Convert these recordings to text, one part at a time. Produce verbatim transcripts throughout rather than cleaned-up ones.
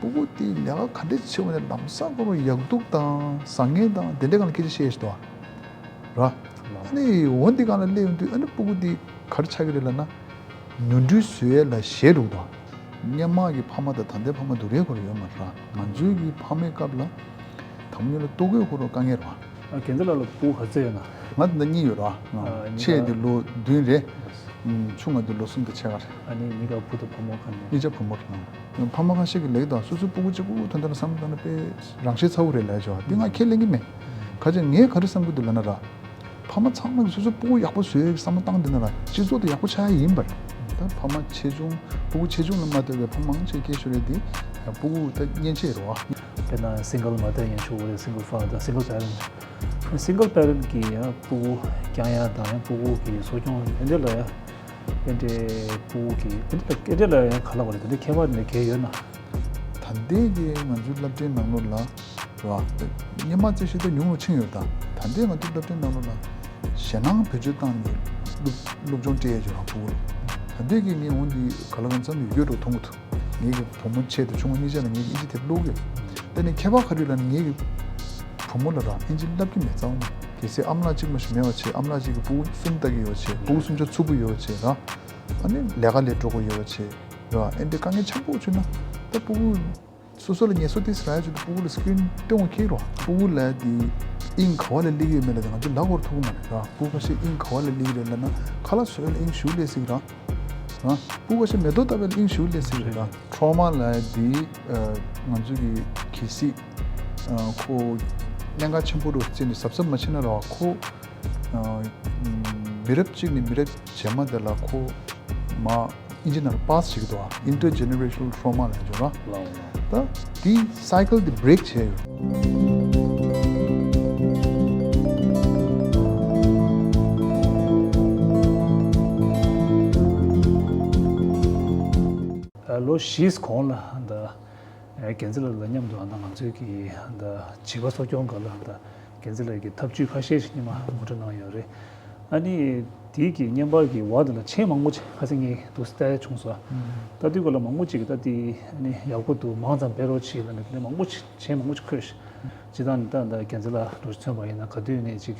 སྤུ་གུ་དེ་ལས་ཀ་ག་འདྲས་བྱེད་དགོས་ནས་ལམ་སང་ཁོ་རང་ཡག་སྡུག་དང་བཟང་ངན་དང་དེ་འདྲའི་སྒང་ལ་སྐད་ཆ་བཤད་ཤེས་འདུག་ར། ཨ་ནི་འོ་འདི་སྒང་ལ་སླེབས་ཡོང་དུས་ཨ་ནི་སྤུ་གུ་དེ་ག་རེ་ཆགས་ཀྱི་རེད་ལབ་ན། ཉོ་འབྲུ་བཟོ་ཡས་ལ་ཞེད་འགྲོ་གི་འདུག་སྔོན་མ་གི་ཕ་མ་དང་ད་ལྟའི་ཕ་མ་འདུག་རེས་ཁོ་རང་ཡོད་མ་རེད་ར། ང་ཚོའི་གི་ཕ་མའི་སྐབས་ལ་དང་པོ་ཉིད་ལ་ལྟོ་གོས་ཁོ་རང་དཀའ་ངལ་རེད་བ། ཨ། རྒན་ཚེ་ལགས་ལ་སྤུ་གུ་ག་ཚོད་ཡོད་ན། ང་དེ་འདྲ་གཉིས་ཡོད་ར། ཨ། གཉིས་ཆེ་ཀ་དེ་ལོ་བདུན་རེད། ཨུམ། ཆུང་བ་དེ་ལོ་གསུམ་དང་ཕྱེད་ཀ་རེད། ཨ་ནི་གཉིས་ཀ་བུ་དང་བུ་མོ་ག་ནས། གཉིས་ཆ་བུ་མོ་རེད། ཕ་མ་ཁ་ཤས་ཀྱིས་ལབ་ཀྱི་འདུག་སོ་སོའི་སྤུ་གུ་གཅིག་པུ་ད་ལྟ་ལ་བསམ་བློ་བཏང་ན་དཔེ་རང་ཤེད་ཚ་བོ་རེད་ལབ་ཀྱི་འདུག་དེ་ང་ཁས་ལེན་གྱི་མེད། ཁ་ཅིག་ངས་ག་རེ་བསམ་གྱི་འདུག་ལབ་ན་ར། ཕ་མ་ཚང་མ་གིས་སོ་སོའི་སྤུ་གུ་ཡག་པོ་བཟོ་ཡས་ཀྱི་བསམ་བློ་བཏང་བསྡད་ན་ར་སྤྱི་ཚོགས་དེ་ཡག་པོ་ཆགས་ཡ་ཡིན་པ་རེད། ད་ཕ་མ་ཆེ་ཆུང་སྤུ་གུ་ཆེ་ཆུང་ལ་མ་ལྟོས་པའི་ཕ་མ་མང་ཆེ་སྐད་ཤོར་ཡས་དེ་སྤུ་གུ་ད་གཉེན་ཆེ་རེད་བ། དཔེར་ན་single mother ཡིན་ཆོག་གི་རེད། single father single parent། single parent གི་ཡང་སྤུ་གུ་བསྐྱང་ཡ་དང་ཡང་སྤུ་གུ་གི་གསོ་སྐྱོང་དེ་འདྲ་ལ་ཡང་དེ་འདྲའི་སྤུ་གུ་གི་དེ་འདྲ་དེ་འདྲ་ལ་ཡང་ག་ལབ་དགོས་རེད། དེ་འདྲའི་ཁྱད་པར་འདྲ་གས་ཡོད་ན། ད་ལྟའི་གི་ང་ཚོའི་སློབ་གྲྭའི་ནང་ལོགས་ལ་རེད་བ། སྔོན་མ་བརྩི་ཞིབ་ད་ཉུང་རུ་ཕྱིན་ཡོད། ད་ད་ལྟའི་ང་ཚོའི་སློབ་གྲྭའི་ནང་ལོགས་ལ་ཞེད་སྣང་བེད་སྤྱོད་བཏང་ནས་སློབ་སློབ་སྦྱོང་སྤྲད་ཡས་ཅིག་རང་ཕྲུ་གུ་ལ། ད་ལྟའི་གི་ངས་འོ་འདི་ག་ལ་གང་འཚམ་ཡོད་རྒྱུ་འགྲོ་མཐོང་གི་འདུག་ངེད་ཀྱི་བུ་མོ་ཆེ་དང་ཆུང་བ་གཉིས་ཆ་ལ་ངེད་ཀྱིས་ཨིན་ཇི་དེབ་ཀློག་གི་ཡོད། དེ་ནས་ཁྱད་པར་ག་རེ་ལབ་ན་ངེད་ཀྱི་བུ་མོ་ལ་རང་ཨིན་ཇི་བསླབ་ཀྱི་མེད་རྩ་བ་ནས། གལ་སྲིད་ཨ་མ་ལགས་གཅིག་མ་ཞིག་མེད་པ་བྱས། ཨ་མ་ལགས་གཅིག་གིས་སྤུ་གུ་གསུམ་ལྟ་གི་ཡོད་བྱས། སྤུ་གུ་གསུམ་ཆ་ཚུགས་པོ་ཡོད་བྱས་ར། ཨ་ནི་ལས་ཀ་ལས་འགྲོ་དགོས་ཡོད་བྱས་ར། ཨེ་འདྲ་དཀའ་ངལ་ཆེན་པོ་བྱུང་ན་ད་སྤུ་གུ་སོ་སོ་ལ་ངལ་གསོ་ཏོག་ཙམ་རག་ཡ་ཆེད་དུ་སྤུ་གུ་ལ་སི་ཀི་རིན་སྟོན་དགོས་ཀྱི་རེད་བ། སྤུ་གུ་ལ་དེ་དབྱིངས་ག་བ་ལ་སླེབས་ཀྱི་ཡོད་མེད་ལ་དེ་ང་ཚོ་ལབ་དགོས་ཐུག་གི་མ་རེད་ར། སྤུ་གུ་ཁ་ཤས་དབྱིངས་ག་བ་ལ་སླེབས་ཀྱི་རེད་ལབ་ན་ཁ་ལག་བཟོ་ཡ་ལ་དབྱིངས་ཞེ་པོ་སླེབས་སྲིད་ཀྱི་རེད། ཨ། སྤུ་གུ་ཁ་ཤས་མེ་ཏོག་ལྟ་བུ་ལ་དབྱིངས་ཞེ་པོ་སླེབས་སྲིད་ཀྱི་རེད་ར། ཊོ་མ་ལབ་ཡ་དེ་ང་ཚོ་གི་གལ་སྲིད་ཁོ་གནད་འགག་ཆེན་པོ་རུ་བརྩིས་ནས་གཟབ་གཟབ་མ་བྱས་ན་ར་ཁོ་མི་རབས་གཅིག་ནས་མི་རབས་རྗེས་མ་དེ་ལ་ཁོ་མ་ཨིན་ཇི་ནང་ལ་པཱ་སི་བྱེད་ཀྱི་འདུག་ཨ། Intergenerational trauma ལབ་ཀྱི་འདུག་ར། ལགས་ལགས། ད་དེ་སའི་ཀལ་དེ་བྷི་རེག་བྱས་ཡོད། ལོ་བཞིའི་གོང་ལ་ད་རྒན་ཚེ་ལགས་ལ་མཉམ་དུ་ང་ཚོའི་གི་ད་བྱིས་པ་གསོ་སྐྱོང་སྒང་ལ་ད་རྒན་ཚེ་ལགས་ཀྱི་ཐབས་ཇུས་ཁ་ཤས་ཤིག་སྔོན་མ་ངོ་སྤྲོད་གནང་ཡོད་རེད། ཨ་ནི་དེའི་གི་བརྙན་པར་གྱི་འོག་དེ་ལ་མཆན་མང་པོ་ཅིག་ཁ་སང་ངས་འདུག་སེ་བལྟས་བྱུང་སོང་། ལྟ་དུས་སྐབས་ལ་མང་པོ་ཅིག་གིས་ད་དེ་ཨ་ནི་ཡག་པོ་འདུག་མང་ཙམ་སྤེལ་རོགས་བྱེད་ལབ་ནས་དེ་འདྲ་མང་པོ་ཅིག་མཆན་མང་པོ་ཅིག་འཁོད་ཤག་སྤྱིར་བཏང་ནི་ད་ད་རྒན་ཚེ་ལགས་འདྲ་མཚོན་པ་ཡིན་ན་ག་དུས་ནས་ཅིག་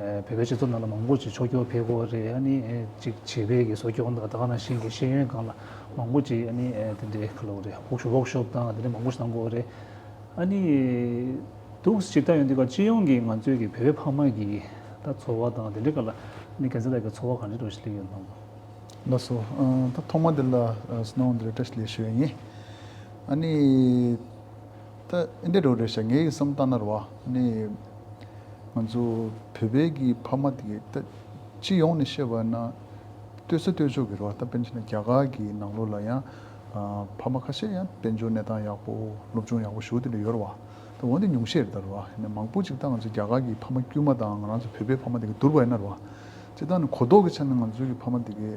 བོད་པའི་སྤྱི་ཚོགས་ནང་ལ་མང་པོ་ཅིག་ཕྱོགས་སྐྱོར་ཕེབས་ཀྱི་ཡོད་རེད། ཨ་ནི་ཅིག་བྱིས་པའི་གི་གསོ་སྐྱོང་དང་ད་ག་ནང་བཞིན་གྱི་ཤེས་ཡོན་སྒང་ལ་མང་པོ་ཅིག་ཨ་ནི་དེ་འདྲའི་ག་ལབ་དགོས་རེད། ཝོག་ཤོབ་ཝོག་ཤོབ་དང་དེ་འདྲ་མང་པོ་ཞིག་གནང་གི་ཡོད་རེད། ཨ་ནི་འདུག་སེ་ཅིག་ལྟ་ཡོང་དུས་ཀ་སྤྱི་ཡོངས་ཀྱི་ང་ཚོའི་གི་བོད་པའི་ཕ་མ་གི་ད་ཚོར་བ་དང་དེ་འདྲའི་སྒང་ལ་ཨ་ནི་རྒན་ཚེ་ལགས་ཀྱི་ཚོར་བ་ག་འདྲ་འདྲ་ཞིག་སླེབས་ཡོད་ན། ལགས་སོ། ཨ། ད་ཐོག་མ་དེ་ལ་ཨ་སྣང་བ་འདི་ལ་བཀྲ་ཤིས་བདེ་ལེགས་ཞུ་ཡ་ཡིན། ཨ་ནི་ད་འདི་འདྲ་རེད་ཤག་ངའི་བསམ་བཏང་ན་རེད་བ། ཨ་ནི་ང་ཚོ་བོད་པའི་གི་ཕ་མ་དེ་གི་ད་སྤྱི་ཡོངས་ནས་བཤད་པ་ན་ལྟོས་ས་ལྟོས་ཕྱོགས་ཀྱི་རེད་བ། ད་དཔེར་ན་ཆ་ན་རྒྱ་གར་གྱི་ནང་ལོགས་ལ་ཡང་ཨ་ཕ་མ་ཁ་ཤས་ཡང་དཔལ་འབྱོར་གནས་སྟངས་ཡག་པོ་སློབ་སྦྱོང་ཡག་པོ་ཞེ་པོ་དེ་འདྲ་ཡོད་རེད་བ། ད་འོ་འདི་ཉུང་ཤས་རེད་ད་རེད་བ། ཡིན་ན་མང་པོ་ཅིག་ད་ང་ཚོ་རྒྱ་གར་གྱི་ཕ་མ་དཀྱུས་མ་དང་ང་རང་ཚོ་བོད་པའི་ཕ་མ་དེ་གི་བསྡུར་བ་ཡིན་ན་རེད་བ། སྤྱིར་བཏང་ནི་གོ་རྟོགས་ཀྱི་ཆ་ནས་ང་ཚོའི་གི་ཕ་མ་དེ་གི་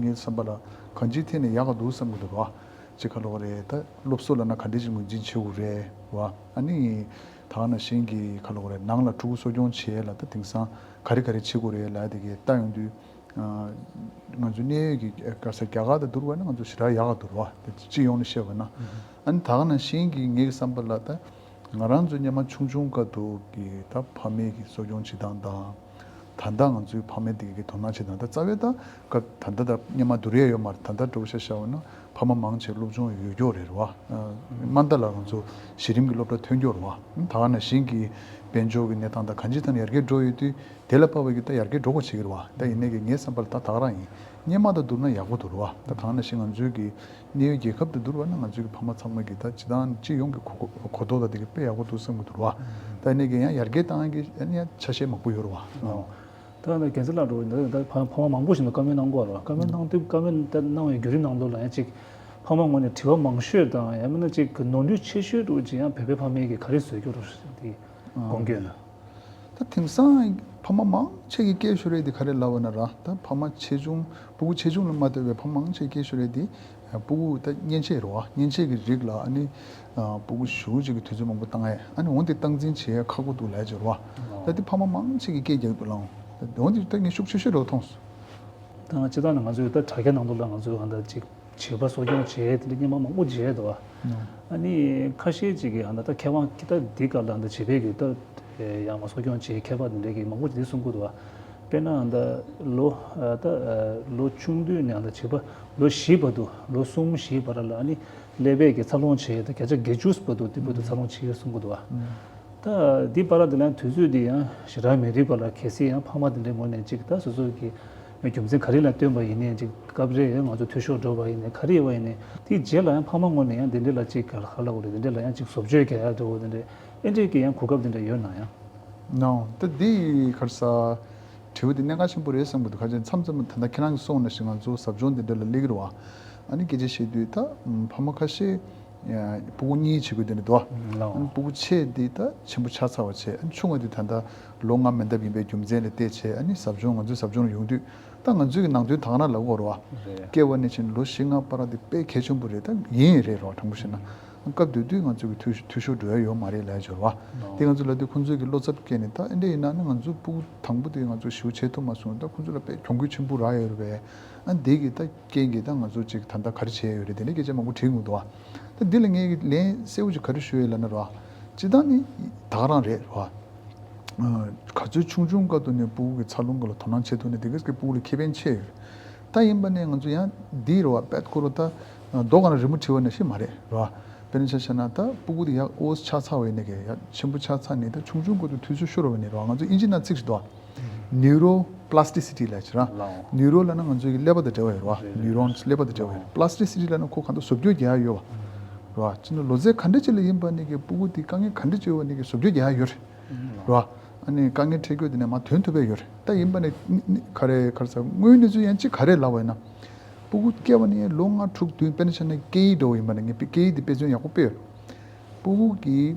ངའི་བསམ་པ་ལ་གང་ཅིའི་ཐད་ནས་ཡག་ག་འདུག་བསམ་གི་འདུག་ར། ཅིག་ག་ལབ་དགོས་རེད། ད་སློབ་གསོ་ལབ་ན་ག་འདྲས་ཅིག་ངོས་འཛིན་བྱེད་དགོས་རེད་བ། ཨ་ནི་ད་ག་ནང་བཞིན་གྱི་ག་ལབ་དགོས་རེད། ནང་ལ་ཕྲུ་གུ་གསོ་སྐྱོང་བྱེད་ཡས་ལ་ད་དེང་སང་ག་རེ་ག་རེ་བྱེད་དགོས་རེད་ལབ་ཡ་དེ་གི་ལྟ་ཡོང་དུས། ཨ། ང་ཚོ་གནས་ཡུལ་གྱི་ག་ས་རྒྱ་གར་དང་བསྡུར་བ་ན་ང་ཚོ་ཞེ་དྲག་ཡག་ག་འདུག་ར་བ། དེ་སྤྱི་ཡོངས་ནས་བཤད་པ་ན། ཨ་ནི་ད་ག་ནང་བཞིན་གྱི་ངའི་བསམ་པ་ལ་ད་ང་རང་ཚོ་སྔོན་མ་ཆུང་ཆུང་སྐབས་དུ་གི་ད་ཕ་མའི་གི་གསོ་སྐྱོང་བྱེད་སྟངས་དང་། ད་ལྟ་ང་ཚོའི་ཕ་མའི་དེ་གི་དོ་སྣང་བྱེད་སྟངས་ད་རྩ་བའི་ད་སྐབས་ད་ལྟ་ད་སྔོན་མ་བསྡུར་ཡས་ཡོད་མ་རེད། ད་ལྟ་འདྲ་པོ་ཆ་བཞག་པ་ན་ཕ་མ་མང་ཆེ་སློབ་སྦྱོང་ཡོད་རྒྱུ་རེད་ར་བ། དམའ་མཐའ་ལ་ང་ཚོ་གཞི་རིམ་གྱི་སློབ་གྲྭ་ཐོན་རྒྱུ་རེད་བ། ད་ག་ནང་བཞིན་གྱི་དཔལ་འབྱོར་གྱི་གནས་སྟངས་དང་གང་ཅིའི་ཐད་ནས་ཡར་རྒྱས་འགྲོ་ཡོད་དུས། དེ་ལ་དཔག་པའི་གི་ད་ཡར་རྒྱས་འགྲོ་དགོས་བྱེད་ཀྱི་རེད་བ། ད་ཡིན་ནའི་གི་ངའི་བསམ་པ་ལ་ད་ད་ག་རང་ཡིན། སྔོན་མ་དང་བསྡུར་ན་ཡག་པོ་འདུག་ར་བ། ད་ད་ག་ནང་བཞིན་ང་ཚོའི་གི་གནས་ཡུལ་རྒྱལ་ཁབ་དང་བསྡུར་བ་ན་ང་ཚོའི་གི་ཕ་མ་ཚང་མ་གི་ད་སྤྱི་བཏང་སྤྱི་ཡོངས་ཀྱི་གོ་གོ་གོ་རྟོགས་དང་དེ་གི་དཔེ་ཡག་པོ་འདུག་བསམ་གི་འདུག་ར་བ། ད་ཡིན་ནའི་གི་ཡང་ཡར་རྒྱས་བཏང་གི་ཡང་ཆ་ཤས་མང་པོ་ཡོད་ར་བ། ད་ནི་རྒན་ཚེ་ལགས་འདྲ་བོ་ཡིན་ན་ད་ཕ་ཕ་མ་མང་པོ་ཞིག་ལ་བཀའ་མོལ་གནང་དགོས་ར་བ། བཀའ་མོལ་གནང་དུས་བཀའ་མོལ་ད་གནང་བའི་བརྒྱུད་རིམ་ནང་ལོགས་ལ་ཡང་ཅིག་ཕ་མ་ངོས་ནས་དྲི་བ་མང་ཤོས་དང་ཡང་མིན་ན་ཅིག་གི་ནོར་འཁྲུལ་ཆེ་ཤོས་འདྲ་བོ་ཅིག་ཡང་བོད་པའི་ཕ་མའི་གི་ག་རེ་བཟོས་རྒྱུ་རེད་དེ་དགོངས་ཀྱི་ཡོད་ན། ད་དེང་སང་ཕ་མ་མང་ཆེ་གི་སྐད་ཤོར་ཡས་དེ་ག་རེ་ལབ་པ་ན་ར། ད་ཕ་མ་ཆེ་ཆུང་སྤུ་གུ་ཆེ་ཆུང་ལ་མ་ལྟོས་པའི་ཕ་མ་མང་ཆེ་གི་སྐད་ཤོར་ཡས་དེ་སྤུ་གུ་ད་མཉེན་ཆས་རེད་བ། མཉེན་ཆས་ཀྱི་རིགས་ལ་ཨ་ནི་སྤུ་གུ་ཞེ་པོ་ཅིག་གི་དུས་ཚོད་མང་པོ་བཏང་ཡས། ཨ་ནི་འོན་ཏེ་སྟངས་འཛིན་བྱེད་ཡས་ཁག་པོ་འདུག་ལབ་ཡས་ཅིག་རེད་བ། ད་དེ་ཕ་མ་མང་ཆེ་གི་སྐད་རྒྱག་གི་འདུག་ལགས། འོན་ཏེ་ད་ངས་ཤུགས་ཆེ་ཤོས་འདྲ་བོ་མཐོང་སོང་། ད་སྤྱིར་བཏང་ནས་ང་ཚོའི་ད་དྲ་རྒྱ་ནང་དུ་ལ་ང་ཚོའི་གང་ལྟར་ཅིག་ བྱིས་པ་གསོ་སྐྱོང་བྱས་དེ་འདྲ་སྔོན་མ་མང་པོ་བྱས་འདུག་བ། ཨ་ནི་ཁ་ཤས་ཅིག་གིས་ཧ་ད་ད་མཁས་དབང་གིས་ད་འདི་ག་ལ་ད་བྱིས་པའི་གི་ད་ཡང་མ་གསོ་སྐྱོང་བྱེད་མཁས་པ་དེ་འདྲ་གིས་མང་པོ་ཅིག་འདི་གསུང་གི་འདུག་བ། དཔེར་ན་ད་ལོ་ད་ལོ་ཆུང་དུས་ནས་ད་བྱིས་པ་ལོ་བཞི་བར་དུ་ལོ་གསུམ་བཞི་བར་ལ་ཨ་ནི་ཀླད་པའི་གི་འཚར་ལོངས་བྱེད་ད་བརྒྱ་ཆ་བརྒྱད་ཅུ་བར་དུ་དེ་བར་དུ་འཚར་ལོངས་བྱེད་གསུང་གི་འདུག་བ། ད་འདི་བར་དེ་ལ་དུས་ཚོད་འདི་ཡང་ཞེ་དྲག་མི་འདུག་པ་ལ། གལ་སྲིད་ཡང་ཕ་མ་དེ་འདྲའི་ངོས་ནས་ཅིག་ད་སོ་སོ་གི་རྒྱུ་མཚན་ག་རེ་ལ་བརྟེན་པ་ཡིན་ནའི་ཅིག་སྐབས་རེ་ཡང་ང་ཚོ་འཐུས་ཤོར་འགྲོ་བ་ཡིན་ནའི་ག་རེ་ཡོད་པ་ཡིན་ནའི་དེའི་རྗེས་ལ་ཡང་ཕ་མ་ངོས་ནས་ཡང་དེ་འདྲ་ལ་ཅིག་ག་ལ་ག་ལ་འོ་རེད། དེ་འདྲ་ལ་ཡང་ཅིག་བཟོ་བཅོས་རྒྱག་ཡག་འདྲ་བོ་དེ་འདྲ་ཨེ་འདྲའི་གི་ཡང་གོ་སྐབས་དེ་འདྲ་ཡོད་ན་ཡང་། ནའོ། ད་འདི་ག་རེ་ཟ། དྲི་བ་འདི་གནད་འགག་ཆེན་པོ་རེད་བསམ་གི་འདུག་ག་ཅི་མཚམས་མཚམས་ད་ལྟ་ཁྱེད་རང་གིས་གསུངས་ནང་བཞིན་ང་ཚོ་ཟབ་སྦྱོང་འདི་འདྲ་ལ་སླེབས་ཀྱི་རེད་བ། ཨ་ནི་སྐད་ཆ་བཤད་དུས་ད་ཕ་མ་ཁ་ཤས་ཡ། སྤུ་གུ་གཉིས་བྱེད་དགོས་དེ་འདྲ་འདུག་ཨ། ལའོ། ཨ་ནི་སྤུ་གུ་ཆེ་འདི་ད་ཆེན་པོ་ཆགས་ཚར་བ་བྱས། ཨ་ནི་ཆུང་བ་འདི་ད་ལྟ་ལོ་ལྔ་མན་འདབས་ཡིན་པའི་རྒྱུ་མཚན་ལ་བལྟས་བྱས། ཨ་ནི་ཟབ་སྦྱོང་ང་ཚོའི་ཟབ་སྦྱོང་ལ་ཡོང་དུས་ད་ང་ཚོའི་གི་ནང་དོན་ད་ག་རང་ལབ་དགོས་རེད་བ། རེད། སྐྱེ་བ་ནས་བྱས་ནས་ལོ་བཞི་ལྔ་བར་འདི་དཔེ་གལ་ཆེན་པོ་རེད། ད་ཡིན་རེད་རོ། དྲང་པོ་བཤད་ན་སྐབས་དེ་དུས་ང་ཚོ་གི་འཐུས་འཐུས་ཤོར་འགྲོ་ཡ་ཡོད་མ་རེད་ལབ་ཡ་ཅིག་ཡོད་རེད་བ། ལའོ། དེ་ང་ཚོ་ལབ་དུས་ཁོང་ཚོས་གི་བློ་འཚབ་སྐྱེས་ནས། ད་ཨེ་འདྲ་ཡིན་ན་ནི་ང་ཚོ་སྤུ་གུ་དང་པོ་དེ་ང་ཚོ་ཞེ་པོ་བྱེད་ཐུབ་མ་སོང་། ད་ཁོང་ཚོ་ལ་དཔེ་གྱོང་གུད་ཆེན་པོ་རག་ཡོད་རེད་བས། ཨ་འདི་གི་ད་རྐྱེན་གྱིས་ད་ང་ཚོ་ཅིག་ད་ལྟ་ག་རེ་བྱས་ཡོད་རེད། དེ་འདྲའི་སྐད་ཆ་མང་པོ་དྲིས་ཡོང་གི་འདུག་བ། ད་འདི་ལ་ངས་ལན་གསལ་པོ་ཅིག་ག་རེ་ཞུ་ཡོད་ལབ་ན་ར། སྤྱིར་བཏང་ནི་ད་ག་རང་རེད་ར། ཨ་ག་ཚོད་ཆུང་ཆུང་སྐབས་དུ་ནས་སྤུ་གུ་གི་འཚར་ལོངས་སྐོར་ལ་དོ་སྣང་བྱེད་ཐུབ་ན་དེ་ག་ཙམ་གྱིས་སྤུ་གུ་ལ་ཁེ་ཕན་ཆེ་ཡོད། ད་ཡིན་པ་ནས་ང་ཚོ་ཡང་འདི་རེད་བ། དཔེ་ཁོ་རང་ད་མདོ་ག་ན་རི་མོ་བྲིས་པ་ནང་བཞིན་མ་རེད་ར། དཔེར་ན་ཆ་བཞག་ན་ད་སྤུ་གུ་དེ་ཡག་འོས་ཆགས་ཚར་བ་ཡིན་ན་གི་ཡག་ཆེན་པོ་ཆགས་ཚར་ནས་ད་ཆུང་ཆུང་སྐབས་དུ་འཐུས་ཚོད་ཤོར་བ་ཡིན་ན་ར། ང་ཚོ་ཨིན་ཇི་ནང་ཚིག་ཞིག་འདུག་བ། Neuroplasticity ལབ་ཅིག་ར། ལའོ། Neuro ལབ་ན་ང་ཚོའི་གི་ཀླད་པ་དང་འབྲེལ་བ་ཡོད་རེད་བ། རེད་རེད། Neurons ཀླད་པ་དང་འབྲེལ་བ་ཡོད། Plasticity ལབ་ན་ཁོ་གང་ལྟར་བཟོ་བཅོས་རྒྱག་ཡ་ཡོད་བ། རེད་བ། ཅི་ན་ལོ་ཚད་ག་འདྲ་ཅིག་ལ་ཡིན་པ་ནས་གི་སྤུ་གུ་དེ་དཀའ་ངལ་ག་འདྲ་ཅིག་ཡོད་པ་ནས་གི་བཟོ་བཅོས་རྒྱག་ཡ་ཡོད་རེད། ལའོ། རེད་བ། ཨ་ནི་དཀའ་ངལ་འཕྲད་རྒྱུ་དེ་ནས་མར་དོན་ཐུབ་པ་ཡོད་རེད། ད་ཡིན་པ་ནས་ནི་ནི་ག་རེ་ག་རེ་ཟ། དངོས་གནས་ཚུལ་ཡང་ཅིག་ག་རེ་ལབ་པ་ཡིན་ན། སྤུ་གུ་སྐྱེ་བ་ནས་ལོ་ལྔ་དྲུག་བདུན། དཔེར་ན་ཆ་ནས་སྐད་ཡིག་འདྲ་བོ་ཡིན་པ་ན་ངས་སྐད་ཡིག་འདི་དཔེ་མཚོན་ཡག་པོ་དཔེ་ཡོད། སྤུ་གུ་གིས་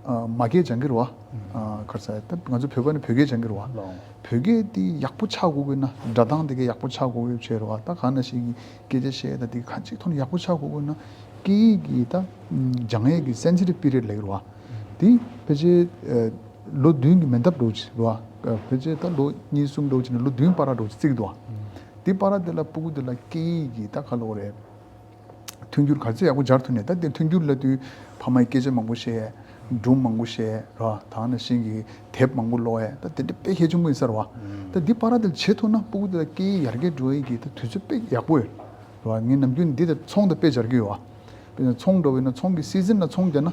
ཨ་མ་སྐད་སྦྱང་གི་རེད་བ། ཨ་ག་རེ་ཟ། ད་ང་ཚོ་བོད་པ་ནི་བོད་སྐད་སྦྱང་གི་རེད་བ། ལའོ། བོད་སྐད་འདི་ཡག་པོ་ཆགས་དགོས་ཀྱི་ན། སྒྲ་གདངས་དེ་ག་ཡག་པོ་ཆགས་དགོས་ཀྱི་བྱས་རེད་བ། ད་གང་ན་ཞིག་གི་སྐད་ཆ་བཤད་ད་དེ་ག་གཅིག་ཐོག་ནས་ཡག་པོ་ཆགས་དགོས་ཀྱི་ན། སྐད་ཡིག་གི་ད་སྦྱང་ཡས་ཀྱི་sensitive period ལབ་ཀྱི་རེད་བ། དེ་ཕལ་ཆེར་ཨ་ལོ་བདུན་གྱི་མན་འདབས་འདྲ་བོ་ཅིག་རེད་བ། ཕལ་ཆེར་ད་ལོ་གཉིས་གསུམ་འདྲ་བོ་ཅིག་ནས་ལོ་བདུན་བར་འདྲ་བོ་ཅིག་བརྩི་གི་འདུག་བ། དེ་བར་དེ་ལ་སྤུ་གུ་དེ་ལ་སྐད་ཡིག་གི་ད་ག་ལབ་དགོས་རེད། མཐུན་འགྱུར་ག་ཚོད་ཡག་པོ་སྦྱར་ཐུབ་ནས། ད་དེ་མཐུན་འགྱུར་ལབ་དུས་ཕ་མའི་སྐད་ཆ་མང་པོ་བཤད། སྒྲུང་མང་པོ་བཤད་ར། ད་ནང་བཞིན་གྱི་དེབ་མང་པོ་ཀློག་ཡས། ད་དེ་འདྲ་དཔེ་གལ་ཆེན་པོ་ཡིན་ས་རེད་བ། ད་འདི་བར་དེ་ལ་བྱེད་ཐུབ་ན་སྤུ་གུ་དེ་ལ་སྐད་ཡིག་ཡར་རྒྱས་འགྲོ་ཡས་ཀྱི་ད་དུས་ཚོད་དཔེ་ཡག་པོ་ཡོད་རེད་བ། ངས་ནམ་རྒྱུན་འདི་དང་ཚོང་དང་དཔེ་སྦྱར་གྱི་ཡོད་བ། དཔེར་ན་ཚོང་འགྲོ་བ་ཡིན་ན་ཚོང་གི་སི་ཛིན་ལ་ཚོང་རྒྱག་ན་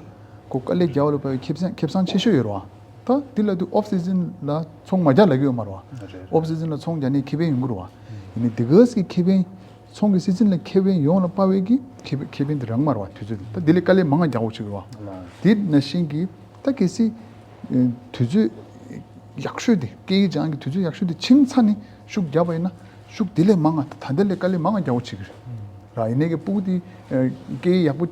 ཁོ་དཀའ་ལས་རྒྱག་པ་ལ་དཔག་པའི་ཁེ་བཟང་ཁེ་བཟང་ཆེ་ཤོས་ཡོད་རེད་བ། ད་འདི་ལབ་དུས་ཨོཕ་སི་ཛིན་ལ་ཚོང་མ་རྒྱག་ལབ་ཀྱི་ཡོད་མ་རེད་བ། རེད། ཨོཕ་སི་ཛིན་ལ་ཚོང་རྒྱག་ནས་ཁེ་ཕན་ཡོང་གི་རེད་བ། ཡིན་ནའི་འདི་ག་ཙམ་གྱི་ཁེ་ཕན། ཚོང་གི་སྲིད་འཛིན་ལ་ཁེ་ཕན་ཡོང་ལ་དཔག་པའི་གི་ཁེ་ཕན་ཁེ་ཕན་དེ་རག་མ་རེད་བ། དུས་ཚོད་དེ་ད་དེ་ལས་དཀའ་ལས་མང་ང་རྒྱག་དགོས་བྱུང་བ། ལགས། དེ་ནང་བཞིན་གྱི་ད་གལ་སྲིད་ཨེ་དུས་ཚོད་ཡག་ཤོས་དེ། སྐད་ཡིག་སྦྱང་གི་དུས་ཚོད་ཡག་ཤོས་དེ་ཕྱིན་ཚར་ནས་ཤུགས་བརྒྱབ་པ་ཡིན་ན་ཤུགས་དེ་ལས་མང་ང་ད་ལྟ་ལས་དཀའ་ལས་མང་ང་རྒྱག་དགོས་བྱེད་ཀྱི་རེད། ར། ཡིན་ནའི་གི་སྤུ་གུ་དེ་ཨེ་སྐད་ཡིག་ཡག་པོ་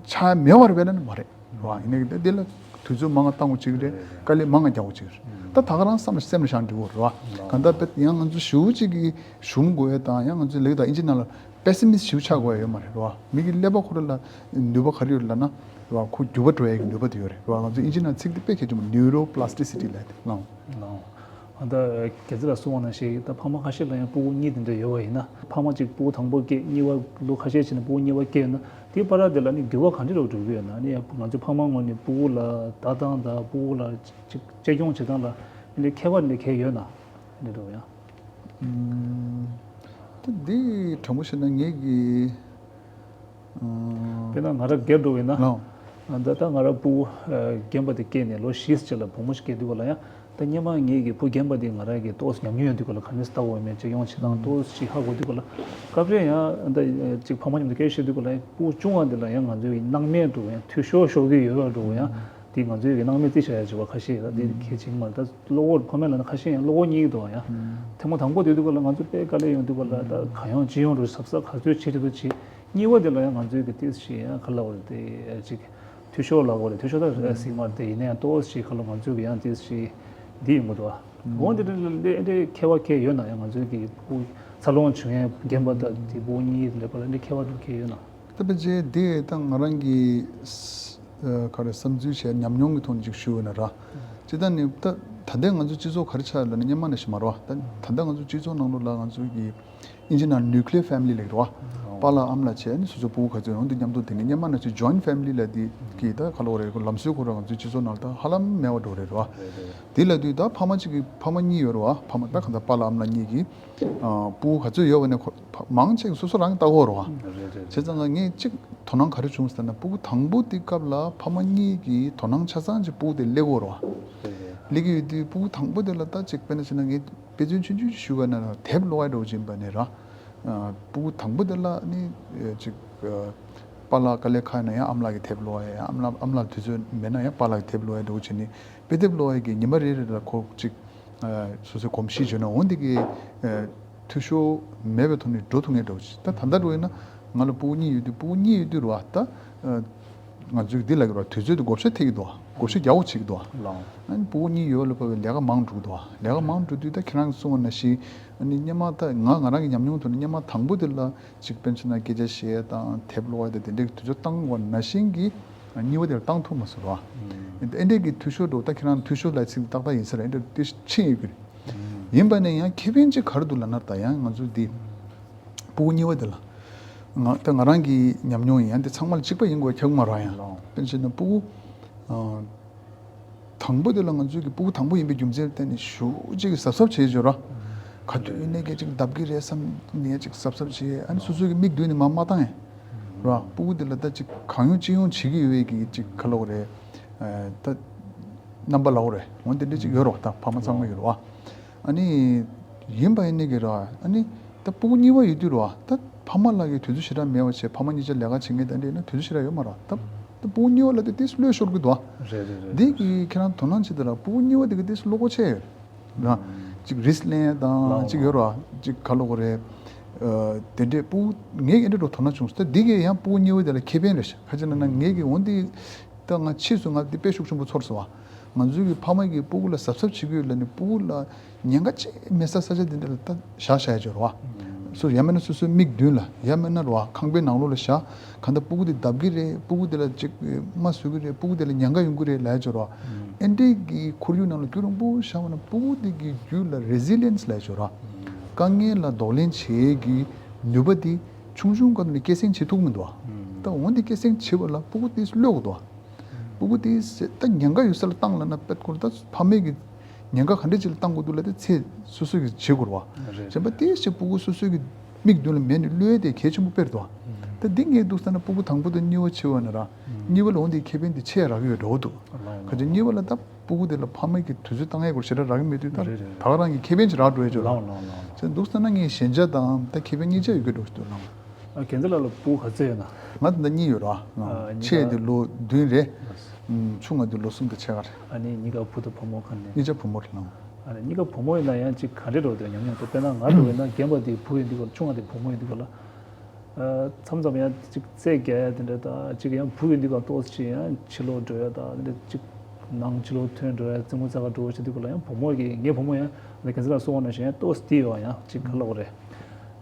ཆགས་མེད་པ་རེད་པས་ན་མ་རེད། ར། ཡིན་ནའི་གི་ད་དེ་ལ་དུས་ཚོད་མང་ང་བཏང་དགོས་བྱེད་ཀྱི་རེད། རེད་རེད། དཀའ་ལས་མང་ང་རྒྱག་དགོས་བྱེད་ཀྱི་རེད། ད་ད་ག་རང་བསམ་སེམས་ལ་བཞག་འགྲིག་གི་རེད་བ། ལགས། གང་ལྟར་དཔེ་ཡང་ང་ཚོ་ཞེ་པོ་ཅིག་གི་ཞུམ་དགོས་ཡས་དང་། ཡང་ང་ཚོ་ལེགས་དང་ཨིན་ཇི་ནང་ལ་པེ་སི་མིསི་ཞེ་པོ་ཆགས་དགོས་ཡ་ཡོད་མ་རེད་བ། མི་གི་ཀླད་པ་ཁོ་ར་ལ་ནུས་པ་ག་རེ་ཡོད་ལབ་ན་བ། ཁོ་འགྱུར་བ་འགྲོ་ཡ་གི་ནུས་པ་དེ་ཡོད་རེད་བ། ང་ཚོ་ཨིན་ཇི་ནང་ཚིག་དེ་དཔེ་གལ་ཆེན་པོ། ནིའུ་རོ་པི་ལ་སི་ཊི་སི་ཊི་ལབ་དེ། ལགས། ལགས། ཨ་ད་རྒྱལ་རྩེ་ལགས་གསུངས་པ་ནང་བཞིན་ད་ཕ་མ་ཁ་ཤས་ལ་ཡང་སྤུ་གུ་གཉིས་དེ་འདྲ་ཡོད་པ་ཡིན་ན། ཕ་མ་གཅིག་སྤུ་གུ་དང་པོ་སྐྱེས། གཉིས་པ་ལོ་ཁ་ཤས་ཕྱིན་ནས་སྤུ་གུ་གཉིས་པ་སྐྱེས་ཡོད་ན། དེའི་བར་དེ་ལ་ནི་འགྱུར་བ་ག་འདྲ་རུ་འགྲོ་གི་ཡོད་ན། ནི་ཡང་ང་ཚོའི་ཕ་མ་ངོས་ནས་སྤུ་གུ་ལ་ལྟ་སྟངས་དང་སྤུ་གུ་ལ་ཅིག་གཅེས་སྐྱོང་བྱེད་སྟངས་ལ་ནི་ཁྱད་པར་ནི་གང་ཡོད་ན་ནི་འགྲོ་ཡང་། ཨུམ། ད་འདི་དྲང་པོ་བཤད་ན་ངེད་ཀྱི་ཨུམ། དཔེར་ན་ང་རང་སྒེར་འགྲོ་བས་ན། ལགས། ད་ལྟ་ང་རང་སྤུ་གུ་རྒན་པ་དེ་སྐྱེས་ནས་ལོ་བཞི་ཙམ་ལ་བུ་མོ་ཞིག་སྐྱེས་དུས་ག་ལ་ཡང་། ད་སྔོན་མ་ངེད་ཀྱི་བུ་རྒན་པ་དེ་ང་རང་གི་ཏོག་ཙམ་ཉམས་མྱོང་ཡོད་དུས་ག་ལ། ག་ནས་ལྟ་དགོས་མེད་ཅིག་ཡོང་བྱེད་སྟངས་ཏོག་ཙམ་ཧ་གོ་དུས་ག་ལ། སྐབས་རེ་ཡང་ད་ཅིག་ཕ་མ་མཉམ་དུ་སྐད་ཆ་བཤད་དུས་ག་ལ་ཡང་སྤུ་གུ་ཆུང་བ་འདི་ལ་ཡང་ང་ཚོའི་སྣང་མེད་འགྲོ་ཡང་འཐུས་ཤོར་ཤོར་གི་ཡོད་པ་འགྲོ་ཡང་། དེ་ང་ཚོའི་གི་སྣང་མེད་རྩི་བྱ་ཡ་བྱེད་པ་ཁ་ཤས་ད་དེ་གལ་ཆེན་མ་རེད། ད་བློ་ཁོག་ཕ་མས་ལབ་ན་ཁ་ཤས་ཡང་བློ་ཁོག་རྙེད་ཀྱི་འདུག་ཡང་། ཐེངས་མ་དང་པོ་དེ་དུས་ག་ལ་ང་ཚོ་དཔེ་དཀའ་ལས་ཡོང་དུས་ག་ལ། ད་གང་ཡོང་ཅི་ཡོང་རུ་གཟབ་གཟབ་ག་ཚོད་བྱེད་ཐུབ་ཐུབ་བྱེད། གཉིས་པ་དེ་ལ་ཡང་ང་ཚོའི་གི་ཏོག་ཙམ་ཡང་ག་ལབ་དགོས་རེད། དེ་ཅིག་འཐུས་ཤོར་ལབ་དགོས་རེད། འཐུས་ཤོར་ད་ཟེར་མ་རེད། དེ་ཡིན་ན་ཡང་ཏོག་ཙམ་ག་ལ་ང་ཚོའི་གི་ཡང་ཏོག་ཙམ་འདི་ཡོང་གི་འདུག་འོན་ཏེ་དེ་ལ་འདི་འདི་ཁྱད་པར་གང་ཡོད་ན། ཡང་ང་ཚོའི་གི་སྤུ་གུ་འཚར་ལོངས་བྱུང་ཡས་རྒན་པ་དང་དེ་སྤུ་གུ་གཉིས་ལས་པ་ལ་འདི་ཁྱད་པར་གང་ཡོད་ན། ད་ཕལ་ཆེར་དེ་ད་ང་རང་གི་ས་ཨ་ག་རེ་བསམ་ཚུལ་བྱས་ཉམས་མྱོང་གི་ཐོག་ནས་ཅིག་ཞུ་འོས་ན་ར། སྤྱིར་བཏང་ནི་ད་ད་ལྟའི་ང་ཚོ་སྤྱི་ཚོགས་ག་རེ་ཆགས་ཡོད་ལབ་ན་སྔོན་མ་ནང་བཞིན་མ་རེད་བ། ད་ད་ལྟ་ང་ཚོ་སྤྱི་ཚོགས་ནང་ལོགས་ལ་ང་ཚོ་གི་ཨིན་ཇི་ནང་nuclear family ལབ་ཀྱི་རེད་བ། པཱ་ལགས་ཨ་མ་ལགས་བྱས་ནས་སོ་སོ་སྤུ་གུ་ག་ཚོད་ཡོང་དུས་མཉམ་དུ་དེ་ནས་སྔོན་མ་ནང་བཞིན་ཇོ་ཡིན་ཕེ་མི་ལི་ལབ་དེ་གི་ད་ག་ལབ་དགོས་རེད། ལམ་སྲོལ་ཁོ་རང་ང་ཚོའི་སྤྱི་ཚོགས་ནང་ལ་ད་ཧ་ལམ་མེད་པ་འགྲོ་རེད་རོ། དེ་ལབ་དུས་ད་ཕ་མ་གཅིག་གི་ཕ་མ་གཉིས་ཡོད་རེད་བ། ཕ་མ་ད་གང་ལྟར་པཱ་ལགས་ཨ་མ་ལགས་གཉིས་ཀྱིས་ཨ་སྤུ་གུ་ག་ཚོད་ཡོད་པ་ནས་ཁོ་ཕ་མང་ཆེ་གིས་སོ་སོ་རང་གིས་ལྟ་གི་ཡོད་རེད་བ། རེད་རེད་བྱས་རེད། ཙང་ང་ངས་གཅིག་དོ་སྣང་ག་རེ་བྱུང་ཟེར་ན། སྤུ་གུ་དང་པོ་དེ་སྐབས་ལ་ཕ་མ་གཉིས་ཀྱིས་དོ་སྣང་ཆ་ཚང་ཅིག་སྤུ་གུ་དེ་སླེབས་ཀྱི་ཡོད་རེད་བ། རེད་རེད། སླེབས་ཀྱི་ཡོད་དུས་སྤུ་གུ་དང་པོ་དེ་ལ་ད་ཅིག་དཔེར་ན་བྱས་ན་ངས་དཔེ་མཚོན་ཆུང་ཆུང་ཞིག་ཞུ་བ་ན་དེབ་ཀློག་ཡ་འདྲ་བོ་ཅིག་ཡིན་པ་ནས་ར། ཨ་སྤུ་གུ་དང་པོ་དེ་ལ་ནི་ཨ་ཅིག་ཨ་པཱ་ལགས་དཀའ་ལས་ཁག་ན་ཡང་ཨ་མ་ལགས་ཀྱིས་དེབ་ཀློག་ཡ། ཨ་མ་ལགས་ཨ་མ་ལགས་དུས་ཚོད་མེད་ན་ཡང་པཱ་ལགས་ཀྱིས་དེབ་ཀློག་ཡ་འདྲ་བོ་བྱས་ནས་དཔེ་དེབ་ཀློག་ཡ་གི་ཉི་མ་རེ་རེ་ལ་ཁོ་ཅིག་ཨ་སོ་སོའི་གོམས་གཤིས་བརྗོད་ན་འོ་འདི་གི་ཨ་འཐུས་ཤོར་མེད་པའི་ཐོག་ནས་འགྲོ་ཐུབ་ངེས་འདྲ་བོ་ཅིག་ད་ད་ལྟ་འདྲ་བོ་ཡིན་ན་ང་ལ་སྤུ་གུ་གཉིས་ཡོད་དུས། སྤུ་གུ་གཉིས་ཡོད་དུས་རེད་བ། ད་ཨ་ང་ཚོས་འདི་ལབ་ཀྱི་རེད་བ། དུས་ཚོད་དེ་བགོ་བཤའ་ཐེབས་ཀྱི་འདུག་བ། བགོ་བཤའ་རྒྱག་དགོས་བྱེད་ཀྱི་འདུག་བ། ལགས། ཨ་ནི་སྤུ་གུ་གཉིས་ཡོད་ལ་བབས་པའི་ལས་ཀ་མང་འགྲོ་གི་འདུག་བ། ལས་ཀ་མང་འགྲོ་དུས་ད་ཁྱེད་རང་གིས་གསུངས་པ་ནང་བཞིན་ཨ་ནི་སྔོན་མ་ད་ང་ང་རང་གི་ཉམས་མྱོང་ཐོག་ནས་སྔོན་མ་དང་པོ་དེ་ལ་ཅིག་དཔེར་ན་བྱས་ན་སྐད་ཆ་བཤད་ཡ་དང་དེབ་ཀློག་ཡ་དང་དེ་འདྲའི་དུས་ཚོད་བཏང་དགོས་པ་ནང་བཞིན་གྱི་གཉིས་པ་དེ་ལ་བཏང་ཐུབ་མ་སོང་བ། ཨ་འདྲའི་གི་འཐུས་ཤོར་འགྲོ། ད་ཁྱེད་རང་འཐུས་ཤོར་ལབ་ཚིག་ཏག་ཏག་ཡིན་ས་རེད། ཨ་འདྲ་དེ་ཕྱིན་ཡོད་ཀྱི་རེད། ཡིན་པ་ནས་ཡང་ཁེ་ཕན་ཅིག་ག་རེ་འདུག་ལབ་ན། ད་ཡང་ང་ཚོ་འདི་སྤུ་གུ་གཉིས་པ་དེ་ལ་ང་ད་ང་རང་གི་ཉམས་མྱོང་ཡིན། ཡང་དེ་ཚང་མ་ལ་གཅིག་པ་ཡིན་དགོས་ཁྱབ་མ་རེད། ཡང་ལགས། དཔེར་ན་བྱས་ན་སྤུ་གུ་ཨ་དང་པོ་དེ་ལ་ང་ཚོའི་གི་སྤུ་གུ་དང་པོ་ཡིན་པའི་རྒྱུ་མཚན་ལ་བརྟེན་ནས་ཞེ་པོ་ཅིག་གི་གཟབ་གཟབ་བྱེད་ཡོད་ར། ག་དུས་ཡིན་ནའི་གི་ཅིག་བརྡབ་ཀྱི་རེད་བསམ་ནས་ཅིག་གཟབ་གཟབ་བྱེད། ཨ་ནི་སོ་སོའི་གི་མིག་མདུན་ནས་མར་མ་བཏང་ཡ་ར། སྤུ་གུ་དེ་ལ་ད་ཅིག་གང་ཡོང་ཅི་ཡོང་བྱེད་ཀྱི་ཡོད་པའི་གི་ཅིག་ག་ལབ་དགོས་རེད། ཨ་ད་རྣམ་པ་ལབ་དགོས་རེད། འོ་དེ་འདྲ་ཅིག་ཡོད་ར་བ། ད་ཕ་མ་ཚང་མ་ཡོད་ར་བ། ཨ་ནི་ཡིན་པ་ཡིན་ནའི་གི་ར། ཨ་ནི་ད་སྤུ་གུ་གཉིས་པ་ཡོད་དུས་ར་བ། ད་ཕ་མ་ལ་གི་དུས་ཚོད་ཞེ་དྲག་མེད་པ་བྱས། ཕ་མ་གཉིས་ཆ་ལས་ཀ་བྱེད་མཁན་དེ་འདྲ་ཡིན་ན་དུས་ཚོད་ཞེ་དྲག་ཡོད་མ་ར། ད་ད་སྤུ་གུ་གཉིས་པ་ལབ་དུས་ཏོག་ཙམ་བློ་ཤོར་གི་འདུག་བ། རེད་རེད་རེད། འདི་གི་ཁྱེད་རང་དོ་སྣང་བྱེད་དུས་ར་སྤུ་གུ་གཉིས་པ་དེ་གི་ཏོག་ཙམ་བློ་ཁོག་ཆེ་ཡོད་ར། ཅིག་རིས་ལེན་ཡ་དང་ཅིག་ཡོད་ར། ཅིག་ག་ལབ་དགོས་རེད། ཨ་དེ་འདྲའི་སྤུ་གུ་ངས་ཨེ་འདྲ་འགྲོ་དོ་སྣང་བྱུང་སོང་། ད་འདི་གི་ཡང་སྤུ་གུ་གཉིས་པ་དེ་ལ་ཁེ་ཕན་རེད་ཤག་ག་ཅི་ན་ན་ངས་གི་འོ་འདི་ད་ང་ཕྱིས་སུ་ང་འདི་དཔེ་ཤུགས་ཆེན་པོ་ཚོར་སོང་བ། ང་ཚོའི་གི་ཕ་མ་གིས་སྤུ་གུ་ལ་གཟབ་གཟབ་བྱེད་ཀྱི་ཡོད་ལབ་ནས་སྤུ་གུ་ལ་ཉེན་ཁ་ཅིག་མེད་ས་ས་ཆ་དེ་འདྲ་ལ་ད་བཞག་བཞག་ཡ་ཅིག་ཡོད་ར་བ། སོ་ཡང་མིན་ན་སོ་སོའི་མིག་མདུན་ལ། ཡང་མིན་ན་ར་བ་ཁང་པའི་ནང་ལོགས་ལ་བཞག་གང་ལྟར་སྤུ་གུ་དེ་བརྡབ་ཀྱི་རེད། སྤུ་གུ་དེ་ལ་ཅིག་རྨ་བཟོ་གི་རེད། སྤུ་གུ་དེ་ལ་ཉེན་ཁ་ཡོང་གི་རེད་ལབ་ཡ་ཅིག་ཡོད་ར་བ། ཨེ་འདྲའི་གི་ཁོར་ཡུག་ནང་ལ་རྒྱུན་རིང་པོ་བཞག་པ་ན་སྤུ་གུ་དེ་གི་རྒྱུད་ལ་རེ་སི་ལི་ཡེན་སི་ལབ་ཡ་ཅིག་ཡོད་ར་བ། དཀའ་ངལ་ལ་གདོང་ལེན་བྱེད་ཡས་ཀྱི་ནུས་པ་དེ་ཆུང་ཆུང་སྐབས་ནས་སྐྱེད་སྲིང་བྱེད་ཐུབ་མི་འདུག་བ། ད་འོ་འདི་སྐྱེད་སྲིང་བྱེད་པ་ལ་སྤུ་གུ་དེ་གློད་དགོས་འདུག་བ། སྤུ་གུ་དེ་ད་ཉེན་ཁ་ཡོད་ས་ལ་བཏང་ལབ་ན་དཔེ་ཁོ་ད་ཕ་མས་ཀྱི་ཉེན་ཁ་ག་འདྲ་ཅིག་ལ་བཏང་དགོས་འདུག་ལབ་དེ་ཚེ་སོ་སོ་གིས་བྱེད་དགོས་རེད་བ། རེད། གཞན་པ་དེ་ཞིག་སྤུ་གུ་སོ་སོ་གི་མིག་མདུན་ལ་མེད་ནས་གློད་དེ་གལ་ཆེན་པོ་དཔེ་རེད་འདུག་བ། ད་འདི་ངས་འདུག་ས་ན་སྤུ་གུ་དང་པོ་དང་གཉིས་པ་བྱེད་པ་ན་ར། གཉིས་པ་ལ་འོ་འདི་ཁེ་ཕན་དེ་ཆེ་རག་གི་ཡོད་འདྲ་བོ་འདུག་ལགས་ལགས། ག་ཅི་གཉིས་པ་ལ་ད་སྤུ་གུ་དེ་ལ་ཕ་མས་ཀྱི་དུས་ཚོད་བཏང་ཡས་སྐོར་ཞེ་དྲག་རག་གི་མེད་དུས་ད་རེད་རེད། ད་ག་རང་གི་ཁེ་ཕན་ཅིག་རག་འགྲོ་ཡས་ཅིག་ལགས་ལགས་ལགས་ལགས། ཟེར་འདུག་ས་ན་ངས་ཞན་ཆ་དང་ད་ཁེ་ཕན་གཉིས་ཆ་ཡོད་ཀྱི་འགྲོ་ཞིག་འདུག་ལགས། ཨ་རྒན་ཚེ་ལགས་ལ་བུ་ག་ཚོད་ཡོད་ན། ང་ད་ལྟ་གཉིས་ཡོད་ར། ཨ་གཉིས་ཆེ་ཀ་དེ་ལོ་བདུན་རེད། ཨུམ་ཆུང་བ་དེ་ལོ་གསུམ་དང་ཕྱེད་ཀ་རེད། ཨ་ནི་གཉིས་ཀ་བུ་དང་བུ་མོ་ག་ནས། གཉིས་ཆ་བུ་མོ་རེད་ལགས། ཨ་ནི་གཉིས་ཀ་བུ་མོ་ཡིན་ན་ཡང་ཅིག་ག་འདྲས་འགྲོ་དེ་ཉམས་མྱོང་དེ། དཔེར་ན་ང་འགྲོ་ཡིན་ན་རྒན་པ་དེ་བུ་ཡིན་དུས་སྐབས་ལ། ཆུང་བ་དེ་བུ་མོ་ཡིན་དུས་སྐབས་ལ། ཨ་མཚམས་མཚམས་ཡང་ཅིག་རྩེད་རྒྱག་ཡ་དེ་འདྲ་དང་། ཅིག་ཡང་བུ་ཡིན་དུས་སྐབས་ཏོག་ཙམ་ཅིག་ཡང་ཕྱི་ལོགས་འགྲོ་ཡ་དང་དེ་འདྲ་ཅིག་ནང་ཕྱི་ལོགས་ཐོན་འགྲོ་ཡ། རྩེད་མོ་རྩེ་ག་འགྲོ་བྱེད་དུས་སྐབས་ལ་ཡང་བུ་མོ་གིས། ངའི་བུ་མོ་ཡང་ད་རྒན་ཚེ་ལགས་གསུངས་པ་ནང་བཞིན་ཡང་ཏོག་ཙམ་དེ་ཡོད་ཡང་ཅིག་ག་ལབ་དགོས་རེད།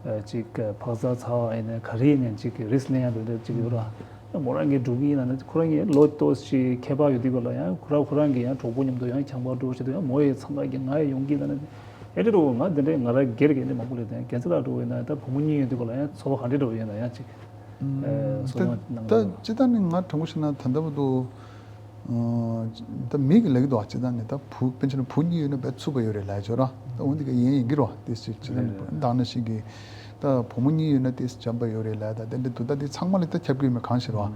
ཨ་ཅིག་ཨ་ཕག་ཚ་ཚ་བ་ཡིན་ནའི་ག་རེ་ཡིན་ནའི་ཅིག་རིས་ལེན་ཡ་འདྲ་འདྲ་ཅིག་ཡོད་ར། ཡང་མོ་རང་གིས་འགྲོ་གི་ཡིན་ན་ནི། ཁོ་རང་གིས་ལོ་ཏོག་ཙམ་ཁྱད་པར་ཡོད་དུས་སྐབས་ལ་ཡང་ཁོ་རང་ཁོ་རང་གིས་ཡང་གྲོགས་པོ་མཉམ་དུ་ཡང་ཁྱམས་པར་འགྲོ་བྱེད་དུས་ཡང་མོ་ཡི་མཚན་ལ་གི་ང་ཡི་ཡོང་གི་ཡིན་ན་ནི། ཨེ་འདྲ་འགྲོ་ང་དེ་འདྲའི་ང་རང་སྒེར་གྱི་འདི་མང་པོ་ལས་དེ་རྒན་ཚེ་ལགས་འགྲོ་ཡིན་ན་ད་བུ་མོ་གཉིས་ཡོད་དུས་སྐབས་ལ་ཡང་ཚོར་བ་ག་འདྲ་འགྲོ་ཡོད་ན་ཡང་ཅིག་ཨེ་གསུང་ད་གནང་ད་རོགས། སྤྱིར་བཏང་ནི་ང་དྲང་པོ་བཤད་ན་ད་ལྟ་བར་དུ། ཨ་ད་མི་གིས་ལབ་ཀྱི་འདུག་བ། སྤྱིར་བཏང་ནི་ད་བུ་དཔེར་ན་བུ་གཉིས་ཡོད་ན་དཔེ་ཚུགས་པ་ཡོད་རེད་ལབ་ཡ་ཅིག་ཡོད་ར། ད་འོ་འདི་ག་ཡིན་ཡིན་གྱི་རེད་བ། དེ་སྤྱིར་བཏང་ནི་རེད་རེད། ད་ནང་བཞིན་གྱི་ད་བུ་མོ་གཉིས་ཡོད་ན་དེ་འཇམ་པ་ཡོད་རེད་ལབ་ཡ་ད་དེ་འདྲ་འདུག་ད་དེ་ཚང་མ་ལ་ད་ཁྱབ་ཀྱི་ཡོད་མེད་གང་ཤེས་རེད་བ།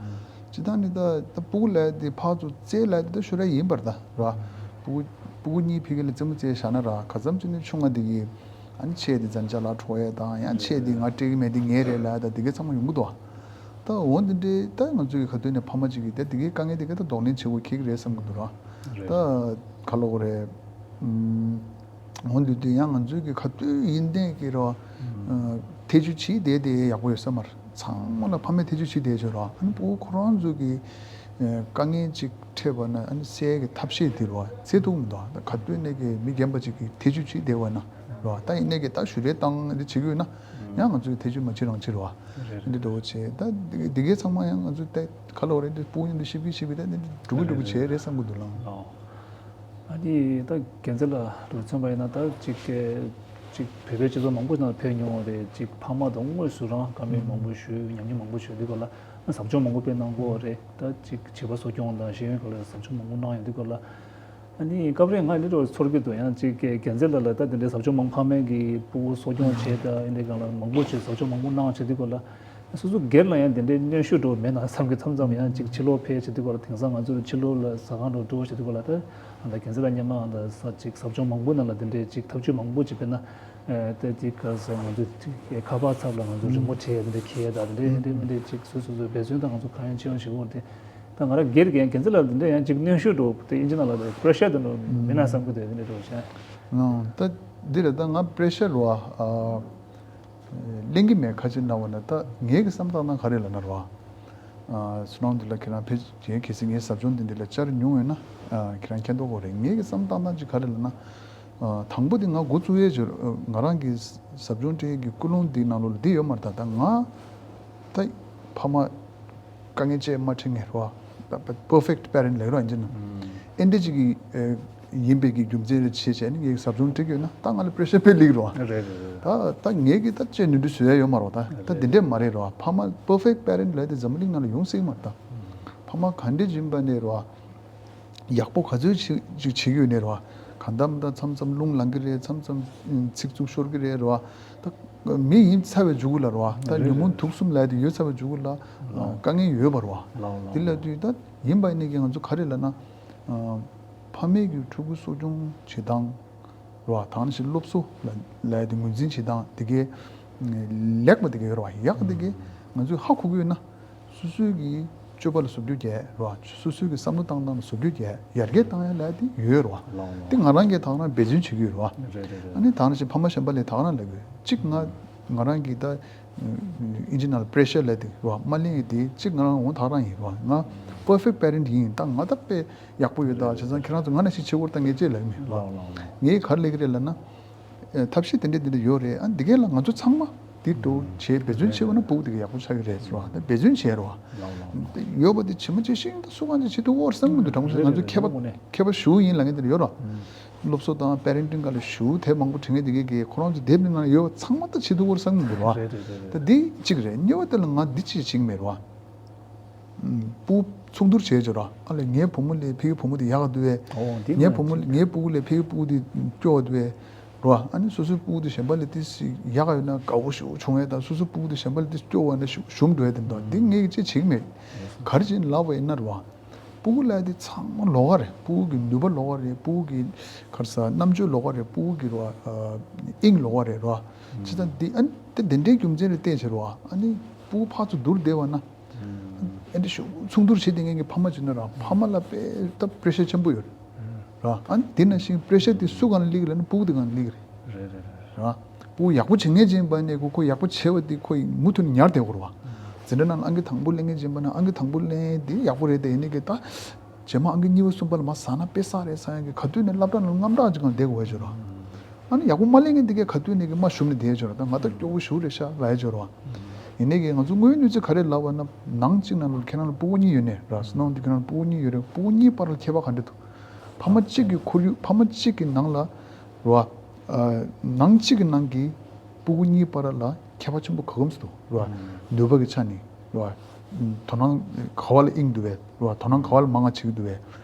སྤྱིར་བཏང་ནི་ད་ད་སྤུ་གུ་ལབ་ཡ་དེ་ཕར་ཚུར་རྩེད་ལབ་ཡ་དེ་ད་ཞོར་ཡ་ཡིན་པ་རེད་ད་ར། སྤུ་གུ་སྤུ་གུ་གཉིས་ཕ་གི་ལ་རྩེད་མོ་རྩེ་བཞག་ན་ར། ག་ཙམ་ཅིག་ནི་ཆུང་བ་དེ་གིས་ཨ་ནི་ཆེ་དེ་ཛན་ཅ་ལག་འཕྲོག་ཡས་དང་། ཡང་ཆེ་དེ་ང་སྤྲད་ཀྱི་མེད་དེ་ངའི་རེད་ལབ་ཡ་ད་དེ་གའི་ཚང་མ་ཡོང་གི་འདུག་བ། ད་འོ་འདི་འདྲའི་ད་ང་ཚོའི་གི་ག་དུས་ནས་ཕ་མ་གཅིག་གིས་ད་དེ་གའི་དཀའ་ངལ་དེ་གའི་ད་གདོང་ལེན་བྱེད་དགོས་ཁེལ་གི་རེད་བསམ་གི་འདུག་ར། རེད། ད་ག་ལབ་དགོས་རེད། ཨུམ། འོ་འདི་དུས་ཡང་ང་ཚོའི་གི་ག་དུས་ཡིན་ནའི་གི་ར། ཨུམ། ཨ་ཐེ་བྱུས་བྱེད་བསྡད་དེ་ཡག་པོ་ཡོད་ས་མ་རེད། ཚང་མ་ལ་ཕ་མས་ཐེ་བྱུས་བྱེད་བསྡད་ཡོད་ར། ཨ་ནི་སྤུ་གུ་ཁོ་རང་ཚོ་གི་ཨ་དཀའ་ངལ་ཅིག་འཕྲད་པ་ན་ཨ་ནི་སེལ་གྱི་ཐབས་ཤེས་དེ་རུ་བ་བྱེད་ཐུབ་མི་འདུག་ད་ག་དུས་ནས་ཀྱི་མི་རྒན་པ་ཅིག་གིས་ཐེ་བྱུས་བྱེད་བསྡད་པ་ན་རུ་བ། ད་ཡིན་ནས་ཀྱི་ད་ཞུ་རེ་བཏང་འདི་བྱེད་ཀྱི་ཡོད་ན་ཡང་ང་ཚོས་ཐེ་བྱུས་མ་བྱེད་རང་བྱེད་རུ་བ། རེད་རེད། འདི་འདྲ་བོ་བྱེད། ད་འདི་འདི་གའི་ཚང་མ་ཡང་ང་ཚོས་ད་ག་ལབ་རེད། འདི་སྤུ་གུ་མཉམ་དུ་ཤི་བི་ཤི་བི་ད་འདི་འགྲོ་གི་འགྲོ་གི་བྱེད་རེད་བསམ་གི་འདུག་ལང་། ཨ་ནི་ད་རྒན་ཚེ་ལགས་རུ་མཚོན་པ་ཡིན་ན་ད་ཅིག་གི་ ཅིག་བོད་པའི་སྤྱི་ཚོགས་མང་པོ་ནང་ཕེབས་མྱོང་བ་རེད། ཅིག་ཕ་མ་དང་དངོས་སུ་རང་བཀའ་མོལ་མང་པོ་ཞུས། ཉམས་མྱོང་མང་པོ་ཞུས། འདི་སྐོར་ལ་ཟབ་སྦྱོང་མང་པོ་སྤེལ་གནང་གི་ཡོད་རེད། ད་ཅིག་བྱིས་པ་གསོ་སྐྱོང་དང་ཤེས་ཡོན་སྐོར་ལ་ཟབ་སྦྱོང་མང་པོ་གནང་ཡོད། འདི་སྐོར་ལ་ཨ་ནི་སྐབས་རེ་ང་ལི་རོ་ཚོར་གྱི་འདུག་ཡང་ཅིག་རྒྱལ་མཚན་ལགས་ལ་ད་དེ་འདྲའི་ཟབ་སྦྱོང་མང་། ཕ་མས་ཀྱི་སྤུ་གུ་གསོ་སྐྱོང་བྱས་དང་ཨེ་འདྲའི་སྒང་ལ་མང་པོ་ཞིག་ཟབ་སྦྱོང་མང་པོ་གནང་བྱས། འདི་སྐོར་ལ་སོ་སོ་སྒེར་ལ་ཡང་དེ་འདྲའི་གནོན་ཤུགས་འགྲོ་མེད་ན་བསམ་གྱི། མཚམས་མཚམས་ཡང་ཅིག་ཕྱི་ལོགས་ཕེབས་བྱས། འདི་སྐོར་ལ་དེང་སང་ང་ཚོར་ཕྱི་ལོགས་ལ་ཟ་ཁང་འགྲོ་འགྲོ་བྱས། འདི་སྐོར་ལ་ད་ཨ་ད་རྒྱལ་མཚན་ལགས་སྔོན་མ་ཨ་ད་ས་ཅིག་ཟབ་སྦྱོང་མང་པོ་ནང་ལ་དེ་འདྲའི་ཅིག་ཐབས་ཇུས་མང་པོ་ཅིག་སྤེལ་ན། ཨེ་ད་ཅིག་ག་ས་ང་ཚོ་ཅིག་ཁ་པར་ཚབ་ལ་ང་ཚོ་རི་མོ་བྲིས་དེ་འདྲ་འཁྱེར་ཡ་ད་དེ་འདྲ་དེ་འདྲ་ཅིག་སོ་སོ་སོ་འབད་བརྩོན་དང་ང་ཚོ་གང་ཡང་ཅི་ཡང་བྱེད་དགོས་རེད། ད་ང་རང་སྒེར་གྱི་རྒྱལ་མཚན་ལགས་དེ་འདྲ་ཡང་ཅིག་གནོན་ཤུགས་འགྲོ་དེ་ཨིན་ཇི་ནང་ལ་པེ་རེ་ཤར་དེ་འདྲ་མེད་ན་བསམ་གྱི་འདུག་དེ་འདྲ་འགྲོ་བྱས། ད་འདི་རེད། ད་ང་པེ་རེ་ཤར་རོ་ཨ་གླེང་གི་མེད། ཁ་ཅིག་ན་བ་ན་ད་ངའི་གི་བསམ་བཏང་ན་ག་རེ་ལབ་ན་རོ་ཨ་སུ་ནང་འདི་ལ་ཁྱེད་རང་ཕེབས་རྗེས་གལ་སྲིད་ངའི་ཟབ་སྦྱོང་འདི་འདི་ལ་བཅར་མྱོང་ཡོད་ན་ཨ་ཁྱེད་རང་མཁྱེན་རྟོགས་དགོས་རེད། ངའི་གི་བསམ་བཏང་སྟངས་ཅིག་ག་རེ་ལབ་ན། ཨ་དང་པོ་དེ་ང་འགོ་བཙུགས་ཡས་ཅིག་ང་རང་གི་ཟབ་སྦྱོང་སྤྲད་ཡས་ཀྱི་ཀུན་སློང་འདི་ནང་ལོགས་ལ་འདི་ཡོད་མ་རེད། ད་ད་ང་ད་ཕ་མ་དཀའ་ངལ་ཅིག་མ་འཕྲད་མཁན་རོ་ཨ་perfect parent ལབ་རོ་ཨིན་ཇི་ནང་ཨེ་འདྲ་ཅིག་གི་ཨེ་ཡིན་པའི་གི་རྒྱུ་མཚན་རེ་བྱས་བྱས་ནས་ངས་ཟབ་སྦྱོང་སྤྲད་ཀྱི་ཡོད་ན་ད་ང་ལ་པེ་རེ་ཤར་དཔེ་སླེབས་རོ་ཨ། རེད་རེད་རེད། ད་ད་ངས་གི་ད་ཅིག་ནོར་འཁྲུལ་བཟོ་ཡ་ཡོད་མ་རེད། ད་ད་འདི་འདྲས་མ་རེད་རོ་ཨ། ཕ་མ་perfect parent ལབ་དེ་འཛམ་བུ་གླིང་ནང་ལ་ཡོང་སྲིད་མ་རེད། ད་ཕ་མ་ག་འདྲས་ཡིན་པ་ནས་རོ་ཨ། ཡག་པོ་ག་ཚོད་ཅིག་ཅིག་བྱེད་ཀྱི་ཡོད་ནའི་རོ། གང་ལྟར་མི་ལྟར་མཚམས་མཚམས་རླུང་ལངས་ཀྱི་རེད། མཚམས་མཚམས་ཨ་ཚིག་རྩུབ་ཤོར་གྱི་རེད་རོ། ད་མི་ཡིན་ཚར་བའི་མཇུག་ལ་རོ། ད་རེད་ཉོན་མོངས་རེད། དུག་གསུམ་ལབ་དེ་ཡོད་ཚར་བའི་མཇུག་ལ་ལགས། དཀའ་ངལ་ཡོད་པ་རོ། ལགས་ལགས། དེ་ལབ་དུས་ད་ཡིན་པ་ཡིན་ནའི་གི་ང་ཚོ་ག་རེ་ལབ་ན། ཨ་ཕ་མས་ཀྱི་ཕྲུ་གུ་གསོ་སྐྱོང་བྱེད་སྟངས་རོ། ད་ནི་ཞིག་སློབ་གསོ་ལ་ལབ་དེ་ངོས་འཛིན་བྱེད་སྟངས་དེ་གའི་ལེགས་པ་དེ་གའི་ཡོད་རོ། ཡག་དེ་གའི་ང་ཚོས་ཧ་གོ་གི་ཡོད་ན། སོ་སོའི་གི་སྤྱོད་པ་ལ་བཟོ་བཅོས་རྒྱག་རོ། སོ་སོའི་གི་བསམ་བློ་བཏང་སྟངས་ལ་བཟོ་བཅོས་རྒྱག་ཡར་རྒྱས་བཏང་ཡ་ལ་དེ་ཡོད་རོ། ལགས་ལགས། དེ་ང་རང་གིས་ད་ག་རང་འབད་བརྩོན་བྱེད་ཀྱི་ཡོད་རོ། རེད་རེད་རེད། ཨ་ནི་ད་ག་རང་ཞིག་ཕ་མ་གཞན་པ་ལ་ད་ག་རང་ལབ་དགོས། གཅིག་ང་ང་རང་གིས་ད་ཨིན་ཇི་ནང་ལ་པེ་རེ་ཤར་ལབ་དེ་རོ། མ་གླེང་ཡི་དེ་གཅིག་ང་རང་འོང་ད་ག་རང་ཡིན་རོ། ང་perfect parent ཡིན། ད་ང་ད་དཔེ་ཡག་པོ་ཡོད། ད་བྱས་ཙང་ཁྱེད་རང་ཚོ་ང་ནང་བཞིན་བྱེད་དགོས་རེད། ད་ངས་ཅི་ལབ་མིན་རོ། ལགས་ལགས་ལགས། ངས་ག་རེ་ལབ་ཀྱི་རེད་ལབ་ན། ཨེ་ཐབས་ཤེས་དེ་འདྲ་དེ་འདྲ་ཡོད་རེད། ཨ་འདི་གས་ལ་ང་ཚོ་ཚང་མ་དེ་འགྲོ་བྱས་འབད་བརྩོན་བྱས་པ་ན་སྤུ་གུ་དེ་ག་ཡག་པོ་ཆགས་ཀྱི་རེད་ཟེར་བ། ད་འབད་བརྩོན་བྱས་རོ། ལགས་ལགས། ཡོད་པ་དེ་ཇི་མ་ཇི་བཞིན་ད་སུ་གང་ཅིག་བྱེད་ཐུབ་ཀྱི་ཡོད་རེད་བསམ་གྱི་འདུག་དྲང་མོ་ཟེར། ང་ཚོ་མཁས་པ་མཁས་པ་ཞེ་པོ་ཡིན་ལབ་མཁན་དེ་འདྲ་ཡོད་རོ། སློབ་གསོ་དང་པེ་རེན་ཊིང་སྒང་ལ་ཞེ་པོ་དེབ་མང་པོ་བྲིས་མཁན་དེ་གས་གས་ཁོ་རང་ཚོ་དེབ་ནང་ཡོད་པ་ཚང་མ་ད་བྱེད་ཐུབ་ཀྱི་ཡོད་རེད་བསམ་གྱི་འདུག་རོ། རེད་རེད་རེད་རེད། ད་འདི་གཅིག་རེད། གཉིས་པ་དེ་ལ་ང་འདི་ཅིག་བྱེད་ཀྱི་མེད་རོ། སྤུ་གུ་ཚོགས་འདུར་བྱས་བྱས་ར། ཨ་ལས་ངའི་བུ་མོ་ལས་ཕ་གི་བུ་མོ་དེ་ཡག་ག་འདུག་བས། ཨོ་འདི་ངའི་ང་བུ་མོ་ཅིག་ངའི་སྤུ་གུ་ལས་ཕ་གི་སྤུ་གུ་དེ་སྐྱོ་བ་འདུག་བས། ར། ཨ་ནི་སོ་སོའི་སྤུ་གུ་དེ་གཞན་པ་ལས་དེ་ཡག་ག་ཡོད་ན་དགའ་བོ་ཞུ་བྱུང་བས། ད་སོ་སོའི་སྤུ་གུ་དེ་གཞན་པ་ལས་དེ་སྐྱོ་བ་ན་ཞུ་ཞུམ་འགྲོ་ཡ་དེ་འདུག་འདི་ངས་ཅི་བྱེད་ཀྱི་མེད། ག་རེ་བྱེད་ལབ་པ་ཡིན་ན་ར། སྤུ་གུ་ལ་དེ་ཚང་མ་ལོགས་ཀ་རེད། སྤུ་གུ་གི་ནུས་པ་ལོགས་ཀ་རེད། སྤུ་གུ་གི་ག་རེ་ཟ་རྣམ་དཔྱོད་ལོགས་ཀ་རེད། སྤུ་གུ་གི་ར་དབྱིངས་ལོགས་ཀ་རེད་ར། བྱས་ཙང་འདི་ཨ་ནི་དེ་དེ་འདྲའི་རྒྱུ་མཚན་རེད་བལྟས་བྱས་ར། ཨ་ནི་སྤུ་གུ་ཕར་ཚུར་བསྡུར་བསྡད་པ་ན། ཨེ་འདྲ་ཞུ་ཚོགས་འདུར་བྱེད་དེ་ངེད་ཀྱི་ཕ་མ་བྱུང་ན་ར་ཕ་མ་ལ་དཔེ་ད་པེ་རེ་ཤར་ཆེན་པོ་ཡོད་ར། ཨ་ནི་དེ་ནང་བཞིན་པེ་རེ་ཤར་དེ་སུ་གང་ལ་སླེབས་ཀྱི་རེད་ན་སྤུ་གུ་དེ་གང་ལ་སླེབས་ཀྱི་རེད། རེད་རེད་རེད། ར། སྤུ་གུ་ཡག་པོ་བྱེད་མཁན་ཅིག་ཡིན་པ་ནས་ཁོ་ཁོ་ཡག་པོ་བྱས་པ་དེ་ཁོ་མུ་མཐུད་ནས་ཉར་བསྡད་དགོས་རེད་བ། འཛིན་གྲྭ་ནང་ལ་ཨང་ཀི་དང་པོ་ལེན་མཁན་ཅིག་ཡིན་པ་ན་ཨང་ཀི་དང་པོ་ལེན་དེ་ཡག་པོ་རེད་དེ། ཡིན་ནའི་གི་ད་རྗེས་མ་ཨང་ཀི་གཉིས་པ་གསུམ་པ་ལ་མར་ཟགས་ན་དཔེ་བསགས་རེད་བསམ་ཡག་གི་ག་དུས་ནས་སློབ་གྲྭ་ནང་དངངས་སྐྲག་ཅིག་གང་བསྡད་དགོས་བྱས་ར། ཨ་ནི་ཡག་པོ་མ་ལེན་མཁན་དེ་གས་ག་དུས་ནས་གི་མར་ཞུམ་ནས་བསྡད་ཡོད་ཅོག་ར། ད་ང་ད་སྐྱོ་བོ་ཞེ་པོ་རེད་ཤག་ལབ་ཡོད་ཅོག་ར། ཡིན་ནའི་གི་ང་ཚོ་དངོས་ཡོད་གནས་ཚུལ་ག་རེ་ལབ་པ་ན་ནང་གཅིག་ནང་ལ་ཁྱེད་རང་ལ་སྤུ་གུ་གཉིས་ཡོད་ནས་ར། སུ་ནང་དུ་ཁྱེད་རང་ལ་སྤུ་གུ་གཉིས་ཡོད་རེད། སྤུ་གུ་གཉིས་བར་ལ་ཁྱད་པར་ག་འདྲ་འདུག་ཕ་མ་གཅིག་གི་ཁོར་ཡུག་ཕ་མ་གཅིག་གི་ནང་ལ་ར། ནང་གཅིག་གི་ནང་གི་སྤུ་གུ་གཉིས་བར་ལ་ཁྱད་པར་ཆེན་པོ་ག་གམ་སུ་འདུག་ར། ནུས་པ་གི་ཆ་ནས་ར། དོ་སྣང་ག་བ་ལ་དབྱིངས་འདུག་བས་ར། དོ་སྣང་ག་བ་ལ་མང་ང་བྱེད་ཀྱི་འདུག་བས་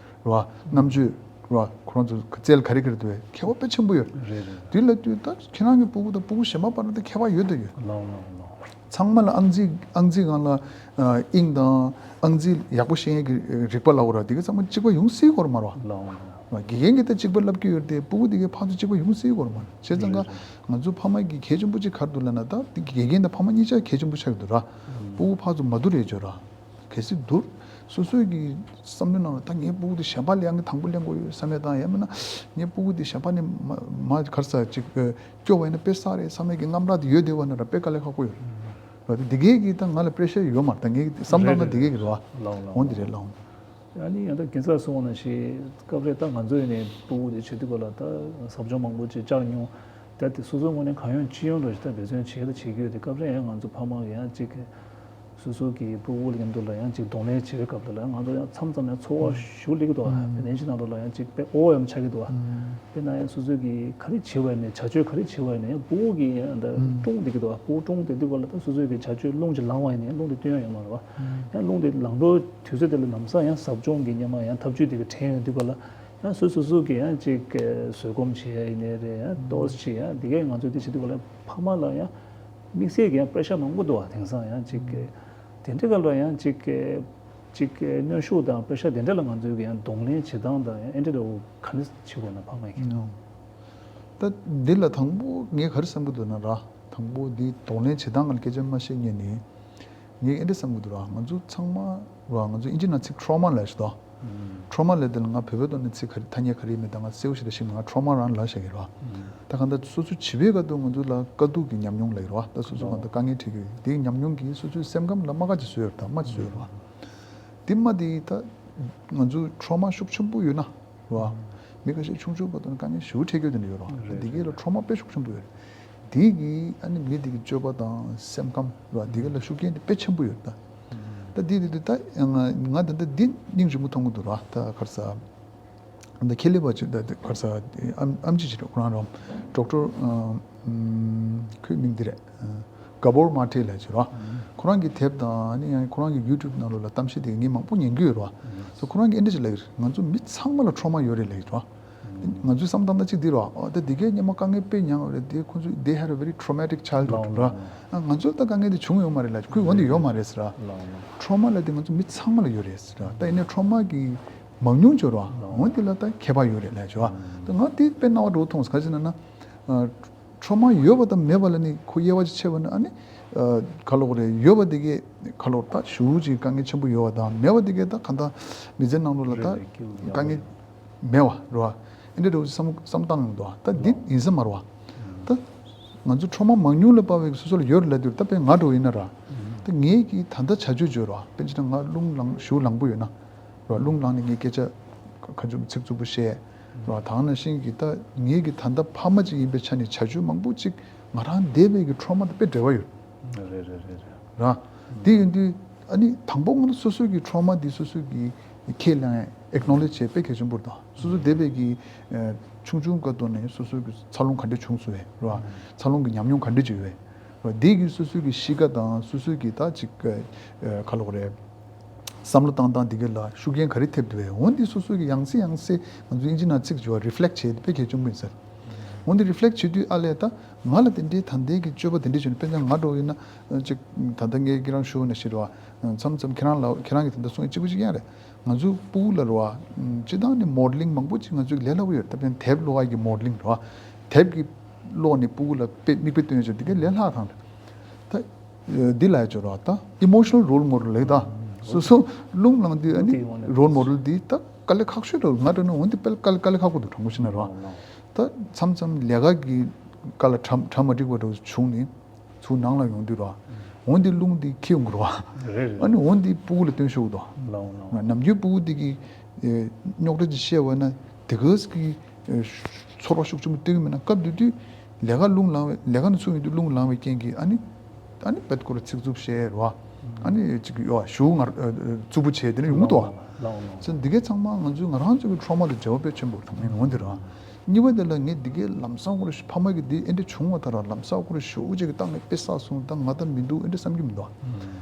ར། རྣམ་དཔྱོད་ར། ཁོ་རང་ཚོ་རྩལ་ག་རེ་ག་རེ་འདུག་བས་ཁྱད་པར་དཔེ་ཆེན་པོ་ཡོད། རེད་རེད། དེ་ལ་ལྟོས་ད་ཁྱེད་རང་གི་སྤུ་གུ་དང་སྤུ་གུ་གཞན་པ་བར་ལ་ད་ཁྱད་པར་ཡོད་དོ་ཡོད། ལགས་ལགས་ལགས། ཚང་མ་ལ་ཨང་རྩིས་ཨང་རྩིས་སྒང་ལ་དབྱིངས་དང་ཨང་རྩིས་ཡག་པོ་ཤེས་ཡས་ཀྱི་རིག་པ་ལབ་དགོས་ར། དེ་ག་ཚང་མ་གཅིག་པ་ཡོང་སྲིད་དགོས་ར་མ་རེད་བ། ལགས་འོང་། དགེ་རྒན་གྱིས་ད་གཅིག་པ་བསླབ་ཀྱི་ཡོད་དེ་སྤུ་གུ་དེ་གའི་ཕར་ཚུར་གཅིག་པ་ཡོང་སྲིད་དགོས་ར་མ་རེད། བྱས་ཙང་ཀ་རེད་རེད། ང་ཚོ་ཕ་མ་གི་གལ་ཆེན་པོ་གཅིག་ག་རེ་འདུག་ལབ་ན་ད་དེ་དགེ་རྒན་དང་ཕ་མ་གཉིས་ཆ་གལ་ཆེན་པོ་ཆགས་ཀྱི་འདུག་ར། སྤུ་གུ་ཕར་ཚུར་མ་བསྡུར་རེད་ཅོ་ར། གལ་སྲིད་བསྡུར། སོ་སོའི་གི་བསམ་བློའི་ནང་ལ་ད་ངའི་སྤུ་གུ་དེ་གཞན་པ་ལས་ཨང་ཀི་དང་པོ་ལེན་དགོས་ཡོད་བསམ་ཡས་དང་ཡང་མིན་ན་ངའི་སྤུ་གུ་དེ་གཞན་པ་ནས་མ་མ་ག་རེ་ཟ་ཅིག་སྐྱོ་བ་ཡིན་ན་དཔེ་བསགས་རེད་བསམ་ཡས་ཀྱི་དངངས་སྐྲག་དེ་ཡོད་བསྡད་པ་ན་ར་དཔེ་དཀའ་ལས་ཁག་པོ་ཡོད་རེད། ར་དེ་དེ་གས་ཀྱི་ད་ང་ལ་པེ་རེ་ཤར་ཡོད་མ་རེད། ད་ངའི་བསམ་བློ་ནང་དེ་གས་ཀྱི་རེད་བ། ལགས་ལགས། འོང་དེ་རེད་ལགས་འོང་། ཨ་ནི་ཡང་ད་རྒན་ཚ་གསུངས་པ་ནང་བཞིན་སྐབས་རེ་ད་ང་ཚོ་ཡིན་ནའི་སྤུ་གུ་དེ་བྱེད་དུས་སྐབས་ལ་ད་ཟབ་སྦྱོང་མང་པོ་ཅིག་བཅར་མྱོང་། ད་དེ་སོ་སོའི་ངོས་ནས་གང་ཡོང་ཅི་ཡོང་འདྲ་ཞིག་ད་འབད་བརྩོན་བྱས་ད་བྱེད་ཀྱི་ཡོད་དེ། སྐབས་རེ་ཡང་ང་ཚོ་ཕ་མ་ཡང་ཅིག་གི་ སོ་སོ་གི་ཕྲུ་གུ་ལ་མཉམ་དུ་ལ་ཡང་ཅིག་གདོང་ལེན་བྱེད་པའི་སྐབས་དེ་ལ་ང་ཚོ་ཡང་མཚམས་མཚམས་ཡང་ཚོར་བ་ཞུ་སླེབས་ཀྱི་འདུག་ཨ། དེ་ནང་བཞིན་ནང་དུ་ལ་ཡང་ཅིག་དཔེ་ཨོ་ཡང་ཆགས་ཀྱི་འདུག་ཨ། དཔེར་ན་ཡང་སོ་སོ་གི་ག་རེ་བྱེད་པ་ཡིན་ནའི་བྱ་སྤྱོད་ག་རེ་བྱེད་པ་ཡིན་ནའི་ཡང་ཕྲུ་གུ་གི་ཡང་ད་ཀྲུང་བསྡད་ཀྱི་འདུག་ཨ། ཕྲུ་གུ་ཀྲུང་བསྡད་དུས་སྐབས་ལ་ད་སོ་སོ་གི་བྱ་སྤྱོད་རླུང་ཅིག་ལངས་པ་ཡིན་ནའི་རླུང་དེ་སྟོན་ཡ་ཡོད་མ་རེད་བ། ཡང་རླུང་དེ་ལངས་འགྲོ་དུས་ཚོད་དེ་ལ་ལམ་སང་ཡང་ཟབ་སྦྱོང་གི་སྔོན་མ་ཡང་ཐབས་ཇུས་དེ་ག་དྲན་ཡོང་དུས་སྐབས་ལ་ཡང་སོ་སོ་སོ་གི་ཡང་ཅིག་བཟོད་སྒོམ་བྱེད་ཡ་ཡིན་ནའི་རེད། ཡང་ཏོག་ཙམ་བྱེད་ཡ་དེ་གས་ང་ཚོས་དེ་བྱེད་དུས་སྐབས་ལ་ཕ་མ་ལ་ཡང་དམིགས་བསལ་གྱི་ཡང་པེ་རེ་ཤར་མང་པོ་འདུག་བ། དེང་སང་ཡང་ཅིག་གི་དེ་འདྲ་ག་ལ་ཡང་ཅིག་གི་ཅིག་གི་གནོན་ཤུགས་དང་པེ་རེ་ཤར་དེ་འདྲ་ལ་ང་ཚོའི་གི་ཡང་གདོང་ལེན་བྱེད་སྟངས་དང་ཡང་ཨེ་འདྲ་འདྲ་བོ་ག་འདྲ་བྱེད་དགོས་ན་ཕ་མ་གིས། ནོ། ད་འདི་ལ་དང་པོ་ངས་ག་རེ་བསམ་གི་འདུག་ན་ར། དང་པོ་འདི་གདོང་ལེན་བྱེད་སྟངས་ལ་སྐད་ཆ་མ་བཤད་སྔོན་ནས་ངས་ཨེ་འདྲ་བསམ་གི་འདུག་ར། ང་ཚོ་ཚང་མ་ར་ང་ཚོ་ཨིན་ཇི་ནང་ཚིག་ཊོ་མ་ལབ་ཞིག་འདུག་ཊོ་མ་ལབ་དེ་ལ་ང་བོད་པའི་ཐོག་ནས་ཚིག་ག་རེ་ཐ་སྙད་ག་རེ་ཡིན་མིན་ད་ང་གསལ་པོ་ཞིག་ལ་ཤེས་མེད། ང་ཊོ་མ་རང་ལབ་བཞག་གི་རེད་བ། ད་གང་ལྟར་སོ་སོ་བྱིས་པའི་སྐབས་དུ་ང་ཚོ་ལ་དཀའ་སྡུག་གི་ཉམས་མྱོང་ལབ་ཀྱི་རེད་བ། ད་སོ་སོ་གང་ལྟར་དཀའ་ངལ་འཕྲད་ཀྱི་ཡོད། དེའི་ཉམས་མྱོང་གིས་སོ་སོའི་སེམས་ཁམས་ལ་རྨ་ཁ་ཅིག་བཟོས་ཡོད་རེད། ད་རྨ་ཅིག་བཟོས་ཡོད་རེད་བ། དེ་རྨ་དེ་ད་ང་ཚོ་ཊོ་མ་ཤུགས་ཆེན་པོ་ཡོད་ན་རེད་བ། མི་ཁ་ཤས་ཆུང་ཆུང་སྐབས་དུ་ནས་དཀའ་ངལ་ཞེ་པོ་འཕྲད་ཀྱི་ཡོད་དེ་འདྲ་ཡོད་རེད་བ། ད་དེ་གས་ལ་ཊོ་མ་དཔེ་ཤུགས་ཆེན་པོ་ཡོད་རེད། དེ་གིས་ཨ་ནི་མི་དེ་གི་སྤྱོད་པ་དང་སེམས་ཁམས་རེད་བ། དེ་གས་ལ་ཤུགས་རྐྱེན་དེ་དཔེ་ཆེན་པོ་ཡོད་ད། ད་འདི་འདི་འདི་ད་ང་ང་ད་ལྟ་འདི་སྙིང་རྗེ་མོ་མཐོང་གི་འདུག་ར། ད་ག་རེ་ཟ། ད་ཁེ་ལས་པ་ཅིག་ད་ག་རེ་ཟ། ཨམ་ཨམ་ཆི་ཅིག་རེད། ཁོ་རང་རང་ཌོག་ཊར་ཨ་ཨམ་ཁོའི་མིང་འདི་རེད། ག་བོར་མ་ཏེ་ལབ་ཅིག་ར། ཁོ་རང་གི་དེབ་དང་ཨ་ནི་ཡང་ཁོ་རང་གི་ཡུ་ཊུབ་ནང་ལོགས་ལ་གཏམ་བཤད་དེ་ངས་མང་པོ་ཉན་གྱི་ཡོད་ར། སོ་ཁོ་རང་གིས་ཨེ་འདྲ་ཅིག་ལབ་ཀྱི་རེད། ང་ཚོ་མི་ཚང་མ་ལ་ཊོ་མ་ཡོད་རེད་ལབ་ཀྱི་ར། ང་ཚོའི་བསམ་སྟངས་ད་ཅིག་འདི་རེད་བ། ཨོ་ད་འདི་གས་སྔོན་མ་དཀའ་ངལ་དཔེ་མྱངས་ཡོད་རེད། དེ་ཁོ་ཚོས་they had a very traumatic childhood ར། ང་ཚོར་ད་དཀའ་ངལ་དེ་བྱུང་ཡོད་མ་རེད་ལབ། ཁོས་འོ་འདི་ཡོད་མ་རེད་ཟེར་ར། ཊོ་མ་ལབ་དེ་ང་ཚོ་མི་ཚང་མ་ལ་ཡོད་རེད་ཟེར་ར། ད་ཡིན་ནའི་ཊོ་མ་གི་མང་ཉུང་ཅིག་ཡོད་ར། འོ་འདི་ལ་ད་ཁྱད་པར་ཡོད་རེད་ལབ་ཀྱི་ར། ད་ང་དེ་དཔེ་སྣང་བ་འགྲོ་མཐོང་སོང་། ག་ཅི་ན་ན། ཨ། ཊོ་མ་ཡོད་པ་དང་མེད་པ་ལ་ནི་ཁོ་དབྱེ་བ་ཅིག་ཕྱེ་བ་ན་ཨ་ནི། ཨ། ག་ལབ་དགོས་རེད། ཡོད་པ་དེ་གས་ག་ལབ་དགོས་རེད། ད་ཞེ་པོ་ཅིག་དཀའ་ངལ་ཆེན་པོ་ཡོད་པ་དང་མེད་པ་དེ་གས་ད་གང་ལྟར་མི་ཚེ་ནང་ལོགས་ལ་ད་རེད་རེད། སྐྱིད་པོ་དཀའ་ངལ་ཡག་པོ་རེད། མེད་པ་རེད་བ། ཨེ་འདྲ་འདྲ་བོ་བསམ་བསམ་སྟངས་ཡོང་འདུག་ད་འདི་ཡིན་ས་མ་རེད་བ། ད་ང་ཚོ་ཊོ་མ་མང་ཉུང་ལ་དཔག་པའི་སོ་སོ་ལ་ཡོད་རེད་ལབ་དུས། ད་དཔེ་ང་འདྲ་བོ་ཡིན་ན་ར། ད་ངེད་ཀྱི་ད་ལྟ་བྱ་སྤྱོད་བརྗོད་ར། དཔེར་ན་ང་རླུང་ལངས་ཞེ་པོ་ལངས་པོ་ཡོད་ན། ར་རླུང་ལངས་ནས་ངས་སྐད་ཆ་ག་ཚོད་ཚིག་རྩུབ་པོ་བཤད། ར་དེ་ནང་བཞིན་གྱི་ད་ངེད་ཀྱི་ད་ལྟ་ཕ་མ་ཅིག་ཡིན་པའི་ཆ་ནས་བྱ་སྤྱོད་མང་པོ་ཅིག་ང་རང་འདས་པའི་གི་ཊོ་མ་དང་དཔེ་འབྲེལ་བ་ཡོད། རེད་རེད་རེད་རེད། ར། དེ་ཡིན་དུས་ཨ་ནི་དང་པོ་ང་ཚོ་སོ་སོ་གི་ཊོ་མ་འདི་སོ་སོ་གི་ཁས་ལེན་ཨེག་ནོ་ལེཇ་བྱེད་དཔེ་གལ་ཆེན་པོ་རེད་ད། སོ་སོ་འདས་པའི་གི་ཆུང་ཆུང་སྐབས་དུ་ནས་སོ་སོ་གི་འཚར་ལོངས་ག་འདྲ་བྱུང་སོང་བས་ར། འཚར་ལོངས་ཀྱི་ཉམས་མྱོང་ག་འདྲ་ཅིག་ཡོད་བས་ར། དེ་གི་སོ་སོ་གི་གཤིས་ཀ་དང་སོ་སོ་གི་ད་ཅིག་ག་ལབ་དགོས་རེད། བསམ་བློ་བཏང་སྟངས་འདི་ག་ལ་ཤུགས་རྐྱེན་ག་རེ་ཐེབས་འདུག་བས། འོ་འདི་སོ་སོ་གི་ཡང་སེ་ཡང་སེ་ང་ཚོ་ཨིན་ཇི་ནང་ཚིག་བརྗོད་པ་རི་ཕི་ལེག་བྱེད་དཔེ་གལ་ཆེན་པོ་ཡིན་ཟེར། འོ་འདི་རི་ཕི་ལེག་བྱེད་དུས་ཨ་ལས་ད་ང་ལ་དེ་འདྲའི་ད་ལྟའི་གི་སྤྱོད་པ་དེ་འདྲ་བྱུང་ན། དཔེར་ན་ང་འདྲ་བོ་ཡིན་ན་ཅིག་ད་ལྟ་ངས་ཁྱེད་རང་ཞུ་ན་ཞིག་རེད་བ། མཚམས་མཚམས་ཁྱེད་རང་ལ་ཁྱེད་རང་གི་ད་ལྟ་གསུང་ཡ་གཅིག་པུ་གཅིག་རྐྱང་རེད། ང་ཚོ་ཕྲུ་གུ་ལ་རེད་བ། སྤྱིར་བཏང་ནས་མོ་ཌེ་ལིང་མང་པོ་ཅིག་ང་ཚོས་ལས་སླ་པོ་ཡོད། ད་དཔེར་ན་དེབ་ཀློག་ཡ་གི་མོ་ཌེ་ལིང་རེད་བ། དེབ་ཀྱི་ཀློག་ནས་ཕྲུ་གུ་ལ་དཔེ་མིག་དཔེ་སྟོན་ཡ་ཅིག་དེ་ག་ལས་སླ་རང་རེད། ད་འདི་ལ་ཡ་ཅོ་ར་ད་ཨི་མོ་ཤི་ནལ་རོལ་མོ་ཌེལ་ལབ་ད། སོ་སོ་རླུང་ལངས་དུས་ཨ་ནི་རོལ་མོ་ཌེལ་འདི་ད་དཀའ་ལས་ཁག་ཤོས་འདྲ་བོ་ང་འདྲ་ན། འོ་འདི་དཔེ་དཀའ་ལས་དཀའ་ལས་ཁག་པོ་འདུག་དྲང་པོ་བཤད་ན་ར། ད་མཚམས་མཚམས་ལས་ཀ་གི་སྐབས་ལ་གྲ་གྲ་མ་འགྲིག་པ་འདྲ་བོ་བྱུང་ནས་ཚུར་ནང་ལ་ཡོང་དུས་ར། འོ་འདི་རླུང་འདི་འཁྱེར་ཡོང་གི་ར། རེད་རེད། ཨ་ནི་འོ་འདི་ཕྲུ་གུ་ལ་སྟོན་ཤོག་དོ། ལའོ་ལའོ། ནམ་རྒྱུན་ཕྲུ་གུ་འདི་གི་རྙོག་དྲ་ཅིག་བཤད་པ་ན་དེ་ག་གི་ཚོར་བ་ཤུགས་ཆེན་པོ་སྟོན་གི་མེད་ན། སྐབས་དེ་དུས་ལས་ཀ་རླུང་ལངས་པའི་ལས་ཀ་ནས་ཚུར་ཡོང་དུས་རླུང་ལངས་པའི་རྐྱེན་གྱིས་ཨ་ནི་ཨ་ནི་དཔེ་ཁོ་ར་ཚིག་རྩུབ་བཤད་ར། ཨ་ནི་ཅིག་ཡོ་ཞུ་ང་རྩུབ་པོ་བྱས་དེ་ནས་ཡོང་གི་འདུག་བ། ལའོ་ལའོ། ཚེ་འདི་གའི་ཚང་མ་ང་ཚོའི་ང་རང་ཚོ་གི་ཊོ་མ་དང་འབྲེལ་བ་དཔེ་ཆེན་པོ་དང་ངོ་འདི་ར། གཉིས་པ་དེ་ལ་ངས་འདི་གའི་ལམ་སང་ཁོ་ར་ཕ་མ་གི་འདི་ཨེ་འདྲ་བྱུང་བ་ད་ར་ལམ་སང་ཁོ་ར་ཞེ་པོ་ཅིག་གི་བཏང་ནས་དཔེ་བསགས་སོང་། ད་ང་ད་མི་འདུག་ཨེ་འདྲ་བསམ་གྱི་མི་འདུག་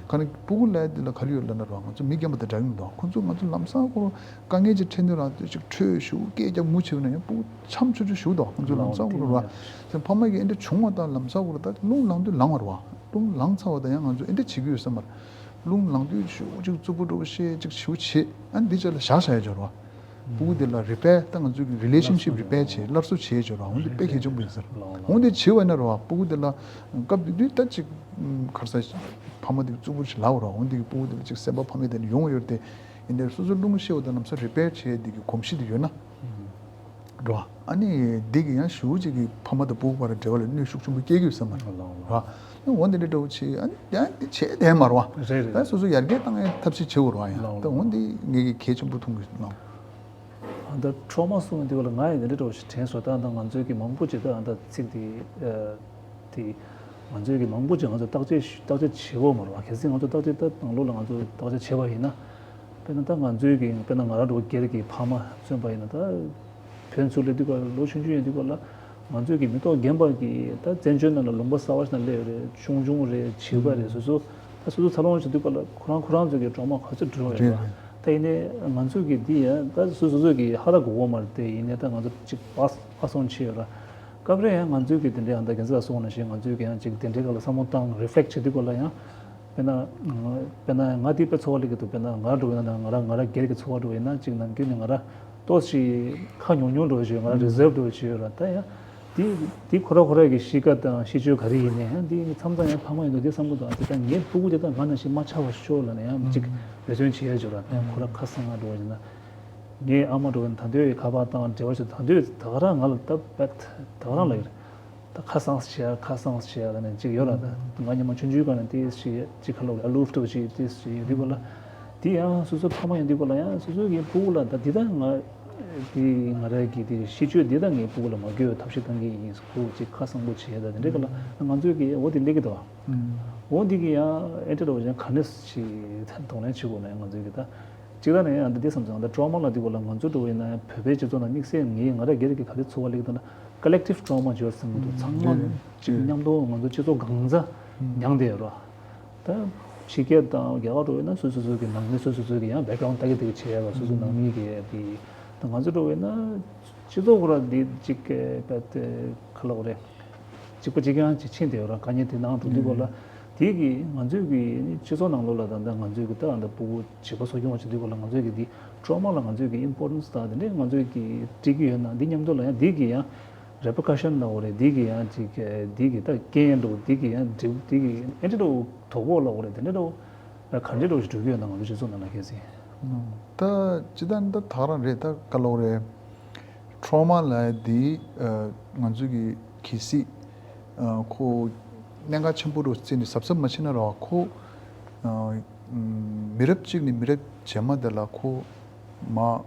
ག་ནི་ཕྲུ་གུ་ལ་འདི་ལ་ག་རེ་ཡོད་ལབ་ན་ར། ང་ཚོ་མི་རྒན་པ་དང་འདྲ་གི་མི་འདུག་ཁོ་ཚོ་ང་ཚོ་ལམ་སང་ཁོ་ར་དཀའ་ངལ་ཅིག་འཕྲད་དུས་རང་དེ་ཅིག་ཁྲོས་ཞེ་པོ་སྐད་རྒྱག་མུ་བྱས་པ་ན་ཡང་ཕྲུ་གུ་འཆམ་ཆུ་ཆུ་ཞེ་པོ་འདུག་ཁོ་ཚོ་ལམ་སང་ཁོ་ར་ར། ཕ་མ་གི་ཨེ་འདྲ་བྱུང་བ་ད་ལམ་སང་ཁོ་ར་ད་རླུང་ལངས་དུས་ལངས་པ་ར་བ། རླུང་ལངས་ཚར་བ་ད་ཡང་ང་ཚོ་ཨེ་འདྲ་བྱེད་ཀྱི་ཡོད་ས་མ་རེད། རླུང་ལངས་དུས་ཞེ་པོ་ཅིག་རྩུབ་པོ་འདྲ་བོ་བཤད་ཅིག་ཞེ་པོ་བྱེད། ཨ་ནི་འདི་ཅག་ལ་བཞག་བཞག་ཡ་སྦྱོར་བ། ཕྲུ་གུ་དེ་ལ་རི་པེར་ད་ང་ཚོའི་གི་རི་ལེ་ཤན་ཤིབ་རི་པེར་བྱེད་སླར་གསོ་བྱེད་སྦྱོར་བ། འོ་འདི་དཔེ་གལ་ཆེན་པོ་ཡིན་ཟེར། འོ་འདི་བྱེད་པ་ན་ར་བ་ཕྲུ་གུ་དེ་ལ་སྐབས་དེ་དུས་ད་ཅིག་ཁར་ས་ཕ་མ་དེ་རྩུབ་པོ་ཞིག་ལབ་ར། འོ་འདི་གི་ཕྲུ་གུ་དེ་ལ་ཅིག་སེམས་པ་ཕམ་ཡ་དེ་ནི་ཡོང་ཡོད་དེ། ཡིན་ནའི་སོ་སོ་རླུང་ཤེས་པ་དང་ལམ་སང་རི་པེར་བྱེད་ཡ་འདི་གི་གོམས་གཤིས་དེ་ཡོད་ན། འགྲོ་བ། ཨ་ནི་འདི་གི་ཡང་ཞེ་པོ་ཅིག་གི་ཕ་མ་དང་ཕྲུ་གུ་བར་འབྲེལ་བ་ལ་གནོད་ཤུགས་ཆེན་པོ་སྐྱེལ་གྱི་ཡོད་ས་མ་རེད། ལའོ་ལའོ། ར། འོ་འདི་འདྲ་འདྲ་བོ་ཆེ་ཨ་ནི་ཡང་འདི་བྱས་བསྡད་མ་རེད་བ། རེད་རེད། ད་སོ་སོ་ཡར་རྒྱས་བཏང་ཡའི་ཐབས་ཤེས་བྱེད་དགོས་རེད་བ། ཡང་ལའོ་ད་འོ་ལའོ། འདི་ངེད་ཀྱི་གལ་ཆེན་པོ་མཐོང་གི་ལའོ། ཨ་ད་ཊོ་མ་གསུངས་དུས་ལ་ང་ཡང་འདི་འདྲ་འདྲ་བོ་ཞིག་དྲན་སོང་། ད་ད་ང་ཚོའི་གི་མང་པོ་ཅིག་ད་ཨ་ད་ཚིག་འདི་ཨ་དེ་ ང་ཚོས་ཀྱི་མང་པོ་ཅིག་ང་ཚོས་བརྟག་དཔྱད་བརྟག་དཔྱད་བྱེད་དགོས་མ་རེད་བ། གལ་སྲིད་ང་ཚོས་བརྟག་དཔྱད་ད་ནང་ལོགས་ལ་ང་ཚོས་བརྟག་དཔྱད་བྱས་པ་ཡིན་ན། དཔེར་ན་ད་ང་ཚོའི་གི་དཔེར་ན་ང་རང་འདྲ་བོ་སྒེར་གྱི་ཕ་མ་མཚོན་པ་ཡིན་ན། ད་ཕན་ཚུན་སླེབས་དུས་སྐབས་ལ་ལོ་ཆུང་ཆུང་ཡིན་དུས་སྐབས་ལ་ང་ཚོའི་གི་མི་ཐོག་རྒན་པ་གི་ད་བཙན་བྱོལ་ནང་ལ་ལུང་པ་གསར་པ་ཞིག་ནང་སླེབས་རེད། ཆུང་ཆུང་རེད། བྱིས་པ་རེད། སོ་སོ་ད་སོ་སོ་འཚར་ལོངས་བྱེད་དུས་སྐབས་ལ་ཁོ་རང་ཁོ་རང་ཚོའི་གི་ཊོ་མ་ག་ཚོད་འགྲོ་ཡོད་རེད། རེད། ད་ཡིན་ནའི་ང་ཚོའི་གི་འདི་ཡང་ད་སོ་སོ་སོ་སོའི་གི་ཧ་ལ་གོ་གོ་མ་རེད་དེ། ཡིན་ནའི་ད་ང་ཚོ་གཅིག་པ་ཨ་སོང་ཆེ་ཡོད་ར། སྐབས་རེ་ཡང་ང་ཚོའི་གི་དེ་འདྲའི་ཡང་ད་རྒན་ཚ་ལགས་གསུངས་ནང་བཞིན་ང་ཚོའི་གི་ཡང་ཅིག་དེ་འདྲའི་སྐབས་ལ་བསམ་བློ་བཏང་རི་ཕི་ལེག་ཊི་བྱེད་དུས་སྐབས་ལ་ཡང་། དཔེར་ན། དཔེར་ན་ང་དེ་དཔེ་ཚོར་བ་སླེབས་ཀྱི་འདུག་དཔེར་ན་ང་འགྲོ་བས་ན་ང་རང་ང་རང་སྒེར་གྱི་ཚོར་བ་འགྲོ་བས་ན་ཅིག་ནམ་རྒྱུན་ནས་ང་རང་ཏོག་ཙམ་ཁ་ཉུང་ཉུང་འགྲོ་བྱས་ཡོད། ང་རང་རི་ཛརབ་འགྲོ་བྱས་ཡོད་ར། ད་ཡང་དེ་དེ་ཁོ་ར་ཁོ་ར་གི་གཤིས་ཀ་དང་གཤིས་སྤྱོད་ག་རེ་ཡིན་ནའི་ཡང་དེ་མཚམས་མཚམས་ཡང་ཕ་མ་ཡིན་འདུག་དེ་བསམ་གི་འདུག་ཨ་ཙི་ད་ངའི་སྤུ་གུ་དེ་ད་ང་ནང་བཞིན་མ་ཆགས་པ་ཤོག་ལབ་ནས་ཡང་ཅིག་འབད་བརྩོན་བྱེད་ཡ་བྱོས་ར། ད་ཡང་ཁོ་ར་ཁ་སང་ང་འགྲོ་བ་ཡིན་ན། ངའི་ཨ་མ་འགྲོ་བས་ན་ད་འདོད་ཡོད་ཁ་པར་དང་འབྲེལ་བ་བྱེད་ད་འདོད་ད་ག་རང་ང་ལ་ད་བད་ད་ག་རང་ལ་ཡོད། ད་ཁ་སང་བྱས་ཁ་སང་བྱས་ལ་ནས་ཅིག་ཡོད་ར། ད་ང་ཉི་མ་ཆུང་ཆུང་སྒང་ནས་དེ་བྱས་ཅིག་ཁ་ལོ་ཨ་ལུ་ཕྲུག་ཅིག་དེ་བྱས་ཡོད་དུས་སྐབས་ལ། དེ་ཡང་སོ་སོ་ཕ་མ་ཡིན་དུས་སྐབས་ལ་ཡང་སོ་སོ་གི་ཕྲུ་གུ་ལ་ད་དེ་ད་ང་དེ་ང་རའི་གི་དེ་གཤིས་སྤྱོད་དེ་ད་ངའི་ཕྲུ་གུ་ལ་མ་འགྱུར་བའི་ཐབས་ཤེས་གཏང་གི་ཡིན། ཕྲུ་གུ་ཅིག་ཁ་སང་པོ་བྱས་ད་དེ་འདྲའི་སྐབས་ལ་ང་ཚོའི་གི་འོ་དེ་སླེབས་ཀྱི་འདུག་འོ་འདི་གི་ཡང་ཨེ་འདྲ་འདྲ་བ་ཅན་ག་ནས་ཅིག་གདོང་ལེན་བྱེད་དགོས་ན་ཡང་ང་ཚོའི་གི་ད། གཅིག་ད་ནས་ཡང་འདི་འདི་བསམ་སོང་། ད་ཊོ་མ་ལ་འདི་སྐོར་ལ་ང་ཚོ་འགྲོ་བས་ན་ཡང་བོད་པའི་སྤྱི་ཚོགས་ནང་དམིགས་བསལ་ངས་ང་རང་སྒེར་གྱི་ག་རེ་ཚོར་བ་སླེབས་འདུག་ན་ཀོ་ལེག་ཊིབ་ཊོ་མ་བརྗོད་ཟིན་གྱི་འདུག་ཚང་མ་གཅིག་མཉམ་དུ་ང་ཚོ་སྤྱི་ཚོགས་གང་ཚ་མྱངས་བསྡད་ཡོད་ར། ད་ཕྱི་རྒྱལ་དང་རྒྱ་གར་འགྲོ་བས་ན་སོ་སོ་སོ་གི་ནང་མི་སོ་སོ་སོ་གི་ཡང་བེག་གྷ་རའུན་ཌི་ལྟ་གི་ལྟ་གི་བྱས་ཡོད་ར། སོ་སོ་ནང་མི་གི་དེ་ད་ང་ཚོ་འགྲོ་བས་ན་སྤྱི་ཚོགས་ཁོ་ར་འདི་གཅིག་གི་བེད་ག་ལ་གོ་རེད། གཅིག་པ་གཅིག་རྐྱང་གཅིག་ཕྱིན་བསྡད་ཡོད་ར། དཀའ་ངལ་དེ་ནང་འགྲོ་དུས་སྐོར་ལ། དེ་གི་ང་ཚོའི་གི་སྤྱི་ཚོགས་ནང་ལོགས་ལ་ད་ལྟ་ང་ཚོའི་གི་ད་ལྟ་ཕྲུ་གུ་བྱིས་པ་གསོ་སྐྱོང་བ་བྱེད་དུས་སྐོར་ལ་ང་ཚོའི་གི་འདི་ཊོ་མ་ལ་ང་ཚོའི་གི་ཨིམ་པོར་ཊན་སི་དང་དེ་འདྲས་ང་ཚོའི་གི་སྤྲད་ཀྱི་ཡོད་ན། འདི་མཉམ་དུ་ལ་ཡང་འདི་གི་ཡང་རེ་པར་ཀ་ཤན་ལ་འོ་རེད། འདི་གི་ཡང་ཅིག་འདི་གི་ད་རྐྱེན་འགྲོ་འདི་གི་ཡང་འགྲིག་འདི་གི་ཨེ་འདྲས་འགྲོ་དོ་ཕོག་ལ་འོ་རེད། དེ་འདྲས་འགྲོ་ག་འདྲས་འགྲོ་ཞིག་འགྲོ་གི་ཡོད་ན་ང་ཚོ་སྤྱི་ཚོགས་ནང་ལ་གལ་སྲིད། ད་ཅི་ད་འདི་ད་ག་རང་རེད། ད་ག་ལོག་རེད། ཊོ་མ་ལབ་ཡ་འདི་ང་ཚོ་གི་གལ་སྲིད་ཁོ་གནད་འགག་ཆེན་པོ་རུ་བརྩིས་ནས་གཟབ་གཟབ་མ་བྱས་ན་ར་ཁོ་མི་རབས་གཅིག་ནས་མི་རབས་རྗེས་མ་དེ་ལ་ཁོ་མ་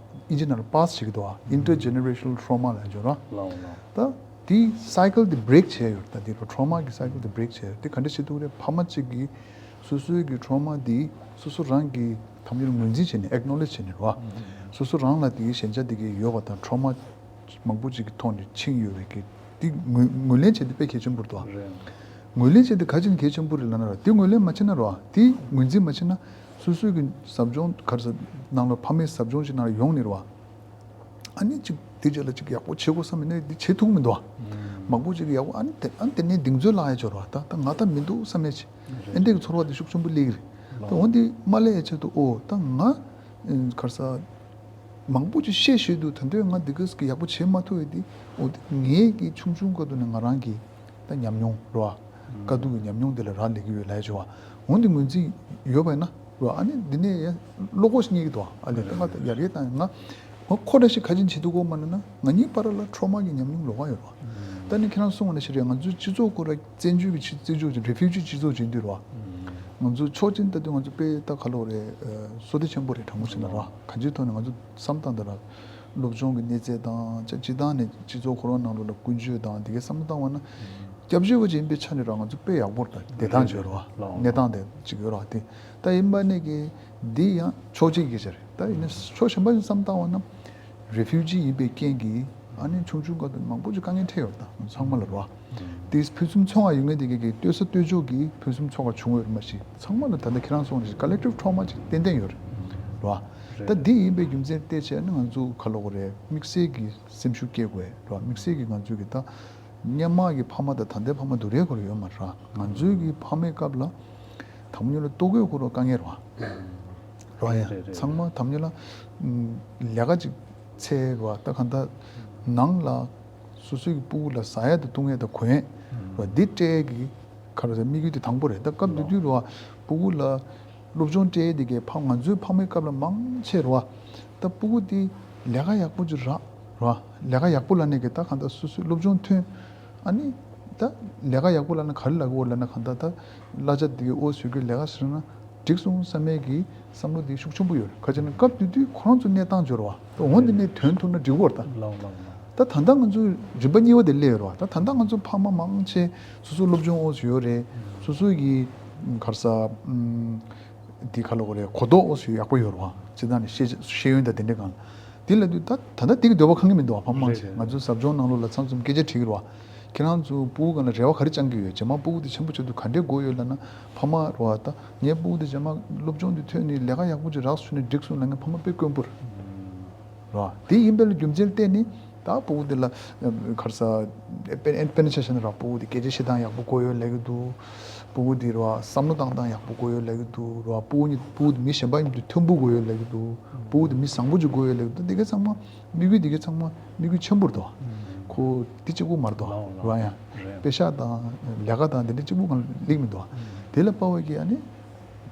ཨིན་ཇི་ནང་ལ་པཱ་སི་བྱེད་ཀྱི་འདུག་ཨ། ཨིན་ཊར་ཇེ་ནེ་རེ་ཤ་ནལ་ཊོ་མ་ལབ་ཡ་ཅིག་ཡོད་ར། ལའོ་ལའོ། ད་དེ་སའི་ཀལ་དེ་བྷི་རེག་བྱས་ཡོད། ད་དེ་ཊོ་མ་གི་སའི་ཀལ་དེ་བྷི་རེག་བྱས་ཡོད། དེ་ག་འདྲ་བྱེད་ཐུབ་རེད། ཕ་མ་གཅིག་གིས་སོ་སོའི་གི་ཊོ་མ་དེ་སོ་སོ་རང་གི་ཐམས་ཅད་ངོས་འཛིན་བྱས་ནས་ཨེག་ནོ་ལེཇ་བྱས་ནས་ར། སོ་སོ་རང་ལ་དེ་གི་ཞན་ཆ་དེ་གི་ཡོད་པ་དང་ཊོ་མ་མང་པོ་ཅིག་གི་ཐོག་ནས་ཕྱིན་ཡོད་པའི་གི་དེ་ངོས་ངོས་ལེན་བྱས་ཏེ་དཔེ་གལ་ཆེན་པོ་རེད་དོ། རེད། ངོས་ལེན་བྱས་ཏེ་ག་ཅིག་ནས་གལ་ཆེན་པོ་རེད་ལབ་ན་ར། དེ་ངོས་ལེན་མ་བྱས་ན་ར་དེ་ངོས་འཛིན་མ་བྱས་ན་སོ་སོའི་གི་ཟབ་སྦྱོང་ག་རེ་ཟེར་ནང་ལ་ཕ་མའི་ཟབ་སྦྱོང་ཅིག་ནང་ལ་ཡོང་ནས་ར། ཨ་ནི་ཅིག་དེ་རྗེས་ལ་ཅིག་ཡག་པོ་བྱེད་དགོས་བསམ་ཡིན་ན་འདི་བྱེད་ཐུབ་མི་འདུག་ཨ། མང་པོ་ཅིག་ཡག་པོ་ཨ་ནི་དེ་ཨ་ནི་དེ་ནས་གདེང་ཚོད་བརླག་ཡ་ཅིག་ཡོད་རེད་བ། ད་ད་ང་ད་མི་འདུག་བསམ་ཡ་ཅིག་ཨེ་འདྲས་ཀྱི་ཚོར་བ་དེ་ཤུགས་ཆེན་པོ་སླེབས་ཀྱི་རེད། ད་འོ་འདི་མ་སླེབས་ཡ་ཆེད་དུ་ཨོ་ད་ང་ག་རེ་ཟེར་མང་པོ་ཅིག་བཤད་བཤད་དུས་ད་འདོད་ང་འདི་ག་ཟེ་གི་ཡག་པོ་བྱེད་མ་ཐུབ་ཡ་དེ་ཨོ་དེ་ངའི་གི་ཆུང་ཆུང་སྐབས་དུ་ནས་ང་རང་གི་ད་ཉམས་མྱོང་རེད་བ། དཀའ་སྡུག་གི་ཉམས་མྱོང་དེ་ལ་རག་ལས་ཀྱི་ཡོད་ལབ་ཡ་ཅིག་ཡོད་རེད་བ། འོ་འདི་ངོས་འཛིན་ཡོད་པ་ཡིན་ན། རོ། ཨ་ནི་འདི་ནས་ཡང་བློ་ཁོག་ཞིག་རྙེད་ཀྱི་འདུག་ཨ། ཨ་ལས་ད་ང་ད་ཡར་རྒྱས་བཏང་ཡོད། ང་ང་ཁོ་འདྲ་ཞིག་ག་ཅིག་བྱེད་ཐུབ་ཀྱི་ཡོད་མ་རེད་ན། ང་གཉིས་བར་ལ་ཊོ་མ་གི་ཉམས་མྱོང་ལོགས་ཀ་ཡོད་རོ། ད་ནི་ཁྱེད་རང་གསུངས་པ་ནང་བཞིན་རེད། ང་ཚོའི་སྤྱི་ཚོགས་ཁོ་ར་བཙན་བྱོལ་གྱི་སྤྱི་བཙན་བྱོལ་གྱི་རེ་ཕིའུ་ཇི་སྤྱི་ཚོགས་བྱེད་དུས་རོ། ང་ཚོ་ཕྱོགས་གཅིག་ནས་ལྟ་དུས་ང་ཚོ་དཔེ་ད་ག་ལོག་རེད། བསོད་བདེ་ཆེན་པོ་རེད། དྲང་པོ་བཤད་ན་རོ། གང་ཅིའི་ཐོག་ནས་ང་ཚོ་བསམ་བཏང་ད་ར། སློབ་སྦྱོང་གི་གནས་ཚད་དང་ཅ་སྤྱི་བཏང་ནས་སྤྱི་ཚོགས་ཁོ་རང་ནང་ལོགས་ལ་ཀུན་སྤྱོད་དང་དེ་གའི་བསམ་བློ་བཏང་བ་ན། སྐྱབས་བཅོལ་བ་ཅིག་ཡིན་པའི་ཆ་ནས་རང་ང་ཚོ་དཔེ་ཡག་པོ་རེད། བདེ་ཐང་བརྗོད་རོགས། ལའོ། གནས་སྟངས་དེ་ཅིག་ཡོད་རོགས་དེ། ད་ཡིན་པ་ནས་ཀྱི་འདི་ཡང་ཕྱོགས་གཅིག་གི་ཆ་རེད། ད་ཡིན་ན་ཕྱོགས་གཞན་པ་ཞིག་བསམ་བཏང་བ་ན། རེ་ཕིའུ་ཇི་ཡིན་པའི་རྐྱེན་གྱིས་ཨ་ནི་ཆུང་ཆུང་སྐབས་དུ་མང་པོ་ཅིག་དཀའ་ངལ་འཕྲད་ཡོད་རེད། ད་ཚང་མ་ལ་རོགས། དེ་ཕུན་སུམ་ཚོགས་པ་ཡོད་མཁན་དེ་གའི་གི་ལྟོས་ས་ལྟོས་འཇོག་གིས་ཕུན་སུམ་ཚོགས་པ་བྱུང་ཡོད་རེད་མ་གཞི། ཚང་མ་ལ་ད་ལྟ་ཁྱེད་རང་གསུངས་ནས་ཀོ་ལེག་ཊིབ་ཊོ་མ་ཅིག་ཏན་ཏན་ཡོད་རེད། རོགས། ད་འདི་ཡིན་པའི་རྒྱུ་མཚན་བལྟས་བྱས་ན་ང་ཚོ་ག་ལོག་རེད། དམིགས་བསལ་གྱི་སེམས་ཤུགས་སྐྱེད་དགོས་རོགས། དམིགས་བསལ་གྱི་ང་ཚོའི་གི་ད་སྔོན་མ་གི་ཕ་མ་དང་ད་ལྟའི་ཕ་མ་དུ་རེ་ཁོ་རེ་ཡོད་མ་རེད། ང་ཚོའི་གི་ཕ་མའི་སྐབས་ལ་དང་པོ་ཉིད་ལ་ལྟོ་གོས་ཁོ་རང་དཀའ་ངལ་རེད་བ། རེད་རེད་རེད། ཚང་མ་དང་པོ་ཉིད་ལ་ལས་ཀ་ཅིག་འཚོལ་རོགས། ད་གང་ལྟར་ནང་ལ་སོ་སོའི་གི་སྤུ་གུ་ལ་ཟ་ཡ་དང་བཏུང་ཡ་དང་གོན་ཡ་རོགས་འདི་སྤྲད་གི་ག་རེ་ཟེར་དམིགས་ཡུལ་དེ་དང་པོ་རེད། ད་སྐབས་དེ་དུས་རོགས་སྤུ་གུ་ལ་སློབ་སྦྱོང་སྤྲད་དེ་གའི་ཕ་ང་ཚོའི་ཕ་མའི་སྐབས་ལ་མང་ཆེ་རེད་བ། ད་སྤུ་གུ་དེ་ལས་ཀ་ཡག་པོ་ཅིག་རག་རེད་བ། ལས་ཀ་ཡག་པོ་ལབ་ནས་གི་ད་གང་ལྟར་སོ་སོའི་སློབ་སྦྱོང་ཐོན། ཨ་ནི་ད་ལས་ཀ་ཡག་པོ་ལབ་ན་ག་རེ་ལབ་དགོས་ལབ་ན་གང་ལྟར་ད་གླ་ཆ་དེ་གའི་ཨོ་ཟུག་གི་ལས་ཀ་ཟེར་ན་འགྲིག་སོང་བསམ་མེད་ཀྱི་བསམ་བློ་དེ་ཤུགས་ཆེན་པོ་ཡོད་རེད། ག་ཅི་ན་སྐབས་དེ་དུས་ཁོ་རང་ཚོ་གནས་སྟངས་འབྱོར་བ་ད་འོ་འདི་ནས་ཐོན་ཐུབ་ན་འགྲིག་གི་རེད་ད། ལགས་ལགས་ལགས། ད་ ད་ད་ལྟ་ང་ཚོ་རིམ་པ་གཉིས་པ་དེ་སླེབས་ཡོད་རེད་བ། ད་ད་ལྟ་ང་ཚོ་ཕ་མ་མང་ཆེ་སོ་སོ་སློབ་སྦྱོང་འོག་ཏུ་ཡོད་རེད། སོ་སོ་གི་ག་རེ་ཟེར། ཨམ། དེ་ག་ལབ་དགོས་རེད། གོ་རྟོགས་འོག་ཏུ་ཡག་པོ་ཡོད་རེད་བ། སྤྱིར་བཏང་ནས་ཤེས་ཤེས་ཡོན་དང་དེ་འདྲའི་སྒང་ལ། དེ་ལབ་དུས་ད་ད་ལྟ་དེ་གི་འདོད་པ་ཁེངས་ཀྱི་མི་འདུག་བ། ཕ་མ་མང་ཆེ། རེད། རེད། ང་ཚོ་ཟབ་སྦྱོང་ནང་ལོགས་ལ་མཚམས་མཚམས་སྐད་ཆ་དྲིས་ཀྱི་རེད་བ། ཁྱེད་རང་ཚོ་སྤུ་གུ་སྒང་ལ་རེ་བ་ག་རེ་བཅང་གི་ཡོད། རྗེས་མ་སྤུ་གུ་དེ་ཆེན་པོ་བྱེད་དུས་ག་འདྲའི་དགོས་ཡོད་ལབ་ན། ཕ་མ་རེད་བ། ད་ངའི་སྤུ་གུ་དེ་རྗེས་མ་སློབ་སྦྱོང་དེ་ཐོན་ནས་ལས་ཀ་ཡག་པོ་ཅིག་རག་སོང་ནས་འགྲིག་སོང་ལབ་མཁན་ཕ་མ་དཔེ་དཀོན་པོ་རེད། རེད་བ། དེ་ཡིན་པའི་རྒྱུ་མཚན་བརྟེན་ནས་ད་སྤུ་གུ་དེ་ལ་ག་རེ་ཟེར། དཔེར་དཔེར་ན་ཆ་བཞག་ན་ར། སྤུ་གུ་དེ་སྐད་ཆ་བཤད་སྟངས་ཡག་པོ་དགོས་ཡོད་ལབ་ཀྱི་འདུག་སྤུ་གུ་དེ་ར་བསམ་བློ་བཏང་སྟངས་ཡག་པོ་དགོས་ཡོད་ལབ་ཀྱི་འདུག་ར། སྤུ་གུ་གཉིས་སྤུ་གུ་དེ་མི་གཞན་པ་མཉམ་དུ་མཐུན་པོ་དགོས་ཡོད་ལབ་ཀྱི་འདུག་སྤུ་གུ་དེ་མི་བཟང་པོ་ཅིག་དགོས་ཡོད་ལབ་ཀྱི་འདུག་དེ་གའི་ཚང་མ་དམིགས་ཡུལ་དེ་གའི་ཚང་མ་དམིགས་ཡུལ་ཆེན་པོ་རེད་དོ། ཁོ་དེ་གཅིག་པོ་མ་རེད་དོ། ལའོ་ལའོ། ར་ཡང་། རེད། དཔེ་ཤག་དང་ལས་ཀ་དང་དེ་འདྲ་གཅིག་པོ་སྒང་སླེབས་མི་འདུག་དེ་ལ་དཔག་པའི་གི་ཨ་ནི་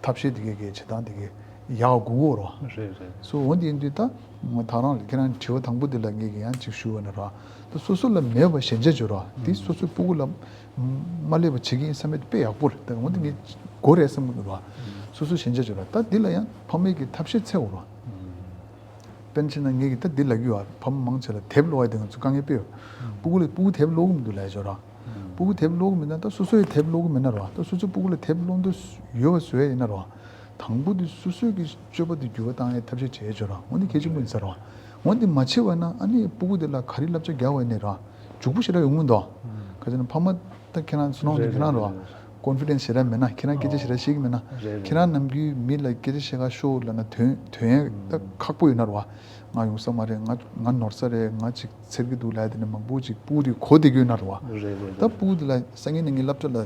ཐབས་ཤེས་དེ་གའི་གི་བྱེད་སྟངས་དེ་གའི་ཡག་དགོས་ཀྱི་རེད། རེད་རེད། སོ་འོ་འདི་ཡིན་དུས་ད་ང་ད་རང་ལ་ཁྱེད་རང་དྲི་བ་དང་པོ་འདི་ལ་ངས་ཀྱི་ཡང་ཅིག་ཞུ་བ་ན་ར། ད་སོ་སོ་ལ་མེད་པ་ཞན་ཆ་བརྗོད་ར། འདི་སོ་སོའི་སྤུ་གུ་ལ་མ་སླེབས་པ་བྱེད་ཀྱི་ཡིན་བསམ་པ་དེ་དཔེ་ཡག་པོ་རེད། ད་འོ་འདི་ངས་དགོས་རེད་བསམ་གྱི་འདུག་ར། སོ་སོ་ཞན་ཆ་བརྗོད་ར། ད་འདི་ལ་ཡང་ཕ་མས་ཀྱི་ཐབས་ཤེས་འཚོལ་དགོས་ར། དཔེར་ན་ཆ་ན་ངས་ཀྱི་ད་འདི་ལབ་ཀྱི་ཡོད་ར། ཕ་མ་མང་ཆེ་ལ་དེབ་ཀློག་ཡ་དེ་ང་ཚོ་དཀའ་ངལ་དཔེ་ཡོད། སྤུ་གུ་ལ་སྤུ་གུ་དེབ་ཀློག་གི་མི་འདུག་ལབ་ཡ་བརྗོད་ར། སྤུ་གུ་དེབ་ཀློག་གི་མེད་ན་ད་སོ་སོ་ཡི་དེབ་ཀློག་གི་མེད་ན་ར། ད་སོ་སོའི་སྤུ་གུ་ལ་དེབ་ཀློག་འདོད་ཡོད་པ་བཟོ་ཡ་ཡིན་ན་ར། དང་པོ་དེ་སོ་སོའི་གི་སྤྱོད་པ་དེ་འགྱུར་བ་བཏང་ཡའི་ཐབས་ཤེས་བྱེད་ཡ་བརྗོད་ར། འོ་འདི་གལ་ཆེན་པོ་ཡིན་ས་ར། འོ་འདི་མ་བྱས་པ་ན་ཨ་ནི་སྤུ་གུ་དེ་ལ་ག་རེ་བསླབ་བྱ་རྒྱག་པ་ཡིན་ན་ར། འཇུག་པོ་ཞེ་དྲག་ཡོང་གི་མི་འདུག་ག་ཅི་ན་ཕ་མ་ད་ཁྱེད་རང་བསོད་ནམས་ཀྱི་རེད་ཁྱེད་རང་རེད་རེད་བ། རེད། ཀོན་ཕི་ཌེན་སི་ཞེ་དྲག་མེད་ན། ཁྱེད་རང་སྐད་ཆ་ཞེ་དྲག་བཤད་ཀྱི་མེད་ན། རེད་རེད། ཁྱེད་རང་ནམ་རྒྱུན་མི་ལ་སྐད་ཆ་བཤད་ག་ཤོག་ལབ་ན་དོན་དོན་ཡ་ད་ཁག་པོ་ཡོད་ན་རེད་བ། ང་ཡོང་ས་མ་རེད། ང་ང་ནོར་ས་རེད། ང་ཅིག་འཚེར་གྱི་འདུག་ལབ་ཡ་དེ་ནས་མང་པོ་ཅིག་སྤུ་གུ་དེ་གོ་བསྡད་ཀྱི་ཡོད་ན་རེད་བ། རེད་རེད། ད་རེད། སྤུ་གུ་དེ་ལ་སང་ཉིན་གནངས་ཉིན་སློབ་གྲྭ་ལ་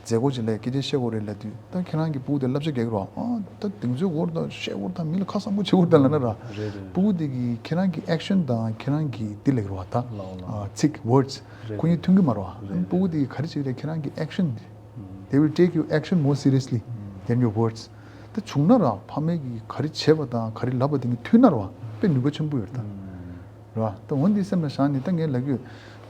མཛད་སྒོ་ཅིག་ལ་སྐད་ཆ་བཤད་དགོས་རེད་ལབ་དུས། ད་ཁྱེད་རང་གི་སྤུ་གུ་དེ་བསླབ་བྱ་རྒྱག་གི་རེད་བ། ཨ་ད་དེང་ཚོད་འོར་དང་བཤད་འོར་དང་མི་ལ་ཁ་གསང་པོ་བྱེད་འོར་དང་ལབ་ན་ར། རེད་རེད། སྤུ་གུ་དེ་གིས་ཁྱེད་རང་གི་ཨེག་ཤན་དང་ཁྱེད་རང་གི་དེ་ལབ་ཀྱི་རེད་བ། ད་ལའོ་ལའོ། ཨ་ཚིག་ཝརཌ་སི་རེད། ཁོ་གཉིས་མཐུན་གྱི་མ་རེད་བ། རེད། སྤུ་གུ་དེ་གིས་ག་རེ་བྱེད་ཀྱི་རེད། ཁྱེད་རང་གི་ཨེག་ཤན། They will take your action more seriously than your words. ད་བྱུང་ན་ར་ཕ་མས་ཀྱིས་ག་རེ་བྱས་པ་དང་ག་རེ་ལབ་པ་དེ་གཉིས་མཐུན་ན་ར་བ་དཔེ་ནུས་པ་ཆེན་པོ་ཡོད་རེད་ད། ར། ད་འོ་འདི་སེམས་ལ་བཞག་ནས་ད་ངས་ལབ་ཀྱི་ཡོད།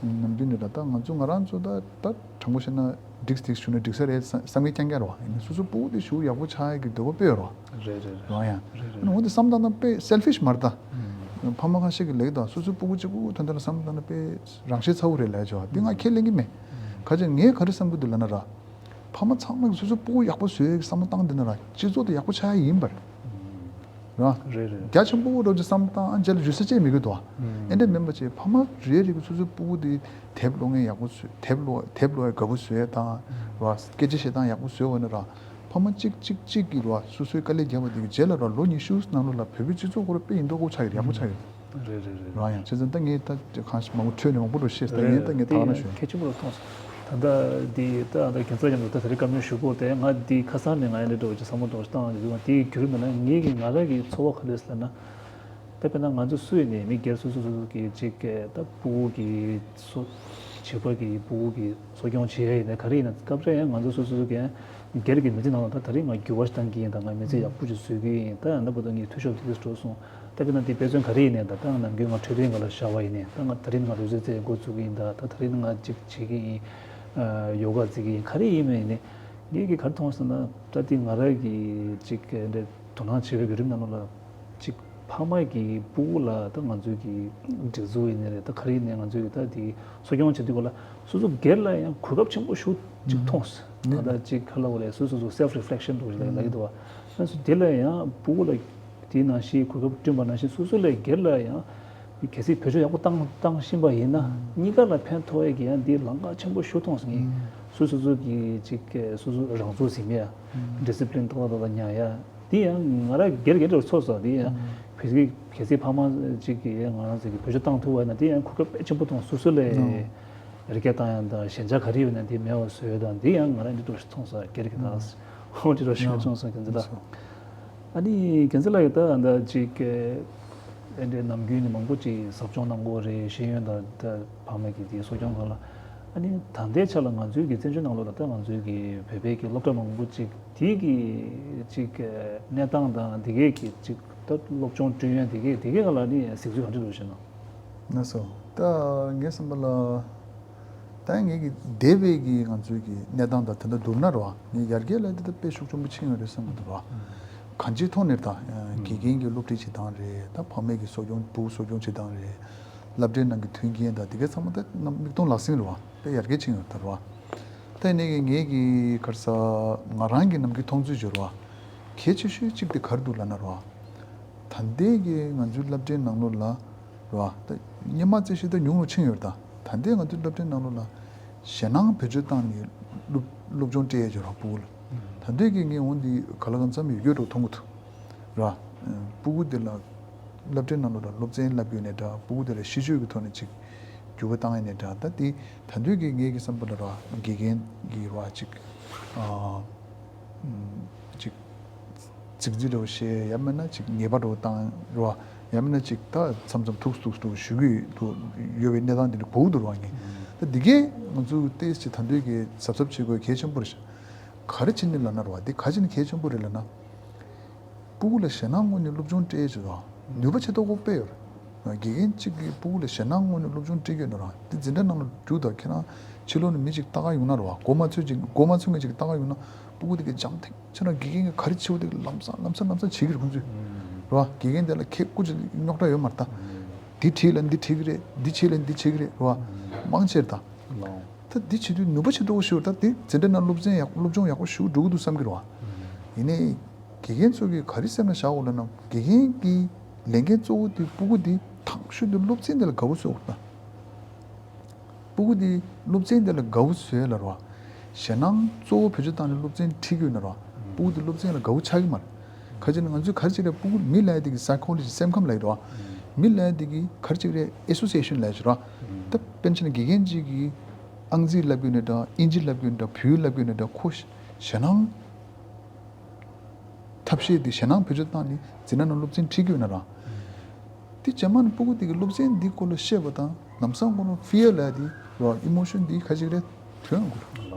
ནམ་རྒྱུན་ནས་ར་ད་ང་ཚོ་ང་རང་ཚོ་ད་ད་དྲང་པོ་བཤད་ན་འགྲིག་འགྲིག་བྱུང་ན་འགྲིག་ས་རེད་བསམ་བསམ་གྱི་རྐྱང་རྐྱང་ར་བ། ཡིན་ན་སོ་སོ་སྤུ་གུ་དེ་ཞེ་པོ་ཡག་པོ་ཆགས་ཡ་གི་འདོད་པ་དཔེ་ཡོད་ར་བ། རེད་རེད་རེད། ར་ཡང་། རེད་རེད། ཨ་ནི་འོ་འདི་བསམ་བཏང་ན་དཔེ་སེལ་ཕིཤ་མ་རེད་ད། ཕ་མ་ཁ་ཤས་ཀྱིས་ལབ་ཀྱི་འདུག་སོ་སོའི་སྤུ་གུ་གཅིག་པུ་དོན་དག་ལ་བསམ་བློ་བཏང་ན་དཔེ་རང་ཤེད་ཚ་པོ་རེད་ལབ་ཡ་ཅིག་ཡོད་པ་འདི་ང་ཁས་ལེན་གྱི་མེད། ག་ཅི་ངས་ག་རེ་བསམ་གྱི་འདུག་ལབ་ན་ར། ཕ་མ་ཚང་མ་གིས་སོ་སོའི་སྤུ་གུ་ཡག་པོ་བཟོ་ཡའི་བསམ་བློ་བཏང་བསྡད་ན་ར་སྤྱི་ཚོགས་དེ་ཡག་པོ་ཆགས་ཡ་ཡིན་པ་རེད། རེད་རེད། རྒྱ་ཆེན་པོ་འདྲ་ཅིག་བསམ་བློ་བཏང་ཨ་རྗེས་ལ་འཇུ་ས་ཅིག་མེད་ཀྱི་འདུག་ཨ། ཨེ་འདྲ་མིན་པ་ཅིག་ཕ་མ་རེ་རེ་གིས་སོ་སོའི་སྤུ་གུ་དེ་དེབ་ཀློག་མཁན་ཡག་པོ་བཟོ། དེབ་ཀློག་དེབ་ཀློག་ཡ་དགའ་པོ་བཟོ་ཡ་དང་ར། སྐད་ཆ་བཤད་སྟངས་ཡག་པོ་བཟོས་པ་ན་ར། ཕ་མ་གཅིག་གཅིག་གཅིག་གིས་ར་སོ་སོའི་དཀའ་ལས་བརྒྱབ་པ་དེ་གི་རྗེས་ལ་ར་ལོ་ཉི་ཤུ་ནང་ལོགས་ལ་བོད་པའི་སྤྱི་ཚོགས་ཁོ་ར་དཔེ་ཡིན་མདོག་ཁ་པོ་ཆགས་ཡོད། ཡག་པོ་ཆགས་ཡོད། རེད་རེད་རེད། རང་ཡང་བྱས་ཙང་ད་ངས་ད་གང་ཞིག་མང་པོ་འཕྲོས་ནས་མང་པོ་འགྲོ་ཤེས། ད་ངས་ད་ངས་ད་ག་ན་ཞུ། གལ་ཆེན་པོ་རུ་མཐོང་སོང་། ད་ལྟ་འདི་ད་ད་རྒན་ཚ་མཉམ་དུ་ད་དེ་རིང་བཀའ་མོལ་ཞུ་སྐོར་དེ་ང་འདི་ཁ་སང་ནས་ང་ཡང་འདི་འདྲ་བོ་ཅིག་བསམ་བློ་གཏོང་བཏང་ཡོད། དེ་བྱས་ཙང་དེའི་བརྒྱུད་རིམ་ནང་ན་ངེད་ཀྱི་ང་རང་གི་ཚོར་བ་ག་འདྲ་ཟེར་ན། ད་དཔེར་ན་ང་ཚོ་སུ་ཡིན་ནའི་མི་སྒེར་སོ་སོ་སོ་སོ་གི་ཅིག་ད་སྤུ་གུ་གི་སོ་བྱིས་པ་གི་སྤུ་གུ་གི་གསོ་སྐྱོང་བྱེད་ཡ་ཡིན་ན་ག་རེ་ཡིན་ན་སྐབས་རེ་ཡང་ང་ཚོ་སོ་སོ་སོ་གི་སྒེར་གྱི་མི་ཚེ་ནང་ལ་ད་ད་རེས་ང་འགྱུར་བ་ཞིག་བཏང་གི་ཡིན། ད་ང་མི་ཚེ་ཡག་པོ་ཞིག་བཟོ་གི་ཡིན། ད་ཡང་ན་བར་དུ་ངའི་འཐུས་ཤོར་དེ་འདྲ་འགྲོ་སོང་། ད་དཔེར་ན་འདི་དཔེ་མཚོན་ག་རེ་ཡིན་ནའི་ད་ད་ང་ནམ་རྒྱུན་ང་འཕྲོད་བསྟེན་སྒང་ལ་བཞག་པ་ཡིན་ནའི་ད་ང་ད་རེས་ང་ལུས་རྩལ་རྩེད་འགོ་བཙུགས་ཀྱི་ཡིན། ད་ད་ད་རེས་ང་ཅིག་བྱེད་ཀྱི་ཡིན། ཡོ་ག་རྩེད་ཀྱི་ཡིན། ག་རེ་ཡིན་མིན་ཡིན་ནའི་ངེད་ཀྱིས་ག་རེ་མཐོང་ཟེར་ན་ད་འདི་ང་རང་གི་ཅིག་འདྲ་དོ་སྣང་བྱེད་པའི་བརྒྱུད་རིམ་ནང་ལོགས་ལ་ཅིག་ཕ་མ་གི་སྤུ་གུ་ལ་ད་ང་ཚོའི་གི་སྒྲིག་འཛུགས་ཡིན་ནའི་རེད། ད་ག་རེ་ཡིན་ནའི་ང་ཚོའི་གི་ད་འདི་གསོ་སྐྱོང་བྱེད་དུས་སྐབས་ལ་སོ་སོ་སྒེར་ལ་ཡང་གོ་སྐབས་ཆེན་པོ་ཞིག་ཅིག་མཐོང་སོང་། ད་ལྟ་ཅིག་ག་ལབ་དགོས་རེད། སོ་སོ་སོ་self reflection་འདྲ་བོ་ཞིག་ལབ་ཀྱི་འདུག་བ། ཨ་སོ་དེ་ལ་ཡང་སྤུ་གུ་ལ་དེའི་ནང་བཞིན་གོ་སྐབས་བསྐྲུན་པ་ནང་བཞིན་སོ་སོ་ལ་སྒེར་ལ་ཡང་གལ་སྲིད་བེད་སྤྱོད་ཡག་པོ་བཏང་བཏང་བཞིན་པ་ཡིན་ན་གཉིས་ཀ་ལ་ཕན་ཐོགས་ཡས་ཀྱི་ཡང་འདི་ལམ་ཁ་ཆེན་པོ་ཞིག་མཐོང་སོང་ངས། སོ་སོ་སོ་གི་ཅིག་སོ་སོ་རང་ཚུགས་ཟིན་ཡ། discipline་ཏག་ཏག་ཏག་ཏག་ཉར་ཡ། འདི་ཡང་ང་རང་སྒེར་སྒེར་དུ་ཚོར་སོང་། འདི་ཡང་བོད་ཀྱི་གལ་སྲིད་ཕ་མ་ཅིག་གིས་ང་རང་ཚོ་གི་བེད་སྤྱོད་བཏང་ཐུབ་པ་ཡིན་ན་འདི་ཡང་གོ་སྐབས་དཔེ་ཆེན་པོ་མཐོང་། སོ་སོ་ལ་རི་སྐྱེས་བཏང་ཡ་དང་ཞན་ཆ་ག་རེ་ཡོད་ན་འདི་མེད་པ་བཟོ་ཡ་དང་འདི་ཡང་ང་རང་འདི་འདྲ་ཞིག་མཐོང་སོང་། སྒེར་གྱི་ད་འོ་འདི་འདྲ་ཞིག་མཐོང་སོང་རྒན་ཚེ་ལགས། ཨ་ནི་རྒན་ཚེ་ལགས་ཀྱིས་ད་ད་ཅིག་ཨེ་འདྲའི་ནམ་རྒྱུན་ནས་མང་པོ་ཅིག་ཟབ་སྦྱོང་གནང་གི་ཡོད་རེད། ཤེས་ཡོན་དང་ད་ཕ་མ་གི་དེའི་གསོ་སྐྱོང་སྒང་ལ། ཨ་ནི་ད་ལྟའི་ཆ་ལ་ང་ཚོའི་གི་བཙན་བྱོལ་ནང་ལོགས་ལ་ད་ང་ཚོའི་གི་བོད་པའི་གི་སློབ་གྲྭ་མང་པོ་ཅིག་དེའི་གི་ཅིག་གནས་སྟངས་དང་དེ་གའི་གི་ཅིག་ད་སློབ་སྦྱོང་སྐྲུན་ཡོན་དེ་གའི་དེ་གའི་སྒང་ལ་ནི་གཟིགས་ཚུལ་ག་འདྲ་འདུག་ཞེ་ན། ལགས་སོ། ད་ངའི་བསམ་པ་ལ་ད་ངེད་ཀྱི་འདས་པའི་གི་ང་ཚོའི་གི་གནས་སྟངས་དང་ད་ལྟ་བསྡུར་ན་རེད་བ། ངས་ཡར་རྒྱས་ལ་འདི་ད་དཔེ་ཤུགས་ཆེན་པོ་ཕྱིན་ཡོད་རེད་བསམ་གྱི་འདུག་ར། གང་ཅིའི་ཐོག་ནས་ད་དགེ་རྒན་གྱི་སློབ་ཁྲིད་བྱེད་སྟངས་རེད། ད་ཕ་མའི་གི་གསོ་སྐྱོང་བུ་གསོ་སྐྱོང་བྱེད་སྟངས་རེད། སློབ་གྲྭའི་ནང་གི་མཐུན་རྐྱེན་དང་དེ་གའི་ཚང་མ་ད་རྣམ་མིག་མཐོང་ལག་ཟིན་རེད་བ། དཔེ་ཡར་རྒྱས་ཕྱིན་ཡོད་ད་རེད་བ། ད་ཡིན་ནའི་ངའི་གི་ག་རེ་ཟ། ང་རང་གི་ནམ་རྒྱུན་མཐོང་ཚུལ་བརྗོད་རེད་བ། གལ་ཆེ་ཤོས་གཅིག་དེ་ག་རེ་འདུག་ལབ་ན་རེད་བ། ད་ལྟའི་གི་ང་ཚོའི་སློབ་གྲྭའི་ནང་ལོགས་ལ་རེད་བ། ད་སྔོན་མ་བརྩི་བཞིན་ད་ཉུང་རུ་ཕྱིན་ཡོད་རེད་ད། ད་ལྟའི་ང་ཚོའི་སློབ་གྲྭའི་ནང་ལོགས་ལ་ཞེད་སྣང་བེད་སྤྱོད་བཏང་ནས་སློབ་སློབ་སྦྱོང་སྤྲད་ཡས་ཅིག་རེད་བ། སྤུ་གུ་ལ། ད་ལྟའི་གི་ངས་འོ་འདི་ག་ལ་གང་འཚམ་ཡོད་རྒྱུ་འདྲ་བོ་མཐོང་གི་འདུག་རེད་བ། སྤུ་གུ་འདི་ལ་སློབ་གྲྭའི་ནང་ལོགས་ལ་སློབ་ཚན་བསླབ་ཀྱི་ཡོད་ནའི་འདྲ། སྤུ་གུ་འདི་ལ་ཤེས་ཚད་ཀྱི་ཐོག་ནས་ཅིག་འགྱུར་བ་བཏང་ཡས་ནའི་འདྲ། ད་འདི་ད་ལྟའི་གི་ངའི་གི་བསམ་པ་ལ་རེད་བ། དགེ་རྒན་གྱི་རེད་བ་ཅིག་ཨ། ཅིག་ཚིག་རྩིས་འདྲ་བོ་བཤད། ཡང་མིན་ན་ཅིག་ཉེས་པ་འདྲ་བོ་བཏང་རེད་བ། ཡང་མིན་ན་ཅིག་ད་མཚམས་མཚམས་ཐུག་ཐུག་ཐུག་ཞུ་གི་འདུག་ཡོད་པའི་གནས་སྟངས་དེ་འདྲ་གོ་གི་འདུག་རེད་བ། ངས་ད་འདི་གས་ང་ཚོ་ཏོག་ཙམ་ད་ལྟའི་གི་གཟབ་གཟབ་བྱེད་དགོས་གལ་ཆེན་པོ་རེད་ཤག་ག་རེ་བྱས་ནས་ལབ་ན་རེད་བ། འདི་ག་བྱས་ནས་གལ་ཆེན་པོ་རེད་ལབ་ན། སྤུ་གུ་ལ་ཞེད་སྣང་ངོས་ནས་སློབ་སྦྱོང་སྤྲད་ཡས་ཅིག་དང་ནུས་པ་ཆེ་ཏོག་ཏོག་དཔེ་ཡོད་རེད། དགེ་རྒན་གཅིག་གིས་སྤུ་གུ་ལ་ཞེད་སྣང་ངོས་ནས་སློབ་སྦྱོང་སྤྲད་ཀྱི་ཡོད་ན་རང་དེ་འཛིན་གྲྭ་ནང་ལ་འགྲོ་དང་། ཁྱེད་རང་ཕྱི་ལོགས་ནས་མི་གཅིག་ལྟ་ག་ཡོང་ན་རེད་བ། མགོ་མ་ཚོས་ཅིག་མགོ་མ་ཚོས་མཁན་ཅིག་ལྟ་ག་ཡོང་ན་སྤུ་གུ་དེ་གའི་འཇམ་ཐིང་། ཁྱེད་རང་དགེ་རྒན་གྱིས་ག་རེ་བྱེད་པ་དེ་ལམ་སང་ལམ་སང་ལམ་སང་བྱེད་ཀྱི་རེད་ཁོང་ཚོས། རེད་བ། དགེ་རྒན་དེ་ལ་ཁྱེད་སྐུ་མཁྱེན་རྙོག་དྲ་ཡོད་མ་རེད་ད། འདི་བྲིས་ལ་འདི་བྲིས་ཀྱི་རེད། འདི་བྱས་ལ་འདི་བྱེད་ཀྱི་རེད། རེད་བ། མང་ཆེ་རེད་ད། ད་འདི་བྱེད་དུས་ནུས་པ་ཆེ་ཏོག་ཞིག་ཡོད་རེད། ད་དེ་འཛིན་གྲྭ་ནང་སློབ་ཚན་ཡག་སློབ་སྦྱོང་ཡག་པོ་ཞིག་འགྲོ་གི་འདུག་བསམ་གྱི་རེད་བ། ཡིན་ནའི་དགེ་རྒན་ཚོ་གིས་ག་རེ་སེམས་ལ་བཞག་དགོས་ལབ་ན། དགེ་རྒན་གྱི་ལས་འགན་གཙོ་བོ་དེ་སྤུ་གུ་དེ་དང་ཤོས་དེ་སློབ་ཚན་དེ་ལ་དགའ་བོ་བཟོ་དགོས་ད། སྤུ་གུ་དེ་སློབ་ཚན་དེ་ལ་དགའ་བོ་བཟོས་ལ་རེད་བ། ཞེད་སྣང་གཙོ་བོ་བེད་སྤྱོད་བཏང་ནས་སློབ་ཚན་ཁྲིད་ཀྱི་ཡོད་ན་རེད་བ། སྤུ་གུ་དེ་སློབ་ཚན་ལ་དགའ་བོ་ཆགས་ཀྱི་མ་རེད། ག་ཅི་ན་ང་ཚོས་ག་རེ་བྱེད་རེད། སྤུ་གུ་མི་ལབ་ཡ་དེ་གི་སའི་ཁོ་ལོ་ཇི་སེམས་ཁམས་ལབ་ཡ་རེད་བ། མི་ལབ་ཡ་དེ་གི་ག་རེ་བྱེད་རེད། ཨེ་སོ་སི་ཨེ་ཤན་ལབ་ཡ་ཅིག་རེད་བ། ད་དཔེར་ན་ཆ་བཞག་ན་དགེ་རྒན་གཅིག་གིས་ཨང་རྩིས་བསླབ་ཀྱི་ཡོད་ན་འདྲ། ཨིན་ཇི་བསླབ་ཀྱི་ཡོད་ན་འདྲ། བོད་ཡིག་བསླབ་ཀྱི་ཡོད་ན་འདྲ། ཁོ་ཞེད་སྣང་ཐབས་ཤེས་དེ་ཞེད་སྣང་བེད་སྤྱོད་བཏང་ནས་འཛིན་གྲྭ་ནང་སློབ་ཚན་ཁྲིད་ཀྱི་ཡོད་ན་ར། དེ་རྗེས་མ་ནས་སྤུ་གུ་དེ་གི་སློབ་ཚན་འདི་སྐོར་ལ་བཤད་པ་དང་ལམ་སང་ཁོ་ནོ་ཕི་ཡར་ལབ་ཡ་དེ་ར། ཨི་མོ་ཤན་དེ་ག་ཅིག་རེད། ཐོན་ཡོང་གི་རེད།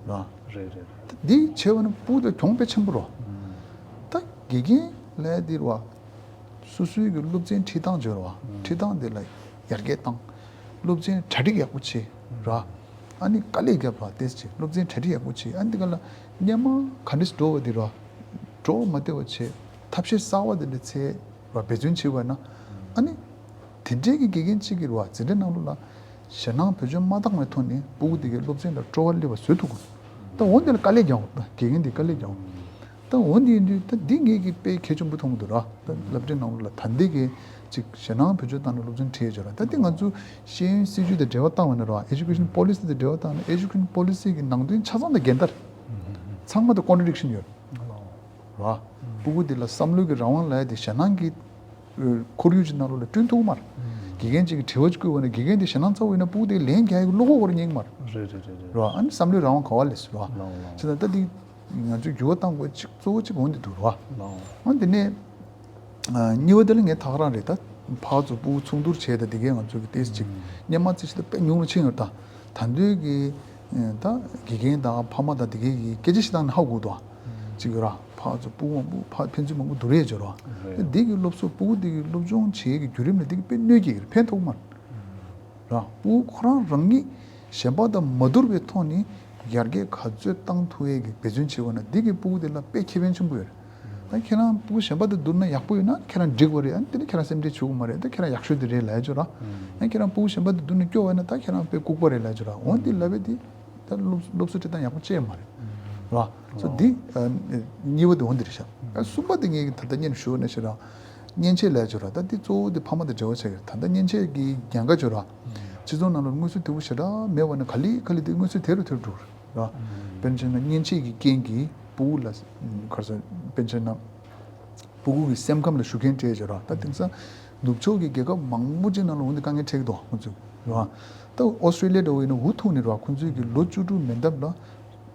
ར། རེད་རེད་རེད། འདི་བྱས་པ་ན་སྤུ་གུ་དེ་གྱོང་དཔེ་ཆེན་པོ་ར། ད་དགེ་རྒན་ལབ་ཡ་དེ་ར། སོ་སོའི་གི་སློབ་ཚན་ཁྲིད་སྟངས་བརྗོད་ར་བ། ཁྲིད་སྟངས་དེ་ལ་ཡར་རྒྱས་བཏང་། སློབ་ཚན་གྲ་སྒྲིག་ཡག་པོ་བྱེད་ར། ཨ་ནི་དཀའ་ལས་རྒྱབ་ར། དེ་བྱེད། སློབ་ཚན་གྲ་སྒྲིག་ཡག་པོ་བྱེད། ཨ་ནི་དེ་ག་ལ་སྔོན་མ་ག་འདྲས་འགྲོ་བ་དེ་ར། འགྲོ་མ་བདེ་བ་བྱེད། ཐབས་ཤེས་གསར་བ་དེ་འདྲ་འཚོལ་ར། འབད་བརྩོན་བྱེད་པ་ན། ཨ་ནི་དེ་འདྲའི་གི་དགེ་རྒན་གཅིག་གིས་ར་བ། འཛིན་གྲྭ་ནང་ལོགས་ལ་ཞེད་སྣང་བེད་སྤྱོད་མ་བཏང་བའི་ཐོག་ནས་སྤུ་གུ་དེ་གའི་སློབ་ཚན་ལ་སྤྲོ་བ་སླེབས་པ་བཟོ་ཐུབ་དགོས། ད་འོ་འདི་ལ་དཀའ་ལས་རྒྱག་དགོས། ད་དགེ་རྒན་དེ་དཀའ་ལས་རྒྱག་དགོས། ད་འོ་འདི་ཡིན་དུས་ད་འདི་ངེད་ཀྱིས་དཔེ་གལ་ཆེན་པོ་མཐོང་གི་འདུག་ར། ད་སློབ་གྲྭའི་ནང་ལོགས་ལ་ད་འདི་གའི་ཅིག་ཞེད་སྣང་བེད་སྤྱོད་བཏང་ནས་སློབ་ཚན་ཁྲིད་ཡས་ཅིག་ར། ད་འདི་ང་ཚོ་ཤེས་ཡོན་སྲིད་ཇུས་དང་འབྲེལ་བ་བཏང་བ་ན་ར། ཨེ་ཇུ་ཀེ་ཤན་པོ་ལི་སི་དང་འབྲེལ་བ་བཏང་ན། ཨེ་ཇུ་ཀེ་ཤན་པོ་ལི་སི་གི་ནང་དོན་ཆ་ཚང་དང་འགལ་ཟླ་རེད། ཚང་མ་དང་ཀོན་ཊྲ་ཌིག་ཤན་ཡོད་ར། སྤུ་གུ་འདི་ལ་བསམ་བློའི་གི་རང་དབང་ལབ་ཡ་དེ་ཞེད་སྣང་གི་ཁོར་ཡུག་ཅིག་ནང་ལོགས་ལ་བསྐྲུན་ཐུབ་ཀྱི་མ་རེད། དགེ་རྒན་ཅིག་གིས་དྲི་བ་ཅིག་བཀོད་པ་ན་དགེ་རྒན་དེ་ཞེད་སྣང་ཚ་བོ་ཡིན་ན་སྤུ་གུ་དེ་ལན་རྒྱག་ཡ་གི་བློ་ཁོག་ཁོ་རང་རྙེད་ཀྱི་མ་རེད། རེད་རེད་རེད་རེད། རེད་བ། ཨ་ནི་བསམ་བློའི་རང་དབང་ག་པར་སླེབས་སོང་ར། ལའོ་ལའོ། བྱས་ཙང་ད་འདི་ང་ཚོས་འགྱུར་བ་གཏང་དགོས་ཅིག་གཙོ་བོ་གཅིག་འོ་འདི་འདུག་ར། ལའོ། ཨ་འདི་ནས་ཨ་གཉིས་པ་དེ་ལ་ངས་ཐག་རང་རེད། ད་ཕར་ཚུར་སྤུ་གུ་མཚུངས་བསྡུར་བྱས། ད་འདི་གས་ང་ཚོ་གི་ཏོག་ཙམ་ཅིག་སྔོན་མ་བརྩི་བཞིན་ད་དཔེ་ཉུང་རུ་ཕྱིན་ཡོད། ད་ད་དུང་གི་ད་དགེ་རྒན་དང་ཕ་མ་དང་འདི་གས་ཀྱི་སྐད་ཆ་བཤད་སྟངས་ནི་ཧ་གོ་འདུག་ཨ། ཅིག་ཡོད་ར། ཕར་ཚུར་སྤུ་གུ་མང་པོ་ཕར་ཕན་ཚུན་མང་པོ་བསྡུར་ཡས་ཅིག་ཡོད་ར། རེད། འདི་གི་སློབ་གསོ་སྤུ་གུ་འདི་གི་སློབ་སྦྱོང་བྱེད་ཀྱི་བརྒྱུད་རིམ་ལ་འདི་གི་དཔེ་གནོད་སྐྱེལ་གྱི་རེད། ཕན་ཐོགས་མ་རེད། ར། སྤུ་གུ་ཁོ་རང་རང་ཉིད་གཞན་པ་དང་མ་བསྡུར་བའི་ཐོག་ནས་ཡར་རྒྱས་ག་ཚོད་བཏང་ཐུབ་ཡས་ཀྱི་འབད་བརྩོན་བྱེད་དགོས་ན་འདི་གི་སྤུ་གུ་དེ་ལ་དཔེ་ཁེ་ཕན་ཆེན་པོ་ཡོད་རེད། ད་ཁྱེད་རང་སྤུ་གུ་གཞན་པ་དང་བསྡུར་ན་ཡག་པོ་ཡོད་ན་ཁྱེད་རང་འགྲིག་པ་རེད། ཨ་ནི་དེ་ནི་ཁྱེད་རང་སེམས་ཁྲལ་བྱེད་དགོས་མ་རེད། ད་ཁྱེད་རང་ཡག་ཤོས་དེ་རེད་ལབ་ཡ་ཅིག་ཡོད་ར། ཨ་ནི་ཁྱེད་རང་སྤུ་གུ་གཞན་པ་དང་བསྡུར་ན་སྐྱོ་བ་ཡིན་ན་ད་ཁྱེད་རང་དཔེ་ལྐུགས་པ་རེད་ལབ་ཡ་ཅིག་ཡོད་ར། འོ་འདི་ལབ་པ་དེ་ད་སློབ་སློབ་གསོ་སྤྲད་སྟངས་ཡག་པོ་ཅིག་མ་རེད། ར། སོ་འདི་ཨ་གཉིས་པ་དེ་འོ་འདི་རེད་ཤག་ཨ་གསུམ་པ་དེ་ངས་ད་ལྟ་སྔོན་ཞུས་ནས་ཤི་ར། མཉེན་ཆས་ལས་བྱོས་ར། ད་འདི་གཙོ་བོ་འདི་ཕ་མ་དང་འབྲེལ་བ་ཆགས་ཀྱི་རེད། ད་ལྟ་མཉེན་ཆས་ཀྱི་ཉེན་ཁ་བྱོས་ར། སྤྱི་ཚོགས་ནང་ལ་དངོས་སུ་དེ་བོ་ཞེ་དྲག་མེད་པ་ན་ག་ལེ་ག་ལེ་དེ་དངོས་སུ་དེ་རུ་དེ་རུ་འགྲོ་ར། དཔེར་ན་ཆ་བཞག་ན་མཉེན་ཆས་ཀྱི་རྐྱེན་གྱིས་སྤུ་གུ་ལ་ག་རེ་ཟེར། དཔེར་ན་ཆ་བཞག་ན་སྤུ་གུ་གི་སེམས་ཁམས་ལ་ཤུགས་རྐྱེན་སྤྲད་བྱོས་ར། ད་དེང་སང་ནུབ་ཕྱོགས་ཀྱི་རྒྱལ་ཁབ་མང་པོ་ཅིག་ནང་ལ་འོ་འདི་དཀའ་ངལ་འཕྲད་ཀྱི་འདུག་ཁོང་ཚོས་ར། ད་ཨོ་སི་ཀྲི་ལི་ཡ་འདྲ་བོ་ཡིན་ན་འུ་ཐུག་ནས་ར། ཁོང་ཚོས་ཀྱི་ལོ་བཅུ་དྲུག་མན་འདབས་ལ་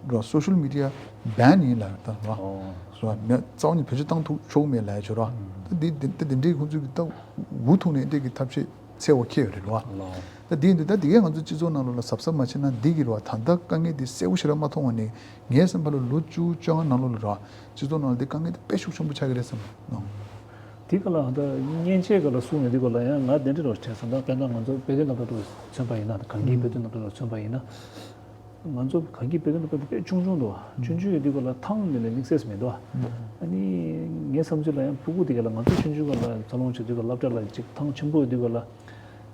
ར་སོ་ཤལ་མི་ཌི་ཡ་བན་ཡིན་ལབ་ད་ར། ཨོ། ར་མེད་རྩ་བ་ནས་བེད་སྤྱོད་བཏང་ཐུབ་ཆོག་མེད་ལབ་ཡ་ཅིག་ཡོད་ར། ད་འདི་འདི་འདི་འདྲའི་ཁོང་ཚོས་ཀྱི་ད་འུ་ཐུག་ནས་འདི་གི་ཐབས་ཤེས་འཚོལ་བ་ཁྱེད་རེད་ར། ལའོ། ད་འདི་འདི་ད་འདི་གས་ང་ཚོ་སྤྱི་ཚོགས་ནང་ལོགས་ལ་གཟབ་གཟབ་མ་བྱས་ན་འདི་གི་ར་ད་ལྟ་དཀའ་ངལ་འདི་གསལ་པོ་ཞེ་དྲག་མ་མཐོང་བ་ནས་ངའི་བསམ་པ་ལ་ལོ་བཅུ་བཅོ་ལྔ་ནང་ལོགས་ལ་ར་སྤྱི་ཚོགས་ནང་ལ་འདི་དཀའ་ངལ་འདི་དཔེ་ཤུགས་ཆེན་པོ་ཆགས་ཀྱི་རེད་བསམ་གི་འདུག་དེ་ག་ལ་ད་མཉེན་ཆས་ག་ལ་གསུངས་ནས་འདི་ག་ལ་ཡང་ང་དེ་འདྲ་ར་བྱས་སོང་། ད་དཔེར་ན་ང་ཚོ་དཔེ་སྟོན་སློབ་གྲྭ་དུ་མཚོན་པ་ཡིན་ན། ད་གངས་སྐྱིད་དཔེ་སྟོན་སློབ་གྲྭ་དུ་མཚོན་པ་ཡིན་ན། ང་ཚོ་གངས་སྐྱིད་དཔེ་སྟོན་སློབ་གྲྭ་དེ་དཔེ་ཆུང་ཆུང་འདུག་ཆུང་ཆུང་ཡོད་དུས་ག་ལ་ཐང་འདི་ལས་དམིགས་བསལ་མི་འདུག་ཨ་ནི་ངའི་བསམ་ཚུལ་ལ་ཡང་སྤུ་གུ་དེ་ག་ལ་ང་ཚོ་ཆུང་ཆུང་ག་ལ་འཚར་ལོངས་བྱེད་དུས་ག་ལ་སློབ་གྲྭ་ལ་ཅིག་ཐང་ཆེན་པོ་ཡོད་དུས་ག་ལ་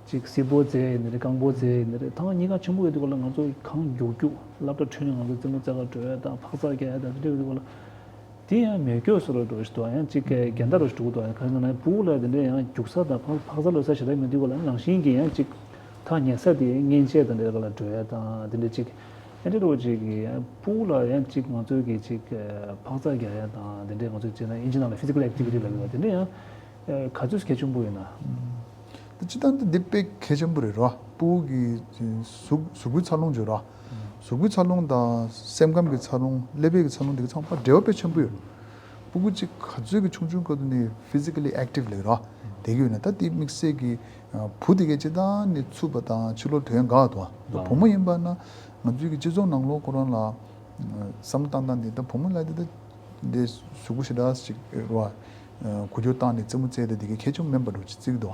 ཅིག་སིལ་བུ་རྫས་ཡིན་ནི་རེད། རྐང་པོ་རྫས་ཡིན་ནི་རེད། ཐང་གཉིས་ཀ་ཆེན་པོ་ཡོད་དུས་སྐབས་ལ་ང་ཚོ་གང་མགྱོགས་མགྱོགས་སློབ་གྲྭ་ཁྲིད་ནས་ང་ཚོ་རྩེད་མོ་རྩེ་ག་འགྲོ་ཡ་དང་འཕག་འཚག་རྒྱག་ཡ་དང་དེ་འདྲ་ཡོད་དུས་སྐབས་ལ། དེ་ཡང་མེད་སྐྱོ་བཟོ་འདྲ་འགྲོ་ཞིག་འདུག་ཡང་ཅིག་གི་འགལ་ཟླ་འདྲ་ཞིག་འགྲོ་གི་འདུག་ཡང་གང་ཡིན་ཟེར་ན་ཕྲུ་གུ་ལ་དེ་འདྲའི་ཡང་རྒྱུག་ས་དང་འཕག་འཕག་འཚག་ལོས་ས་ཞེ་དྲག་མེད་དུས་སྐབས་ལ་ནང་བཞིན་གྱི་ཡང་ཅིག་ཐག་ཉེ་ས་དེ་མཉེན་ཆས་དང་འདྲ་ག་ལ་འགྲོ་ཡ་དང་དེ་འདྲ་ཅིག་ཨེ་འདྲ་འདྲ་བོ་ཅིག་གི་ཡང་ཕྲུ་གུ་ལ་ཡང་ཅིག་ང་ཚོའི་གི་ཅིག་འཕག་འཚག་རྒྱག་ཡ་དང་དེ་འདྲའི་ང་ཚོའི་བྱས་ན་ཨིན་ཇི་ནང་ལ་physical activity་ལབ་ཡོད་པ་དེ་འདྲ་ཡང་ག་ཚོད་གལ་ཆེན་པོ་ཡོད་ན། ད་སྤྱིར་བཏང་དེ་འདི་དཔེ་གལ་ཆེན་པོ་རེད་རོ། ཕྲུ་གུ་གི་གཟུགས་གཟུགས་པོའི་འཚར་ལོངས་བརྗོད་རོ། གཟུགས་པོའི་འཚར་ལོངས་དང་སེམས་ཁམས་ཀྱི་འཚར་ལོངས་ཀླད་པའི་གི་འཚར་ལོངས་དེ་ག་ཚང་མ་འབྲེལ་བ་དཔེ་ཆེན་པོ་ཡོད། ཕྲུ་གུ་གཅིག་ག་ཚོད་ཀྱི་ཆུང་ཆུང་སྐབས་དུ་ནས་physically active་ལབ་རོ། དེ་གི་ཡོད་ན་ད་དེ་དམིགས་བསལ་གྱི་བུ་དེ་གས་སྤྱིར་བཏང་ནས་འཚུབ་པ་དང་ཕྱི་ལོགས་ཐོན་དགའ་འདུག་ད་བུ་མོ་ཡིན་པ་ན་ང་ཚོའི་གི་སྤྱི་ཚོགས་ནང་ལོགས་ཁོ་རང་ལ་བསམ་བློ་བཏང་སྟངས་དེ་ད་བུ་མོ་ལ་དེ་ད་འདི་གཟུགས་པོ་ཞེ་དྲག་ཅིག་རོ། གོ་རྒྱུ་བཏང་ནས་རྩེད་མོ་རྩེ་དེ་དེ་གའི་ཁྱད་ཆོས་མིན་པ་འགྲོ་ཅི་བརྩི་གི་འདུག་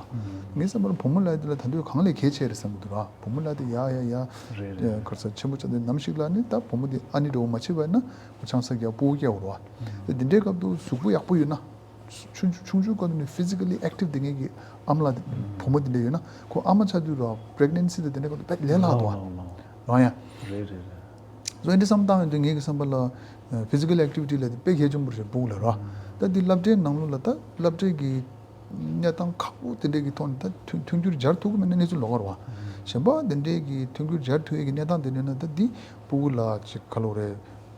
ངའི་བསམ་པར་བུ་མོ་ལ་དེ་ལ་ད་དུང་གང་ལས་གལ་ཆེ་རེད་བསམ་གི་འདུག་ར། བུ་མོ་ལ་དེ་ཡ་ཡ་ཡ་རེད་རེད། གར་ས་ཆེན་པོ་ཆགས་དུས་ནམ་ཞིག་ལ་ནི་ད་བུ་མོ་དེ་ཨ་ནི་འགྲོ་མ་བྱེད་པ་ན་ཆང་ས་རྒྱག་སྤུ་གུ་སྐྱེ་བ་རོ། དེ་འདི་འདྲའི་སྐབས་དུ་གཟུགས་པོ་ཡག་པོ་ཡོད་ན། ཆུང་ཆུང་ཆུང་ཆུང་སྐབས་ནས་physically active་དེ་ངེད་ཀྱི་ཨ་མ་ལ་བུ་མོ་དེ་འདྲ་ཡོད་ན་ཁོ་ཨ་མ་ཆགས་དུས་རོ་pregnancy་དེ་དེ་འདྲའི་སྐབས་དུ་དཔེ་ལས་སླ་འདུག་ཨ། རང་ཡ། རེད་རེད་རེད། སོ་ཨེ་འདྲ་བསམ་བཏང་ཡོང་དུས་ངེད་ཀྱི་བསམ་པ་ལ་physical activity་ལ་དེ་དཔེ་གལ་ཆེན་པོ་རེད་སྤུ་གུ་ལ་རོ། ད་དེ་སློབ་གྲྭའི་ནང་ལོགས་ལ་ད་སློབ་གྲྭའི་གི་གནས་སྟངས་ཁག་པོ་དེ་འདྲའི་གི་ཐོག་ནས་ད་མཐུན་མཐུན་འགྱུར་སྦྱར་ཐུབ་ཀྱི་མེད་ན་གནས་ཚུལ་ལོགས་ཀ་རེད་བ། གཞན་པ་དེ་འདྲའི་གི་མཐུན་འགྱུར་སྦྱར་ཐུབ་ཡས་ཀྱི་གནས་སྟངས་དེ་འདྲ་ན་ད་འདི་སྤུ་གུ་ལ་ཅིག་ག་ལོ་རེད།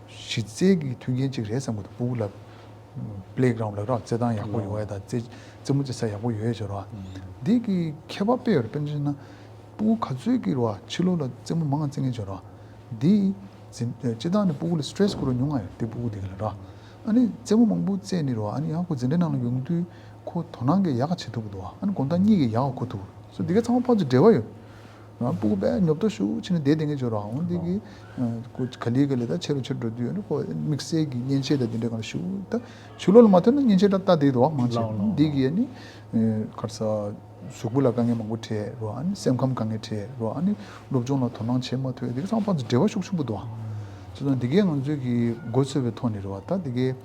གཞི་རྩའི་གི་མཐུན་རྐྱེན་ཅིག་རེད་བསམ་གི་འདུག་སྤུ་གུ་ལ་playground་ལ་ར་རྩེད་ཐང་ཡག་པོ་ཡོད་ཡ་དང་རྩེད་རྩེད་མོ་རྩེ་ས་ཡག་པོ་ཡོད་ཡ་ཅིག་རེད་བ། འདི་གི་ཁྱད་པར་དཔེ་ཡོད་རེད། དཔེར་ན་ཆ་བཞག་ན་སྤུ་གུ་ག་ཚོད་ཀྱི་རེད་བ་ཕྱི་ལོགས་ལ་རྩེད་མོ་མང་ང་རྩེད་མཁན་ཅིག་རེད་བ། འདི་འཛིན་སྤྱིར་བཏང་ནས་སྤུ་གུ་ལ་stress་དགོས་རོགས་ཉུང་ང་ཡོད་དེ་སྤུ་གུ་དེ་ག་ལ་ར། ཨ་ནི་རྩེད་མོ་མང་པོ་རྩེས་ནི་རོ། ཨ་ནི་ཡང་ཁོ་འཛིན་གྲྭའི་ནང་ལ་ཡོང་དུས་ཁོ་དོ་སྣང་གི་ཡག་ག་བྱེད་ཐུབ་ཀྱི་འདུག་ཨ་ནི་དགོང་དག་གཉིད་ཀྱི་ཡག་ག་ཁུག་ཐུབ་ཀྱི་འདུག་སོ་འདི་ག་ཚང་མ་ཕར་ཚུར་འབྲེལ་བ་ཡོད། ང་སྤུ་གུ་དཔེ་ཉོབ་ཏོ་ཞུ་ཕྱིན་ནས་བསྡད་བསྡད་ངེས་བྱོས་རོགས། འོན་ཏེ་གི་ཁོ་ག་ལེ་ག་ལེ་ད་ཆེ་རུ་ཆེ་རུ་འགྲོ་དུས་ཨ་ནི་ཁོ་དམིགས་བསལ་གྱི་མཉེན་ཆས་དང་འདི་འདྲའི་གང་ཞུ་ད་ཕྱི་ལོགས་ལ་མ་ཐོན་ན་མཉེན་ཆས་འདྲ་ལྟ་བསྡད་འདུག་མང་ཆེ་འདི་གི་ཨ་ནི་ག་རེ་ཟ། གཟུགས་པོ་ལ་དཀའ་ངལ་མང་པོ་འཕྲད་རོ། ཨ་ནི་སེམས་ཁམས་དཀའ་ངལ་འཕྲད་རོ། ཨ་ནི་སློབ་སྦྱོང་ལ་དོ་སྣང་བྱེད་མ་ཐུབ་ཡ་འདི་ག་ཚང་མ་ཕར་ཚུར་འབྲེལ་བ་ཤུགས་ཆེན་པོ་འདུག་བྱས་ཙང་འདི་གས་ང་ཚོས་ཀྱི་མགོ་ཚོས་པའི་ཐོག་ནས་རེད་བ། ད་འདི་གས་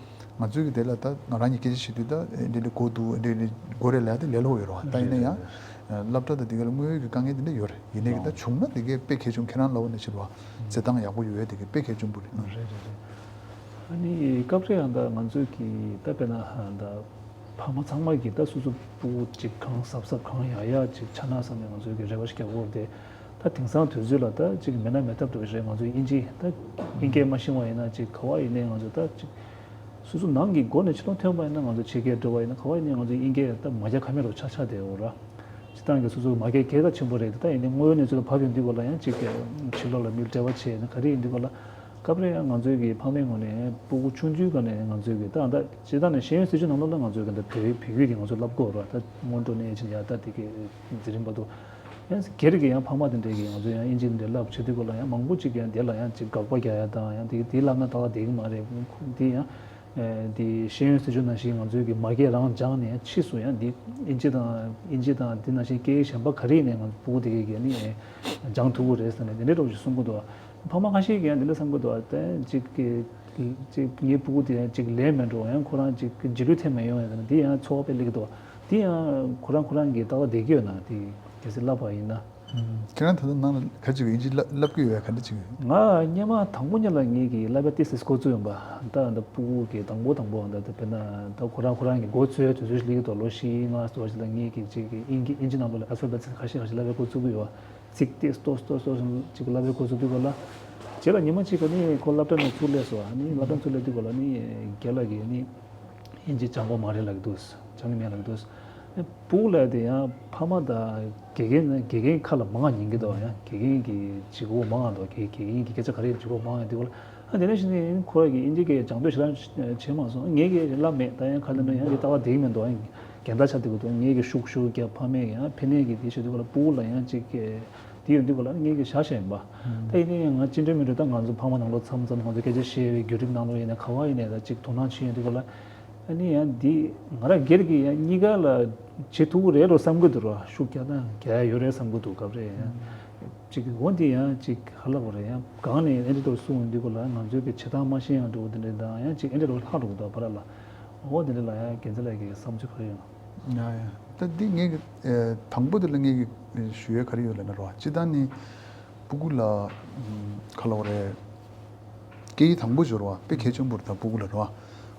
ང་ཚོས་ཀྱི་དེ་ལ་ད་ང་རང་གཉིས་སྐད་ཆ་བཤད་དུས་ད་འདི་འདྲ་མགོ་འདུག་འདི་འདྲ་མགོ་རེད་ལ་ཡ་དེ་ལས་སླ་པོ་ཡོད་རེད་བ། ད་ཡིན་ན་ཡང་སློབ་གྲྭ་དང་འདི་ག་ལ་དངོས་ཡོད་ཀྱི་དཀའ་ངལ་འདི་འདྲ་ཡོད་རེད། ཡིན་ནའི་གི་ད་བྱུང་ན་འདི་གས་དཔེ་གལ་ཆུང་། ཁྱེད་རང་ལབ་པ་ནང་བཞིན་རེད་བ། རྩེད་ཐང་ཡག་པོ་ཡོད་ཡ་འདི་གས་དཔེ་གལ་ཆེན་པོ་རེད། རེད་རེད་རེད། ཨ་ནི་སྐབས་རེ་ཡང་ད་ང་ཚོས་ཀྱི་ད་དཔེར་ན་ད་ཕ་མ་ཚང་མ་གིས་ད་སོ་སོ་སྤུ་གུ་ཅིག་གང་གཟབ་གཟབ་གང་ཡག་ཡག་ཅིག་ཆགས་ན་བསམ་ནས་ང་ཚོས་ཀྱི་རེ་བ་ཞིག་རྒྱག་གི་ཡོད་རེད་དེ། ད་དེང་སང་དུས་ཚོད་ལ་ད་ཅིག་མེད་ན་མེད་ཐབས་འགྲོ་གི་རེད། ང་ཚོས་དབྱིན་ཇི་ད་དབྱིན་སྐད་མ་ཤེས་པ་ཡིན་ན་ཅིག་ག་བ་ཡིན་ནའི་ང་ཚོ་ད་ཅིག་སོ་སོ་ནང་གི་སྒོ་ནས་ཕྱི་ལོགས་ཐོན་པ་ཡིན་ན་ང་ཚོ་ཕྱི་རྒྱལ་འགྲོ་བ་ཡིན་ན་ག་བ་ཡིན་ནའི་ང་ཚོ་དབྱིན་སྐད་ད་མ་རྒྱག་ཁ་མེད་རུ་ཆགས་ཆགས་བསྡད་ཡོད་ར། སྤྱིར་བཏང་གི་སོ་སོ་མ་སྐད་གལ་ད་ཆེན་པོ་རེད། ད་ཡིན་ནའི་དངོས་ཡོད་གནས་ཚུལ་ལ་བབས་ཡོང་དུས་སྐབས་ལ་ཡང་ཅིག་ཕྱི་ལོགས་ལ་མིར་འབྲེལ་བ་བྱས་ནས་ག་རེ་ཡིན་དུས་སྐབས་ལ། སྐབས་རེ་ཡང་ང་ཚོའི་གི་ཕ་མའི་ངོས་ནས་སྤུ་གུ་ཆུང་ཆུང་སྒང་ནས་ང་ཚོའི་གི་ད་ད་སྤྱིར་བཏང་ནས་ཤེས་ཡོན་སྲིད་བྱུས་ནང་ལོགས་ལ་ང་ཚོའི་གི་ད་བོད་བོད་ཡིག་དེ་ང་ཚོ་བསླབ་དགོས་ར། ད་སྔོན་འགྲོ་ནས་ཕྱིན་ཡ་ད་དེ་གི་འཛིན་རིམ་བར་དུ་ཡང་སྒེར་གྱི་ཡང་ཕ་མ་དེ་འདྲས་ཀྱིས་ང་ཚོ་ཡང་དབྱིན་ཇི་འདི་བསླབ་བྱེད་དུས་སྐབས་ལ་ཡང་མང་པོ་ཅིག་ཡང་དེ་ལ་ཡང་ཅིག་དགག་པ་རྒྱག་ཡ་དང་ཡང་དེ་དེ་བསླབ་ན་ད་ག་བསྡད་གི་མ་རེད། དེ་ཡང་། དེ་ཤེས་ཡོན་སྲིད་བྱུས་ནང་བཞིན་ང་ཚོའི་གི་མ་སྐད་རང་སྦྱངས་ནས་ཕྱིས་སུ་ཡང་འདི་དབྱིན་ཇི་དང་དབྱིན་ཇི་དང་དེ་ནང་བཞིན་སྐད་ཡིག་གཞན་པ་ག་རེ་ཡིན་ནའི་ང་ཚོ་སྤུ་གུ་དེ་གས་ཀྱིས་ནི་སྦྱང་ཐུབ་ཀྱི་རེད་ཟེར་ནས་དེ་འདྲའི་འདྲ་བོ་ཞིག་གསུང་གི་འདུག་ཕ་མ་ཁ་ཤས་ཀྱིས་ཡང་དེ་འདྲ་བསམ་གྱི་འདུག་དེ་ཅིག་གི་ཅིག་ངའི་སྤུ་གུ་དེ་ཡང་ཅིག་ལས་མེད་འགྲོ། ཡང་ཁོ་རང་ཅིག་རྗེས་ལུས་ཐེབས་མ་ཡོང་ཡ་དེ་ཡང་ཚོར་བ་དཔེ་སླེབས་ཀྱི་འདུག་དེ་ཡང་ཁོ་རང་ཁོ་རང་གིས་ཏག་ཏག་བསྡད་ཀྱི་ཡོད་ན་དེ་གལ་སྲིད་བསླབ་པ་ཡིན་ན། ཁྱེད་རང་ད་ལྟ་ནང་ལ་ག་ཅིག་དབྱིན་ཇི་བསླབ་བསླབ་ཀྱི་ཡོད་པས་ག་འདྲ་ཅིག་ང་སྔོན་མ་དང་པོ་ཉིད་ལ་ངེད་ཀྱིས་བསླབ་པ་ཏོག་ཙམ་འགོ་བཙུགས་ཡོང་པ། ད་ད་སྤུ་གུ་གི་དང་པོ་དང་པོ་ད་ད་དཔེར་ན་ད་ཁོ་རང་ཁོ་རང་གི་འགོ་ཚུགས་ཡ་དུས་ཚོད་ཞིག་སླེབས་ཀྱི་འདུག་ལོ་བཞི་ལྔ་ཙམ་ཞིག་ལ་ངེད་ཀྱིས་ཅིག་གི་དབྱིན་ཇི་དབྱིན་ཇི་ནང་ལོགས་ལ་ཨལ་ཕ་བེ་ཊི་ཁ་ཤས་ཁ་ཤས་བསླབ་པ་འགོ་བཙུགས་ཀྱི་ཡོད། ཚིག་ཏོག་ཙམ་ཏོག་ཙམ་ཏོག་ཙམ་ཅིག་བསླབ་པ་འགོ་བཙུགས་དུས་སྐབས་ལ། རྗེས་ལ་ཉི་མ་གཅིག་ག་ནི་ཁོ་སློབ་གྲྭ་ནས་ཚུར་སླེབས་སོང་། ཨ་ནི་སློབ་གྲྭ་ཚུར་སླེབས་དུས་སྐབས་ལ་ནི་རྒན་ལགས་ཀྱིས་ནི་དབྱིན་ཇི་སྦྱང་དགོས་མ་རེད་ལབ་ཀྱི་འདུག་སྦྱང་གི་མེད་ལབ་ཀྱི་འདུག་ཨ་ནི་སྤུ་གུ་ལབ་དེ་ཡང་ཕ་མ་དང་དགེ་རྒན་ནི་དགེ་རྒན་ཁ་ལ་མང་ང་ཉན་གྱི་འདུག་ཡང་དགེ་རྒན་གྱི་ལྗིད་ཁོག་མང་ང་འདུག་དགེ་དགེ་རྒན་གྱི་སྐད་ཆ་ག་རེ་ལྗིད་ཁོག་མང་ང་དུས་སྐབས་ལ། ཨ་དེ་ནས་ཕྱིན་ནས་ཁོ་རང་གིས་དབྱིན་ཇི་སྐད་སྦྱང་འདོད་ཞེ་དྲག་བྱས་མ་སོང་། ངས་ཀྱིས་བསླབས་མེད། ད་ཡང་ཁ་ལ་ནི་ཡང་དེ་ལྟ་བ་བསྡད་ཀྱི་མི་འདུག་ཡང་རྒན་དར་ཆགས་བསྡད་ཀྱི་འདུག་ངས་ཀྱིས་ཤུགས་ཤུགས་རྒྱབ། ཕ་མས་ཡང་ཕན་ནས་ཀྱིས་དེ་བྱེད་དུས་སྐབས་ལ་སྤུ་གུ་ལ་ཡང་ཅིག་དེ་ཡོང་དུས་སྐབས་ལ་ངས་ཀྱིས་བཞག་བཞག་ཡིན་པ། ད་ཡིན་ནའི་ང་ཅི་འདྲ་མི་འདྲ་ད་ང་ཚོ་ཕ་མ་ནང་ལོགས་མཚམས་མཚམས་ང་ཚོ་སྐད་ཆ་བཤད་པའི་བརྒྱུད་རིམ་ནང་ལོགས་ཡིན་ནའི་ག་བ་ཡིན་ནའི་ད་ཅིག་དོ་སྣང་བྱེད་ཡོང་དུས་སྐབས་ལ། ཨ་ནི་ཡང་འདི་ང་རང་སྒེར་གྱི་ཡང་གཉིས་ཀ་ལ་བྱེད་ཐུབ་ཀྱི་རེད་རོ་བསམ་གྱི་འདུག་རོ། ཤུགས་རྒྱག་ན་རྒྱག་ཡ་ཡོད་རེད་བསམ་གྱི་འདུག་སྐབས་རེ་ཡང་། ཅིག་འོ་འདི་ཡང་ཅིག་ཧ་ལབ་པ་རེད། ཡང་གང་ནས་ཨེ་འདྲ་འདྲ་གསུངས་འདི་གོ་ལ་ང་ཚོའི་གི་བྱེད་སྟངས་མ་ཤེས་ཡང་འགྲོ་འདི་འདྲ་དང་ཡང་ཅིག་ཨེ་འདྲ་ལོ་ལྷག་འགྲོ་འདུག་བར་ལ། འོ་འདི་འདྲ་ལ་ཡང་རྒན་ཚ་ལགས་ཀྱི་བསམ་ཚུལ་ག་རེ་ཡོད། ཡ་ཡ། ད་འདི་ངས་ཀྱི་ཨེ་དང་པོ་དེ་ལ་ངས་ཀྱི་ཞུ་ཡས་ག་རེ་ཡོད་ལབ་ན་རོ། སྤྱིར་བཏང་ནི་སྤུ་གུ་ལ་ཨམ་ག་ལབ་དགོས་རེད། སྐད་ཡིག་དང་པོ་ཅིག་རོ། དཔེ་གལ་ཆེན་པོ་རེད། ད་སྤུ་གུ་ལ་རོ།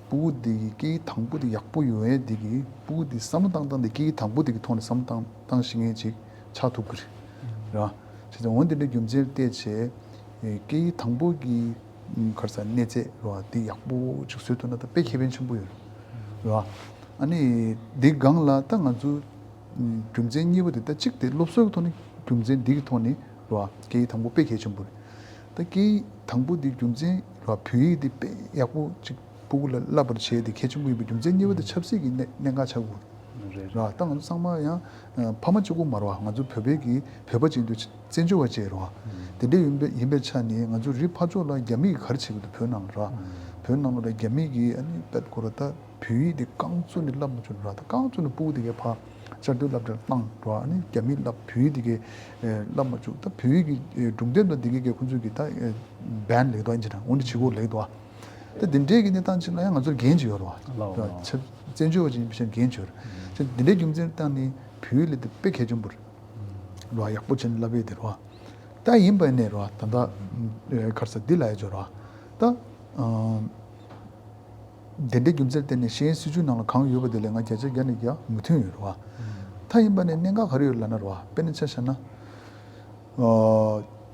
སྤུ་གུ་འདི་གི་སྐད་ཡིག་དང་པོ་དེ་ཡག་པོ་ཡོང་ཡས་འདི་གི་སྤུ་གུ་འདི་བསམ་བློ་བཏང་སྟངས་དེ་སྐད་ཡིག་དང་པོ་དེ་གི་ཐོག་ནས་བསམ་བློ་བཏང་བཏང་ཤེས་མཁན་ཅིག་ཆགས་ཐུབ་ཀྱི་རེད་རོ། བྱས་ཙང་འོ་འདི་འདྲའི་རྒྱུ་མཚན་བལྟས་བྱས་ཨེ་སྐད་ཡིག་དང་པོ་གི་ཨམ་ག་རེ་ཟེར་གནས་ཚད་རོ། འདི་ཡག་པོ་ཅིག་བཟོས་ཐུབ་ན་ད་དཔེ་ཁེ་ཕན་ཆེན་པོ་ཡོད་རོ། ཨ་ནི་འདི་སྒང་ལ་ད་ང་ཚོ་ཨམ་རྒྱུ་མཚན་གཉིས་པ་དེ་ད་གཅིག་དེ་སློབ་གསོའི་ཐོག་ནས་རྒྱུ་མཚན་འདི་གི་ཐོག་ནས་རོ། སྐད་ཡིག་དང་པོ་དཔེ་གལ་ཆེན་པོ་རེད། ད་སྐད་ཡིག་དང་པོ་འདི་རྒྱུ་མཚན་རོ། བོད་ཡིག་འདི་དཔེ་ཡག་པོ་ཅིག་སྤུ་གུ་ལ་བསླབ་པར་བྱས་ཏེ་གལ་ཆེན་པོ་ཡིན་པའི་རྒྱུ་མཚན་གཉིས་པ་དེ་ཆབ་སྲིད་ཀྱི་གནད་གནད་འགག་ཆགས་ཀྱི་ཡོད་རེད། རེད་རེད། ར་ད་ང་ཚོ་ཚང་མ་ཡང་ཨ་ཕ་མ་གཅིག་པོ་མ་རེད་བ། ང་ཚོ་བོད་པའི་གི་བོད་པ་ཅིག་ཡིན་དུས་བཙན་བྱོལ་བ་ཅིག་རེད་བ། དེ་འདྲ་ཡིན་པའི་ཡིན་པའི་ཆ་ནས་ང་ཚོ་རི་ཕར་ཕྱོགས་ལ་རྒྱ་མི་གིས་ག་རེ་བྱེད་ཀྱི་འདུག་བོད་ནང་ལ་ར། བོད་ནང་ལ་རྒྱ་མི་གིས་ཨ་ནི་དཔེ་ཁོ་ར་ད་བོད་ཡིག་དེ་རྐང་བཙུགས་ནས་བསླབ་མ་བཅུག་ར། ད་རྐང་བཙུགས་ནས་སྤུ་གུ་དེ་གའི་ཕར་བཅར་འདོད་སློབ་གྲྭར་བཏང་ར། ཨ་ནི་རྒྱ་མིས་བསླབ་བོད་ཡིག་དེ་གའི་ཨེ་བསླབ་མ་བཅུག་ད་བོད་ཡིག་གི་ཨེ་སྒྲུང་དེབ་དང་དེ་གའི་གའི་ཁོ་ཚོས་གི་ད་ཨེ་བན་ལེགས་འདུག་ཨིན་ཇི་དང་འོ་འདི་བྱེད་དགོས་ལེགས་འདུག་ད་འདི་འདྲའི་གི་གནས་སྟངས་ཅིག་ལ་ཡང་ང་ཚོར་འགན་ཅིག་ཡོད་རེད་བ། ལགས་འོང་། ད་ཆབ་བཙན་བྱོལ་བ་ཅིག་ཡིན་པའི་ཆ་ནས་འགན་ཅིག་ཡོད་རེད། ཅེས་འདི་འདྲའི་རྒྱུ་མཚན་བཏང་ནས་བོད་ཡིག་ལ་དེ་དཔེ་གལ་ཆེན་པོ་རེད་བ། ཡག་པོ་བྱས་ནས་བསླབ་ཡས་དེ་རེད་བ། ད་ཡིན་པ་ནས་རེད་བ། ད་ལྟ་ཨ་ག་རེ་ཟེར་འདི་ལབ་ཡས་ཅིག་ཡོད་རེད་བ། ད་ཨ་དེ་འདྲའི་རྒྱུ་མཚན་བརྟེན་ནས་ཤེས་ཡོན་སྲིད་བྱུས་ནང་ལ་གང་ཡོད་པ་དེ་ལས་ང་བརྒྱ་ཆ་བརྒྱ་ནས་བརྒྱ་མོས་མཐུན་ཡོད་རེད་བ། ད་ཡིན་པ་ནས་གནད་འགག་ག་རེ་ཡོད་ལབ་ན་རེད་བ། དཔེར་ན་ཆ་བཞག་ན། ཨ་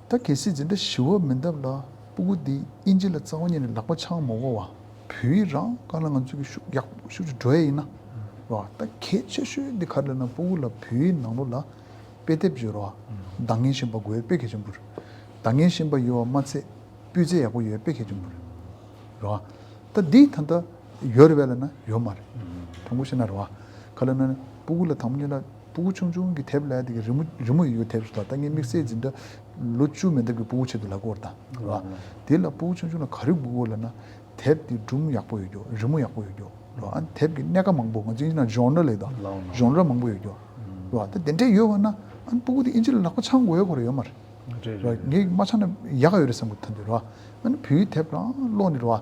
ད་གལ་སྲིད་འཛིན་གྲྭ་བཞི་པ་མིན་སྟབས་ལ་སྤུ་གུ་འདི་ཨིན་ཇི་ལ་རྩ་བ་ཉིད་ནས་ལག་པ་འཆང་མ་དགོས་པ། བོད་ཡིག་རང་གང་ལ་ང་ཚོ་གི་ཤུགས་ཡག་ཤུགས་ཆེ་འགྲོ་ཡ་ཡིན་ན་ར། ད་གལ་ཆེ་ཤོས་འདི་ག་རེ་ལབ་ན་སྤུ་གུ་ལ་བོད་ཡིག་ནང་ལོགས་ལ་དཔེ་དེབ་བརྗོད་ར། འདང་ངེས་ཤེས་པ་དགོས་ཡ་དཔེ་གལ་ཆེན་པོ་རེད། འདང་ངེས་ཤེས་པ་ཡོད་པ་མ་ཚད་སྤུས་ཚད་ཡག་པོ་ཡོད་ཡ་དཔེ་གལ་ཆེན་པོ་རེད་ར། ད་འདི་ད་ལྟ་ཡོད་རེད་པས་ལབ་ན་ཡོད་མ་རེད། དྲང་པོ་བཤད་ན་རེད་བ། ག་ལབ་ན་སྤུ་གུ་ལ་དང་པོ་ཉིད་ལ་སྤུ་གུ་ཆུང་ཆུང་གི་དེབ་ལབ་ཡ་དེ་གི་རི་མོ་རི་མོ་ཡོད་དེབ་ཞིག་དང་། ད་ངས་དམིགས་བསལ་འཛིན་གྲྭ་ལོ་བཅུ་མིན་འདབས་ཀྱི་སྤུ་གུ་ཆེད་དུ་ལབ་ཀྱི་ཡོད་རེད་ད་རེད་བ། དེ་ལ་སྤུ་གུ་ཆུང་ཆུང་ལ་ག་རེ་དགོས་ཀྱི་ཡོད་ལབ་ན། དེབ་དེ་སྒྲུང་ཡག་པོ་ཡོད་རྒྱུ། རི་མོ་ཡག་པོ་ཡོད་རྒྱུ་རེད་བ། ཨ་ནི་དེབ་ཀྱི་སྣ་ཁ་མང་པོ། ང་ཚོ་ཡིན་ན་ཇོན་ར་ལབ་ཡོད་ད། ལའོ་ནོ། ཇོན་ར་མང་པོ་ཡོད་རྒྱུ་རེད་བ། ད་དེ་འདྲས་ཡོད་པ་ན་ཨ་ནི་སྤུ་གུ་དེ་ཨིན་ཇི་ལ་ལག་པ་འཆང་དགོས་ཡ་ཁོ་རང་ཡོད་མ་རེད། རེད་རེད། ངས་མ་ཆགས་ན་ཡག་ཡོད་རེད་བསམ་གི་ཐོན་དུས་ར། ཨ་ནི་བོད་ཡིག་དེབ་རང་ཀློག་ནི་ར། བོད་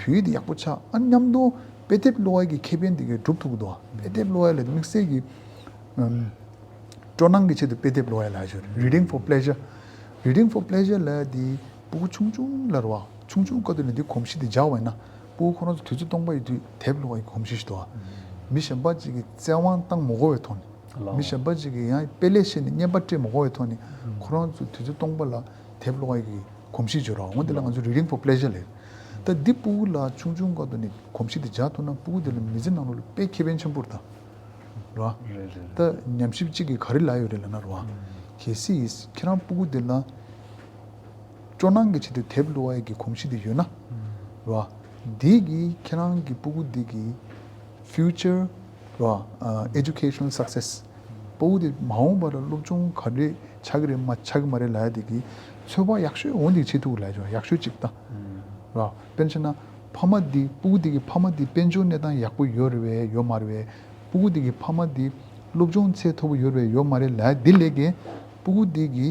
ཡིག་དེ་ཡག་པོ་ཆགས། ཨ་ནི་མཉམ་དུ་དཔེ་དེབ་ཀློག་ཡ་གི་ཁེ་ཕན་དེ་གའི་སྒྲུབ་ཐུབ་ཀྱི་འདུག་དཔེ་དེབ་ཀློག་ཡ་ལ་དམིགས་བསལ་གྱི་ཨམ་སྤྲོ་སྣང་གི་ཆེད་དུ་དཔེ་དེབ་ཀློག་ཡ་ལ་ཞུ། Reading for pleasure. Reading for pleasure ལབ་ཡ་དེ་སྤུ་གུ་ཆུང་ཆུང་ལ་ར། ཆུང་ཆུང་སྐབས་དུས་ནས་དེ་གོམས་གཤིས་དེ་འཇགས་པ་ཡིན་ན། སྤུ་གུ་ཁོ་རང་ཚོ་དུས་ཚོད་སྟོང་པ་ཡོད་དུས་དེབ་ཀློག་ཡ་གི་གོམས་གཤིས་ཤིག་འདུག་མི་གཞན་པ་ཅིག་གིས་བཙན་དབང་བཏང་མ་དགོས་པའི་ཐོག་ནས། ལའོ། མི་གཞན་པ་ཅིག་གིས་ཡང་དཔེ་ལེགས་བཤད་ནས་བརྙན་པར་སྤྲད་མ་དགོས་པའི་ཐོག་ནས། ཁོ་རང་ཚོ་དུས་ཚོད་སྟོང་པ་ལ་དེབ་ཀློག་ཡ་གི་གོམས་གཤིས་བྱོས་ར། འོ་དེ་ལ་ང་ཚོ་Reading for pleasure ལབ། ད་འདི་སྤུ་གུ་ལ་ཆུང་ཆུང་སྐབས་དུས་ནས་གོམས་གཤིས་དེ་འཇགས་ཐུབ་ན་སྤུ་གུ་དེ་ལ་མི་ཚེ་ནང་ལོགས་ལ་དཔེ་ཁེ་ཕན་ཆེན་པོ་རེད་ད། ར། རེད་རེད་རེད། ད་ཉམས་ཞིབ་གཅིག་གིས་ག་རེ་ལབ་ཡོད་རེད་ལབ་ན་ར། གལ་སྲིད་ཁྱེད་རང་སྤུ་གུ་དེ་ལ་སྤྲོ་སྣང་གི་ཆེད་དུ་དེབ་ཀློག་ཡ་གི་གོམས་གཤིས་དེ་ཡོད་ན། ར། འདི་གིས་ཁྱེད་རང་གི་སྤུ་གུ་འདི་གི་future ར། ཨ་educational success སྤུ་གུ་དེ་མ་འོངས་པ་ལ་སློབ་སྦྱོང་ག་འདྲས་ཆགས་ཀྱི་རེད་མ་ཆགས་ཀྱི་མ་རེད་ལབ་ཡ་དེ་གི་ཚོད་དཔག་ཡག་ཤོས་འོ་འདི་བྱེད་ཐུབ་ལབ་ཡ་ཅིག་ཡག་ཤོས་གཅིག་ད། ར། དཔེར་ན་ཆ་བཞག་ན་ཕ་མ་འདི་སྤུ་གུ་འདི་གི་ཕ་མ་འདི་དཔལ་འབྱོར་གནས་སྟངས་ཡག་པོ་ཡོད་རེད་པས་ཡོད་མ་རེད་པས། སྤུ་གུ་འདི་གི་ཕ་མ་འདི་སློབ་སྦྱོང་ཚད་མཐོ་པོ་ཡོད་རེད་པས་ཡོད་མ་རེད་ལབ་ཡ་འདི་ལས་ཀྱི་སྤུ་གུ་འདི་གི་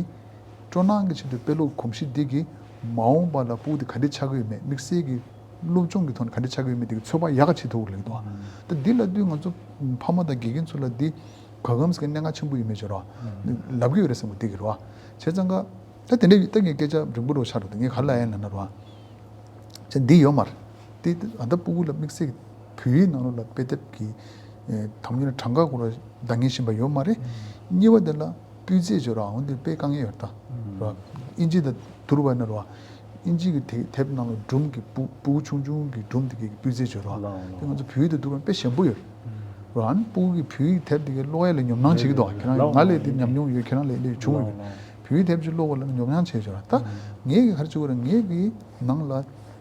སྤྲོ་སྣང་གི་ཆེད་དུ་དཔེ་ཀློག་གོམས་གཤིས་འདི་གིས་མ་འོངས་པ་ལ་སྤུ་གུ་དེ་ག་འདྲས་ཆགས་ཀྱི་ཡོད་མེད། དམིགས་བསལ་གྱི་སློབ་སྦྱོང་གི་ཐོག་ནས་ག་འདྲས་ཆགས་ཀྱི་ཡོད་མེད་དེ་གི་ཚོད་དཔག་ཡག་ག་བྱེད་ཐུབ་ཀྱི་ལབ་ཀྱི་འདུག་ད་འདི་ལབ་དུས་ང་ཚོ་ཕ་མ་དང་དགེ་རྒན་ཚོ་ལ་འདི་ག་གམ་ཟེར་གི་གནད་འགག་ཆེན་པོ་ཡོད་མེད་ཅིག་ར། ལབ་ཀྱི་ཡོད་རེད་བསམ་གི་འདི་གི་ར། བྱས་ཙང་ཀ་ད་དེ་འདྲ་ཡོད། ད་ངས་སྐད་ཆ་རིང་པོ་རུ་ཆགས་འགྲོ། ད་ངས་ག་རེ་ལབ་ཡིན་ལབ་ན་ར། ཅེས་འདི་ཡོད་མ་རེད། དེ་ཨ་ད་སྤུ་གུ་ལ་དམིགས་བསལ་བོད་ཡིག་ནང་ལོགས་ལ་དཔེ་དེབ་ཀྱི་ཨེ་དང་པོ་ཉིད་ནས་གྲངས་ཀ་སྐོར་ལ་འདང་ངེས་བཞིན་པ་ཡོད་མ་རེད། གཉིས་པ་དེ་ལ་སྤུས་ཚད་བརྗོད་ར་འོང་དེ་དཔེ་དཀའ་ངལ་ཡོད་རེད་ད། ར། ཨིན་ཇི་དང་བསྡུར་བ་ན་ར། ཨིན་ཇི་གི་དེ་དེབ་ནང་ལ་སྒྲུང་གི་སྤུ་སྤུ་གུ་ཆུང་ཆུང་གི་སྒྲུང་དེ་གའི་སྤུས་ཚད་བརྗོད་ར། ལའོ་ལའོ། དེ་ང་ཚོ་བོད་ཡིག་དང་བསྡུར་བ་དཔེ་ཞན་པོ་ཡོད་རེད། ར། ཨ་ནི་སྤུ་གུ་གི་བོད་ཡིག་དེབ་དེ་གའི་ཀློག་ཡ་ལ་ཉོབ་སྣང་བྱེད་ཀྱི་འདུག་ཁྱེད་རང་ལའོ་ང་ལས་དེ་ཉམས་མྱོང་ཡོད། ཁྱེད་རང་ལས་དེ་བྱུང་ཡོད། ལའོ་ལའོ། བོད་ཡིག་དེབ་ཅིག་ཀློག་པ་ལ་ཉོབ་སྣང་བྱེད་ཀྱི་ཡོད་ར། ད་ངས་གི་ག་རེ་བྱེད་དགོས་རེད། ངས་གི་ནང་ལ་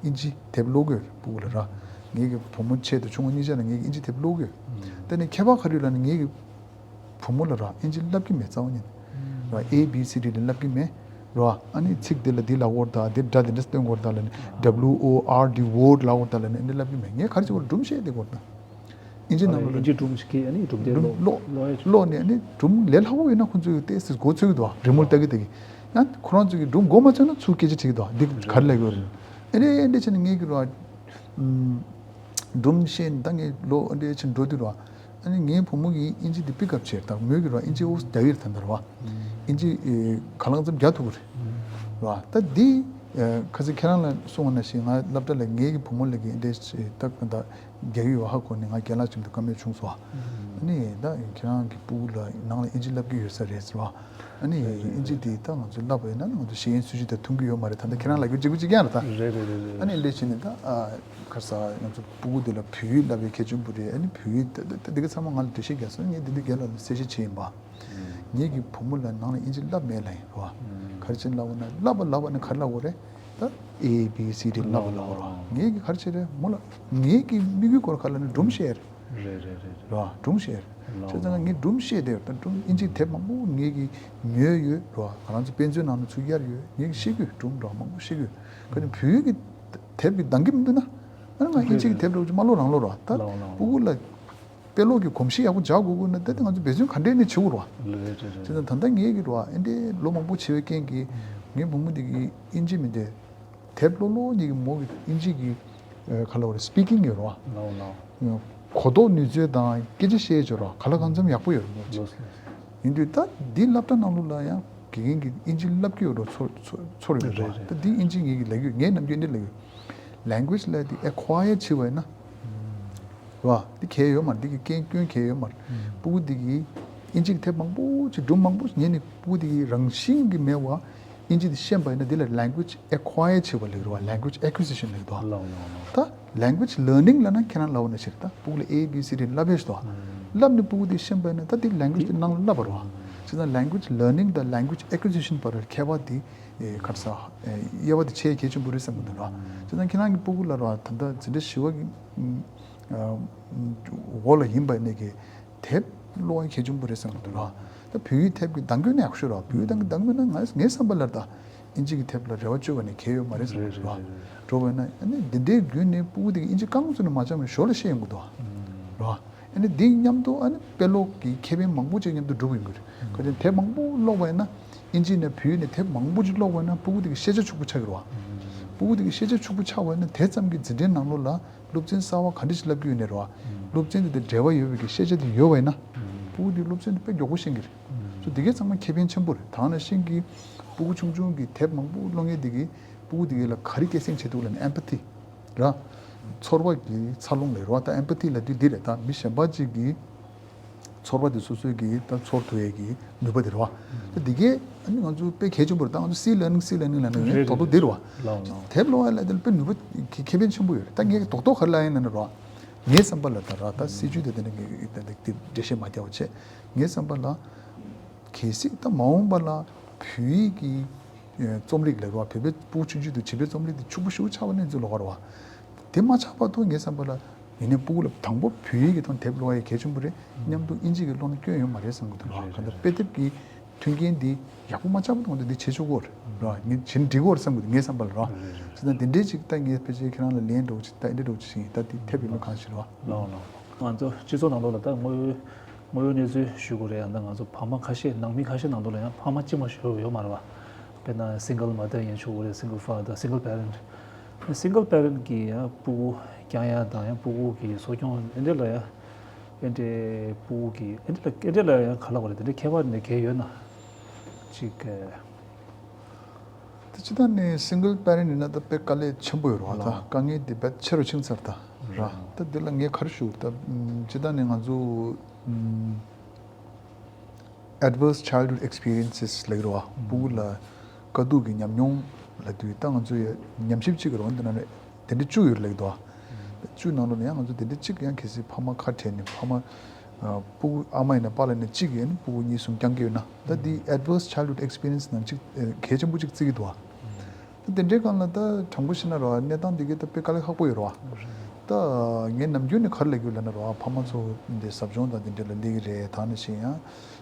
ཨིན་ཇི་དེབ་ཀློག་གི་ཡོད་རེད་སྤུ་གུ་ལ་ར། ངེད་ཀྱི་བུ་མོ་ཆེ་དང་ཆུང་བ་གཉིས་ཆ་ལ་ངེད་ཀྱིས་ཨིན་ཇི་དེབ་ཀློག་གི་ཡོད། དེ་ནས་ཁྱད་པར་ག་རེ་ཡོད་ལབ་ན་ངེད་ཀྱི་བུ་མོ་ལ་ར་ཨིན་ཇི་བསླབ་ཀྱི་མེད་རྩ་བ་ཉིད་ནས། ར། A B C D ལ་བསླབ་ཀྱི་མེད། ར། ཨ་ནི་ཚིག་འདི་ལ་འདི་ལབ་དགོས་རེད་ད། འདི་སྒྲ་འདི་འདྲ་སྟོན་དགོས་རེད་ད་ལབ་ནས་W O R D word ལབ་དགོས་རེད་ད་ལབ་ནས་འདི་བསླབ་ཀྱི་མེད། ངས་ག་རེ་བྱེད་དགོས་རེད། སྒྲུང་བཤད་བསྡད་དགོས་རེད་ད། ཨིན་ཇི་ནང་ལོགས་ལ་ཨིན་ཇི་སྒྲུང་ཞིག་གིས་ཨ་ནི་སྒྲུང་དེབ་སྒྲུང་ཀློག་ཀློག་ཀློག་ཡས་བྱས། ཀློག་ནས་ཨ་ནི་སྒྲུང་ལས་སླ་པོ་ཡོད་ན་ཁོ་ཚོས་ཏོག་ཙམ་མགོ་ཚོད་ཀྱི་འདུག་རི་མོ་ལྟ་གི་ལྟ་གི། ཡང་ཁོ་རང་ཚོ་གིས་སྒྲུང་མགོ་མ་ཚོས་ན་ཚུར་སྐད་ཆ་དྲིས་ཀྱི་འདུག་འདི་ག་རེ་ལབ་ཀྱི་ཡོད་རེད། ཨ་ནི་ཨ་འདྲ་བྱས་ནས་ངས་ཀྱི་ར་སྒྲུང་བཤད་ནས་ད་ངས་ལོ་ཨ་འདྲ་བྱས་འགྲོ་དུས་ར། ཨ་ནི་ངའི་བུ་མོ་གིས་ཨིན་ཇི་འདི་པིག་ཨབ་བྱས། ད་མོས་ཀྱི་རོ་ཨིན་ཇི་ཨོ་རྒྱག་གི་རེད། ད་འདི་རོ་ཨིན་ཇི་ཨེ་ག་ལང་ཙམ་རྒྱག་ཐུབ་ཀྱི་རེད་རོ། ད་འདི་ཨེ་ཁ་སང་ཁྱེད་རང་ལ་གསུངས་པ་ནང་བཞིན་ང་སློབ་གྲྭ་ལ་ངའི་གི་བུ་མོ་ལ་གི་འདི་ད་ད་རྒྱག་གི་ཡོད་ཧ་གོ་ནས་ང་རྒན་ལགས་ཅིག་ཏུ་བཀའ་མོལ་བྱུང་སོང་། ཨ་ནི་ད་ཁྱེད་རང་གི་སྤུ་གུ་ལ་ནང་ལ་ཨིན་ཇི་བསླབ་ཀྱི་ཡོད་ས་རེད་ཟེར་བ། ཨ་ནི་ཨིན་ཇི་འདི་ད་ང་ཚོ་བསླབ་པ་ཡིན་ན་ང་ཚོ་ཤེས་ཡོན་སྲིད་བྱུས་དང་མཐུན་གྱི་ཡོད་མ་རེད། ད་ལྟ་ཁྱེད་རང་ལབ་རྒྱུ་གཅིག་པུ་གཅིག་རྐྱང་རེད་ད། རེད་རེད་རེད་རེད། ཨ་ནི་ལས་བྱས་ནས་ད་ཨ་ཁ་སང་ང་ཚོ་སྤུ་གུ་འདི་ལ་བོད་ཡིག་བསླབ་པའི་གལ་ཆེན་པོ་རེད། ཨ་ནི་བོད་ཡིག་ད་ད་ད་འདི་ག་ཚང་མ་ང་ལ་འགྲེལ་བཤད་རྒྱག་སོང་། ངས་འདི་འདི་རྒན་ལགས་ལ་གསལ་བཤད་བྱས་ཡིན་པ། ངེད་ཀྱི་བུ་མོ་ལ་ནང་ལ་ཨིན་ཇི་བསླབ་མེད་ལབ་ཡིན་རོ། ག་རེ་བྱས་ནས་བསླབ་པ་ན་བསླབ་པ་བསླབ་པ་ནི་ག་རེ་བསླབ་དགོས་རེད། ད་ཨེ་བི་སི་ཌི་བསླབ་པ་ལབ་དགོས་རོ། ངེད་ཀྱི་ག་རེ་བྱས་རེད་མོ་ལ་ངེད་ཀྱི་དམིགས་ཡུལ་སྐོར་ག་ལ་ནི་སྒྲུང་བཤད་རེད། རེད་རེད་རེད་རེད། རོ་སྒྲུང་བཤད་རེད། བྱས་ཙང་ངས་སྒྲུང་བཤད་བསྡད་ཡོད། ད་སྒྲུང་ཨིན་ཇིའི་དེབ་མང་པོ་ངེད་ཀྱི་ཉོས་ཡོད་རོ། ང་རང་ཚོ་དཔེ་མཛོད་ནང་ནས་ཚུར་གཡར་ཡོད། ངེད་ཀྱི་ཤེས་ཀྱི་ཡོད། སྒྲུང་འདྲ་མང་པོ་ཤེས་ཀྱི་ཡོད། ག་ནི་བོད་ཡིག་གི་དེབ་ཀྱི་འདང་གི་མི་འདུག་ན། ཨ་ནི་ང་ཨིན་ཇི་གི་དེབ་འདྲ་བོ་ཅིག་མ་ཀློག་རང་ཀློག་རོ། ད་ལའོ་ལའོ། སྤུ་གུ་ལ་དཔེ་ཀློག་གི་གོམས་གཤིས་ཡག་པོ་འཇགས་དགོས་དགོས་ན་ད་དེ་ང་ཚོ་འབད་བརྩོན་ག་འདྲས་ནས་བྱེད་དགོས་རོ། ལོས་རེད་རེད་རེད། བྱས་ཙང་ད་ལྟ་ངེད་ཀྱི་རོ་ཨ་འདྲས་ལོ་མང་པོ་བྱས་པའི་རྐྱེན་གྱིས་ངའི་བུ་མོ་འདི་གི་ཨིན་ཇི་མི་འདོད། དེབ་ཀློག་ཀློག་ཉིད་ཀྱི་མོ་གི་ཨིན་ཇི་གི་ཨ་ག་ལ་བ་རེད། སི་པི་ཀིང་ཡོད་རོ། ལའོ་ལའོ། གོ་རྟོགས་ནུས་ཚོད་དང་སྐད་ཆ་བཤད་ཆོག་རོ། ག་ལ་གང་འཚམ་ཡག་པོ་ཡོད་རེད་མོ་ཅིག། ལོས་ལོས། ཡིན་དུས་ད་འདི་སློབ་གྲྭ་ནང་ལོགས་ལ་ཡང་དགེ་རྒན་གྱིས་ཨིན་ཇི་བསླབ་ཀྱི་ཡོད་རོ། ཚོར་ཚོར་ཚོར་ཡོད་རོ། རེད་རེད། ད་འདི་ཨིན་ཇི་ངེད་ཀྱི་ལབ་ཀྱི་ཡོད། ངའི་ནམ་རྒྱུན་འདི་ལབ་ཀྱི་ཡོད། ལེང་གུ་ཨེ་ཇི་ལབ་དེ་ཨེ་ཁོ་ཡར་བྱས་པ་ཡིན་ན། རོ། འདི་གལ་ཡོད་མ་རེད། འདི་གི་རྐྱེན་སྐྱོན་གལ་ཡོད་མ་རེད། སྤུ་གུ་འདི་གིས་ཨིན་ཇི་གི་དེབ་མང་པོ་ཅིག་སྒྲུང་མང་པོ་ཉན་ནས་སྤུ་གུ་འདི་གིས་རང་བཞིན་གྱིས་མེད་པ་ཨིན་ཇི་འདི་ཤེས་པ་ཡིན་ན་འདི་ལ་language acquire བྱེད་པ་ལབ་ཀྱི་རེད་བ། Language acquisition ལབ་ཀྱི་འདུག་བ། ལའོ་ལའོ་ལའོ། ད་language learning ལབ་ན་ཁྱེད་རང་ལབ་པ་ནང་བཞིན་རེད། ད་སྤུ་གུ་ལ་ཨེ་བི་སི་ཌི་བསླབ་ཡས་ཞིག་འདུག་བ། བསླབ་ནས་སྤུ་གུ་འདི་ཤེས་པ་ཡིན་ན་ད་འདི་language འདི་ནང་ལ་བསླབ་པ་རེད་བ། བྱས་ཙང་language learning དང་language acquisition བར་ཁྱད་པར་འདི་ཨེ་ག་རེ་ཟ་ཨེ་དབྱེ་བ་དེ་ཕྱེ་གལ་ཆེན་པོ་རེད་བསམ་གྱི་འདུག་ར། བྱས་ཙང་ཁྱེད་རང་གི་སྤུ་གུ་ལ་ར་ད་ལྟ་འཛིན་གྲྭ་བཞི་པ་གི་ཨ་འོག་ལ་ཡིན་པ་ནས་ཀྱི་དེབ་ཀློག་ཡ་གལ་ཆེན་པོ་རེད་བསམ་གྱི་འདུག་ར། ད་བོད་ཡིག་དེབ་ཀྱི་འདང་སྐྱོན་ནི་ཡག་ཤོས་ར། བོད་ཡིག་དང་གི་འདང་སྐྱོན་ན་ང་ངའི་བསམ་པ་ལ་ད་ཨིན་ཇི་གི་དེབ་ལ་རེ་བ་བཅོལ་བ་ནི་གལ་ཡོད་མ་རེད་བསམ་གྱི་འདུག་ར། རེད་རེད་རེད། འགྲོ་བས་ན་ཨ་ནི་འདི་འདྲའི་བརྒྱུད་ནས་སྤུ་གུ་དེ་གི་ཨིན་ཇི་རྐང་བཙུགས་ནས་མ་སྦྱངས་པའི་ཞོར་ལ་ཤེས་ཡོང་གི་འདུག་ར། ཨ་ནི་འདི་མཉམ་དུ་ཨ་ནི་དཔེ་ཀློག་གི་ཁེ་ཕན་མང་པོ་ཅིག་མཉམ་དུ་འགྲུབ་ཡོང་གི་རེད། ག་ཅིག་དེབ་མང་པོ་ཀློག་པ་ཡིན་ན་ཨིན་ཇི་ནས་བོད་ཡིག་ནས་དེབ་མང་པོ་ཅིག་ཀློག་པ་ཡིན་ན་སྤུ་གུ་དེ་གི་ཤེས་བྱ་ཕྱུག་པོ་ཆགས་ཀྱི་རེད་བ། སྤུ་གུ་དེ་གི་ཤེས་བྱ་ཕྱུག་པོ་ཆགས་པ་ཡིན་ན་དེ་ཙམ་གྱིས་འཛིན་གྲྭའི་ནང་ལོགས་ལ་སློབ་ཚན་གསར་པ་ག་འདྲ་ཞིག་བསླབ་ཀྱི་ཡོད་ནའི་རེད་བ། སློབ་ཚན་དེ་དང་འབྲེལ་བ་ཡོད་པའི་གི་ཤེས་བྱ་དེ་ཡོད་པ་ཡིན་ན་སྤུ་གུ་དེ་སློབ་ཚན་དེ་དཔེ་མགྱོགས་པོ་ཤེས་ཀྱི་རེད། སོ་དེ་གའི་ཚང་མ་ཁེ་ཕན་ཆེན་པོ་རེད། ད་ག་ནང་བཞིན་གྱི་སྤུ་གུ་ཆུང་ཆུང་གི་དེབ་མང་པོ་ཀློག་མཁན་དེ་གིས་སྤུ་གུ་དེ་གའི་ལ་ག་རེ་སྐྱེད་སྲིང་བྱེད་ཐུབ་ལབ་ན་empathy ར། ཚོར་བ་གི་འཚར་ལོངས་ལས་རོ། ད་empathy ལབ་དུས་འདི་རེད། ད་མི་གཞན་པ་ཅིག་གི་ཚོར་བ་དེ་སོ་སོའི་གི་ད་ཚོར་ཐུབ་ཡས་ཀྱི་ནུས་པ་དེ་རེད་བ། ད་འདི་གས་ཨ་ནི་ང་ཚོ་དཔེ་གལ་ཆེན་པོ་རེད། ད་ང་ཚོ་see learning, see learning ལབ་ནས་རེད་རེད་རྡོག་རྡོག་འདི་རེད་བ། རེད་རེད། ལའོ་ལའོ། དེབ་ཀློག་ཡ་ལ་དེ་ལ་དཔེ་ནུས་པ་གི་ཁེ་ཕན་ཆེན་པོ་ཡོད་རེད། ད་ངས་རྡོག་རྡོག་ག་རེ་ལབ་ཡིན་ལབ་ན་རེད་བ། ངའི་བསམ་པ་ལ་ད་ར་ད་སྲིད་ཇུས་དེ་དེ་འདྲ་ངས་ད་འདི་འགྲེལ་བཤད་མ་རྒྱག་པ་བྱས། ངའི་བསམ་པ་ལ་གལ་སྲིད་ད་མ་འོངས་པ་ལ་བོད་ཡིག་གི་རྩོམ་རིག་ལབ་རོགས། བོད་པའི་སྤུ་གུ་ཆུང་ཆུང་དུ་བྱིས་པའི་རྩོམ་རིག་དེ་ཕྱུག་པོ་ཞེ་པོ་ཆགས་པ་ནི་ཚོ་ལོགས་ཀ་རེད་བ། དེ་མ་ཆགས་བར་དུ་ངའི་བསམ་པ་ལ་ཡིན་ནའི་སྤུ་གུ་ལ་དང་པོ་བོད་ཡིག་གི་ཐོག་དེབ་ཀློག་ཡ་གལ་ཆེན་པོ་རེད། མཉམ་དུ་ཨིན་ཇི་གི་ཀློག་ན་སྐྱོན་ཡོད་མ་རེད་བསམ་གི་འདུག་ར། རེད་གང་ལྟར་རེད། དཔེ་དེབ་ཀྱི་མཐུན་རྐྱེན་འདི་ཡག་པོ་མ་ཆགས་བར་དུ་ང་ཚོ་འདི་བྱེད་ཆོག་གི་རེད་ར། ངས་བྱེད་ན་འགྲིག་གི་རེད་བསམ་གི་འདུག་ངའི་བསམ་པ་ལ་ར། རེད་རེད་རེད། བྱས་ཙང་འདི་འདྲའི་ཅིག་ད་ངས་ཕལ་ཆེར་ཁྱེད་རང་ལ་ལན་འདྲ་བོ་ཅིག་ད་འདི་འདྲ་བོ་ཅིག་ཞིག་ཡིན། ད་འདི་དེབ་ཡིན་མིན་གང་ཞིག་རེད་བ། ལའོ་ལའོ། ང་ཚོ་སྤྱི་ཚོགས་ནང་ལོགས་ལ་ད་དངོས་ཡོད་དངོས་ཡོད་གནས་ཚུལ་ཞུ་དགོས་རེད། ཡང་ད་ང་ཚོ་ཕ་མ་ཁ་ཤས་ནང་མི་ཁ་ཤས་ནང་དུ་ལ་ཡང་ཕ་མ་གཅིག་མ་ཞིག་ཡོད་མ་རེད་བ། དཔེར་ན་single mother ཡིན་ཆོག་གི་རེད། single father, single parent, single parent གི་ཡང་སྤུ་གུ་སྐྱོང་ཡ་དང་ཡང་སྤུ་གུ་གི་གསོ་སྐྱོང་ཨེ་འདྲ་ལ་ཡང་ཨེ་འདྲ་སྤུ་གུ་གི་ཨེ་འདྲ་ལ་ཨེ་འདྲ་ལ་ཡང་ག་ལབ་དགོས་རེད། དེ་འདྲའི་ཁྱད་པར་འདྲ་གས་ཡོད་ན་ཅིག་ཨེ། ད་སྤྱིར་བཏང་ནས་single parent ཡིན་ན་ད་དཔེ་དཀའ་ལས་ཆེན་པོ་ཡོད་རེད་བ། ད་ལགས། དཀའ་ངལ་འདི་དཔེ་ཆེ་རུ་ཕྱིན་ཚར་ད་ར། རེད། ད་འདི་ལ་ངས་ག་རེ་ཞུ། ད་སྤྱིར་བཏང་ནས་ང་ཚོ་adverse childhood experiences ལབ་ཀྱི་རེད་བ། སྤུ་གུ་ལ་དཀའ་སྡུག་གི་ཉམས་མྱོང་ལབ་དུས་ད་ང་ཚོ་ཡ་ཉམས་ཞིབ་ཅིག་གི་རོགས་འདི་ན་དེ་འདྲ་བཅུ་ཡོད་ལབ་ཀྱི་འདུག་བ། བཅུ་ནང་ལོགས་ནས་ཡང་ང་ཚོ་དེ་འདྲ་གཅིག་ཡང་གལ་སྲིད་ཕ་མ་ཁ་བྲལ་ནས་ཕ་མ་ཨ་སྤུ་གུ་ཨ་མ་ཡིན་ན་པཱ་ལགས་ཡིན་ན་གཅིག་ཡིན་ན་སྤུ་གུ་གཉིས་གསུམ་སྐྱོང་གི་ཡོད་ན། ད་འདི་adverse childhood experience ནང་གཅིག་ཨ་གལ་ཆེན་པོ་གཅིག་བརྩི་གི་འདུག་བ། ད་དེ་འདྲའི་སྒང་ལ་ད་དྲང་པོ་བཤད་ན་རོ་གནས་སྟངས་འདི་གའི་ད་དཔེ་དཀའ་ལས་ཁག་པོ་ཡོད་རོ། ད་ངས་ནམ་རྒྱུན་ནས་ག་རེ་ལབ་ཀྱི་ཡོད་ལབ་ན་རོ་ཕ་མ་ཚོ་འདི་ཟབ་སྦྱོང་དང་འདི་འདྲ་ལ་སླེབས་ཀྱི་རེད། ད་ནང་བཞིན་ཡང་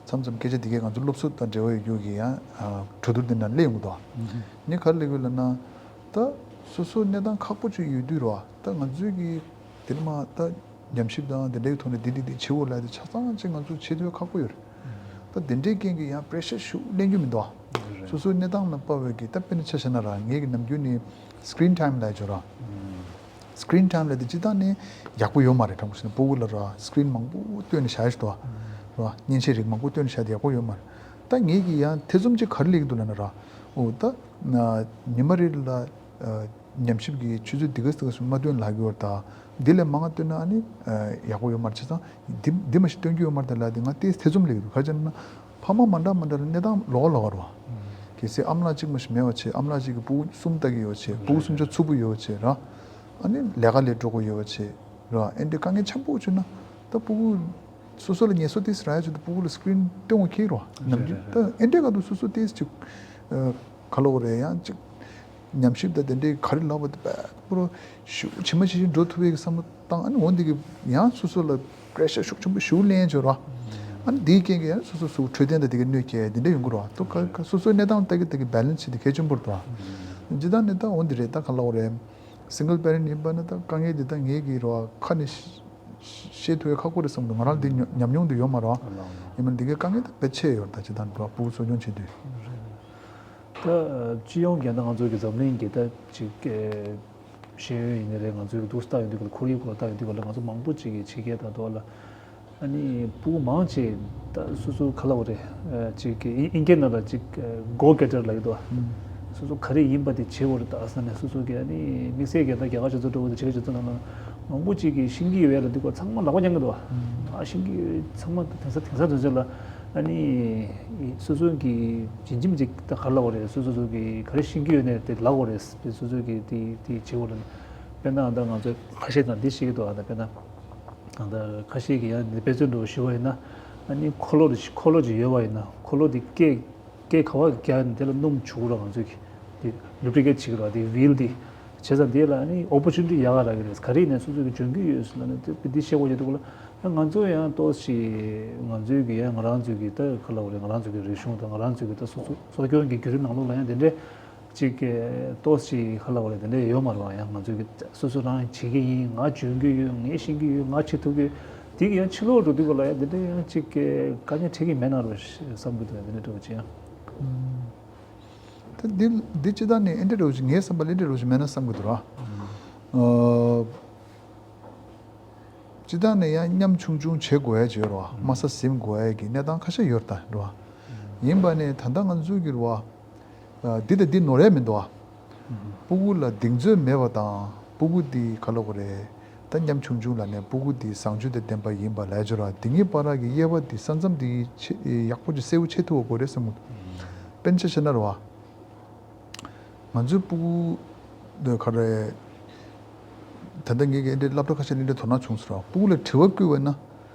མཚམས་མཚམས་སྐད་ཆ་འདི་གའི་ང་ཚོ་སློབ་གསོ་དང་འབྲེལ་བ་ཡོད་རྒྱུ་གི་ཡང་གྲོས་བསྡུར་འདི་ནང་སླེབས་ཡོང་གི་འདུག་ངས་ག་རེ་ལབ་ཀྱི་ཡོད་ལབ་ན། ད་སོ་སོ་གནས་སྟངས་ཁག་པོ་ཅིག་ཡོད་དུས་རོ་ད་ང་ཚོའི་གི་དེ་ནས་མ་ད་ཉམས་ཞིབ་དང་དེ་འདྲའི་ཐོག་ནས་འདི་འདི་འདི་བྱེད་འོ་ལབ་དེ་ཆ་ཚང་ཅིག་ང་ཚོ་བྱེད་ཐུབ་ཁག་པོ་ཡོད་རེད། ད་དེ་འདྲའི་རྐྱེན་གྱིས་ཡང་pressure ཞུ་ལེན་རྒྱུ་མི་འདུག་ཨ། རེད། སོ་སོའི་གནས་སྟངས་ལ་དཔག་པའི་གི་ད་དཔེར་ན་ཆ་བཞག་ན་ར་ངའི་གི་ནམ་རྒྱུན་ནས་screen time ལབ་ཡོད་ར། སི་ཀི་རིན་ཊའིམ་ལབ་དེ་སྤྱིར་བཏང་ནས་ཡག་པོ་ཡོད་མ་རེད། དྲང་པོ་བཤད་ན་སྤུ་གུ་ལ་ར་སི་ཀི་རིན་མང་པོ་སྟོན་ནས་བཞག་ཡོད་དོ། ར་མཉེན་ཆས་རིགས་མང་པོ་སྟོན་ནས་བཞག་དེ་ཡག་པོ་ཡོད་མ་རེད། ད་ངེད་ཀྱིས་ཡང་ཐེ་ཚོམ་ཅིག་ག་རེ་སླེབས་ཀྱི་འདུག་ལབ་ན་ར། འོ་ད་ཉི་མ་རེ་ལ་ཉམས་ཞིབ་ཀྱི་ཆུ་ཚོད་འདི་ག་ཙམ་མ་སྟོན་ལབ་ཀྱི་ཡོད་རེད། ད་འདི་ལས་མང་བ་སྟོན་ན་ཨ་ནི་ཡག་པོ་ཡོད་མ་རེད། བྱས་ཙང་འདི་འདི་མ་ཞིག་སྟོན་རྒྱུ་ཡོད་མ་རེད་ད་ལབ་དེ་ང་ཏོག་ཙམ་ཐེ་ཚོམ་སླེབས་ཀྱི་འདུག་ག་རེ་བྱས་ན། ཕ་མ་མ་འདྲ་མ་འདྲ་ལ་གནས་སྟངས་ལོགས་ཀ་ལོགས་ཀ་རེད་བ། གལ་སྲིད་ཨ་མ་ལགས་གཅིག་མ་ཞིག་མེད་པ་བྱས། ཨ་མ་ལགས་གཅིག་གིས་སྤུ་གུ་གསུམ་ལྟ་གི་ཡོད་བྱས། སྤུ་གུ་གསུམ་ཆ་མཚུར་པོ་ཡོད་བྱས་ར། ཨ་ནི་ལས་ཀ་ལས་འགྲོ་དགོས་ཡོད་བྱས་ར། ཨེ་འདྲའི་དཀའ་ངལ་ཆེན་པོ་བྱུང་ན་ད་སྤུ་གུ་སོ་སོ་ལ་ངལ་གསོ་ཏོག་ཙམ་རག་ཡ་བྱས་ད་སྤུ་གུ་ལ་སི་ཀི་རིན་སྟོན་དགོས་ཁེལ་རེད་བ། ནམ་རྒྱུན་ད་ཨེ་འདྲའི་སྐབས་དུ་སོ་སོ་ཏོག་ཙམ་ཅིག་ག་ལབ་དགོས་རེད། ཡང་ཅིག་ཉམས་ཞིབ་དང་དེ་འདྲའི་ག་རེ་ལབ་པ་དེ་དཔེ་པོ་རོ་ཞེ་པོ་ཇི་མ་ཇི་བཞིན་འགྲོ་ཐུབ་པའི་བསམ་བློ་བཏང་། ཨ་ནི་འོ་འདི་གི་ཡང་སོ་སོ་ལ་པེ་རེ་ཤར་ཤུགས་ཆེན་པོ་ཞེ་པོ་ལེན་ཡ་བྱས་ར། ཨ་ནི་དེའི་རྐྱེན་གྱིས་ཡང་སོ་སོ་སུ་འཕྲོད་བསྟེན་དང་དེ་གའི་གནོད་སྐྱེལ་དེ་འདྲ་ཡོང་གི་རེད་བ། ཏོ་ག་ག་སོ་སོའི་གནས་སྟངས་ལྟ་གི་ལྟ་གི་བེ་ལེན་སི་བྱེད་དེ་གལ་ཆེན་པོ་རེད་བ། ཇི་ལྟར་ནས་ད་འོ་འདི་རེད། ད་ག་ལབ་དགོས་རེད། སིང་གལ་པེ་རེན་ཊི་ཡིན་པ་ན་ད་དཀའ་ངལ་འདི་ད་ངེད་ཀྱི་རེད་བ་ཁ་ནས་ཤེས་ཐུབ་ཡ་ཁག་པོ་རེད་བསམ་གི་འདུག་ང་རང་འདི་ཉམས་མྱོང་འདི་ཡོད་མ་རེད་བ། ཡིན་ན་འདི་གའི་དཀའ་ངལ་ད་དཔེ་ཆེ་ཡོད་རེད། ད་ཇི་ལྟར་འགྲོ་བ་སྤུ་གུ་གསོ་སྐྱོང་བྱེད་དུས། ད་སྤྱི་ཡོངས་ཀྱི་ད་ང་ཚོ་གི་འཛམ་གླིང་གི་ད་ཅིག་ཤེས་ཡོན་ཡིན་ནི་རེད། ང་ཚོའི་འདུག་ལྟ་ཡོང་དུས་ག་ལ་ཁོར་ཡུག་སྐོར་ལ་ལྟ་ཡོང་དུས་ག་ལ་ང་ཚོ་མང་པོ་ཅིག་གིས་ཕྱི་རྒྱལ་དང་དོ་ལ་ཨ་ནི་སྤུ་གུ་མང་ཆེ་ད་སོ་སོ་ག་ལབ་དགོས་རེད། ཅིག་གི་ཨིན་སྐད་ནང་ལ་ཅིག་གོ་གེ་ཊར་ལབ་ཀྱི་འདུག་སོ་སོ་ག་རེ་ཡིན་པ་དེ་བྱེད་དགོས་རེད་ད་ཟེར་ནས་སོ་སོ་གི་ཨ་ནི་དམིགས་བསལ་གྱི་ད་རྒྱ་གར་ཆ་ཚོ་འགྲོ་བ་དེ་བྱེད་ཀྱི་བྱེད་ཚོ་ནང་ལ་མང་པོ་ཅིག་གིས་ཤེས་ཀྱི་ཡོད་ཡ་ལ་འདུག་ག་ཚང་མ་ལག་པ་འཆང་གི་འདུག་ཨ་ཤེས་ཀྱི་ཡོད་ཚང་མ་དེང་སང་དེང་སང་དུས་ཚོད་ལ་ཨ་ནི་སོ་སོ་གི་ཡིན་གཅིག་མིན་གཅིག་ད་ག་རེ་ལབ་དགོས་རེད། སོ་སོ་སོ་གི་ག་རེ་ཤེས་ཀྱི་ཡོད་ནས་དེ་ལབ་དགོས་རེད། དེ་སོ་སོ་གི་དེ་དེ་བྱེད་དགོས་རེད། དཔེར་ན་ད་ང་ཚོས་ཁ་ཤས་དང་འདི་ཤེས་ཀྱི་འདུག་ཨ་ད་དཔེར་ན་ད་ཁ་ཤས་ཀྱིས་ཡང་འདི་དཔེ་མཚོན་དུ་ཞུ་བ་ཡིན་ན་ཨ་ནི་འཁོར་ལོ་རེ་འཁོར་ལོ་ཅིག་ཡོད་པ་ཡིན་ན་འཁོར་ལོ་དེ་སྐེ་སྐེ་ག་བ་རྒྱག་ནས་དེ་ལ་སྣུམ་བྱུག་ར་ང་ཚོས་ཀྱི་དེ་ལུབ་རི་ཀེ་ཊི་བྱེད་ཀྱི་ར་དེ་ཝིལ་དེ་བྱས་ཙང་དེ་ལ་ཨ་ནི་ཨོ་པོར་ཅུ་ནི་ཊི་ཡག་ག་རག་གི་རེད། ག་རེ་ཡིན་ན་སོ་སོ་གི་འཇོན་གྱི་ཡོད་ཟེར་ལབ་ནས་དེ་འདི་བཤད་དགོས་ཀྱི་འདུག་ལ། ང་ཚོ་ཡང་ཏོག་ཙམ་ང་ཚོའི་གི་ཡང་ང་རང་ཚོའི་གི་ད་ག་ལབ་དགོས་རེད། ང་རང་ཚོའི་གི་རིག་གཞུང་དང་ང་རང་ཚོའི་གི་ད་སོ་སོ་གསོ་སྐྱོང་གི་བརྒྱུད་རིམ་ནང་ལོགས་ལ་ཡང་དེ་འདྲའི་ཅིག་གི་ཏོག་ཙམ་ག་ལབ་དགོས་རེད། དེ་འདྲ་ཡོད་མ་རེད་བ། ཡང་ང་ཚོའི་གི་སོ་སོ་རང་བྱེད་ཀྱི་ཡིན། ང་འཇོན་གྱི་ཡོད། ངས་ཤེས་ཀྱི་ཡོད། ང་བྱེད་ཐུབ་ཀྱི་ཡོད། དེ་གི་ཡང་ཕྱི་ལོགས་འགྲོ་དུས་ག་ལ་ཡང་དེ་འདྲ་ཡང་ཅིག་གི་དཀའ་ངལ་འཕྲད་ཀྱི་མེད་ན་རོ་བསམ་གི་འདུག་དེ་འདྲ་འགྲོ་ཅི་ཡང་། ད་འདི་འདི་ཅི་ད་ནི་ཨེ་འདྲ་འགྲོ་ཅི་ངའི་བསམ་པ་ལ་ཨེ་འདྲ་འགྲོ་ཅི་མེད་ན་བསམ་གི་འདུག་ར། ཨ། སྤྱིར་བཏང་ནས་ཡང་མཉམ་ཆུང་ཆུང་བྱེད་དགོས་ཡ་ཅིག་ཡོད་རེད་བ། དམའ་ས་ཟིན་དགོས་ཡ་གི་གནས་སྟངས་ཁ་ཤས་ཡོད་རེད་ད་རེད་བ། ཡིན་པ་ནས་ད་ལྟ་ང་ཚོའི་གི་རེད་བ། འདི་དང་འདི་ནོར་ཡ་མི་འདུག་བ། སྤུ་གུ་ལ་གདེང་ཚོད་མེད་པ་དང་སྤུ་གུ་འདི་ག་ལབ་དགོས་རེད། ད་མཉམ་ཆུང་ཆུང་ལབ་ནས་སྤུ་གུ་འདི་བཟང་སྤྱོད་དང་ལྡན་པ་ཡིན་པ་ལབ་ཡ་ཅིག་ཡོད་རེད་བ། འདི་གཉིས་བར་གྱི་དབྱེ་བ་འདི་ས་མཚམས་འདི་ཆེ་ཡག་པོ་ཅིག་གསལ་པོ་ཕྱེ་ཐུབ་པ་དགོས་རེད་བསམ་གི་འདུག་དཔེར་ན་ཆ་བཞག་ན་རེད་བ། ང་ཚོའི་སྤུ་གུ་འདི་ག་རེ། ད་ལྟ་ངེད་ཀྱི་ཨེ་འདྲའི་སློབ་གྲྭ་ཁ་ཤས་ནས་འདྲའི་དོ་སྣང་བྱུང་སོང་ར། སྤུ་གུ་ལ་དྲི་བ་བསྐུར་བ་ན།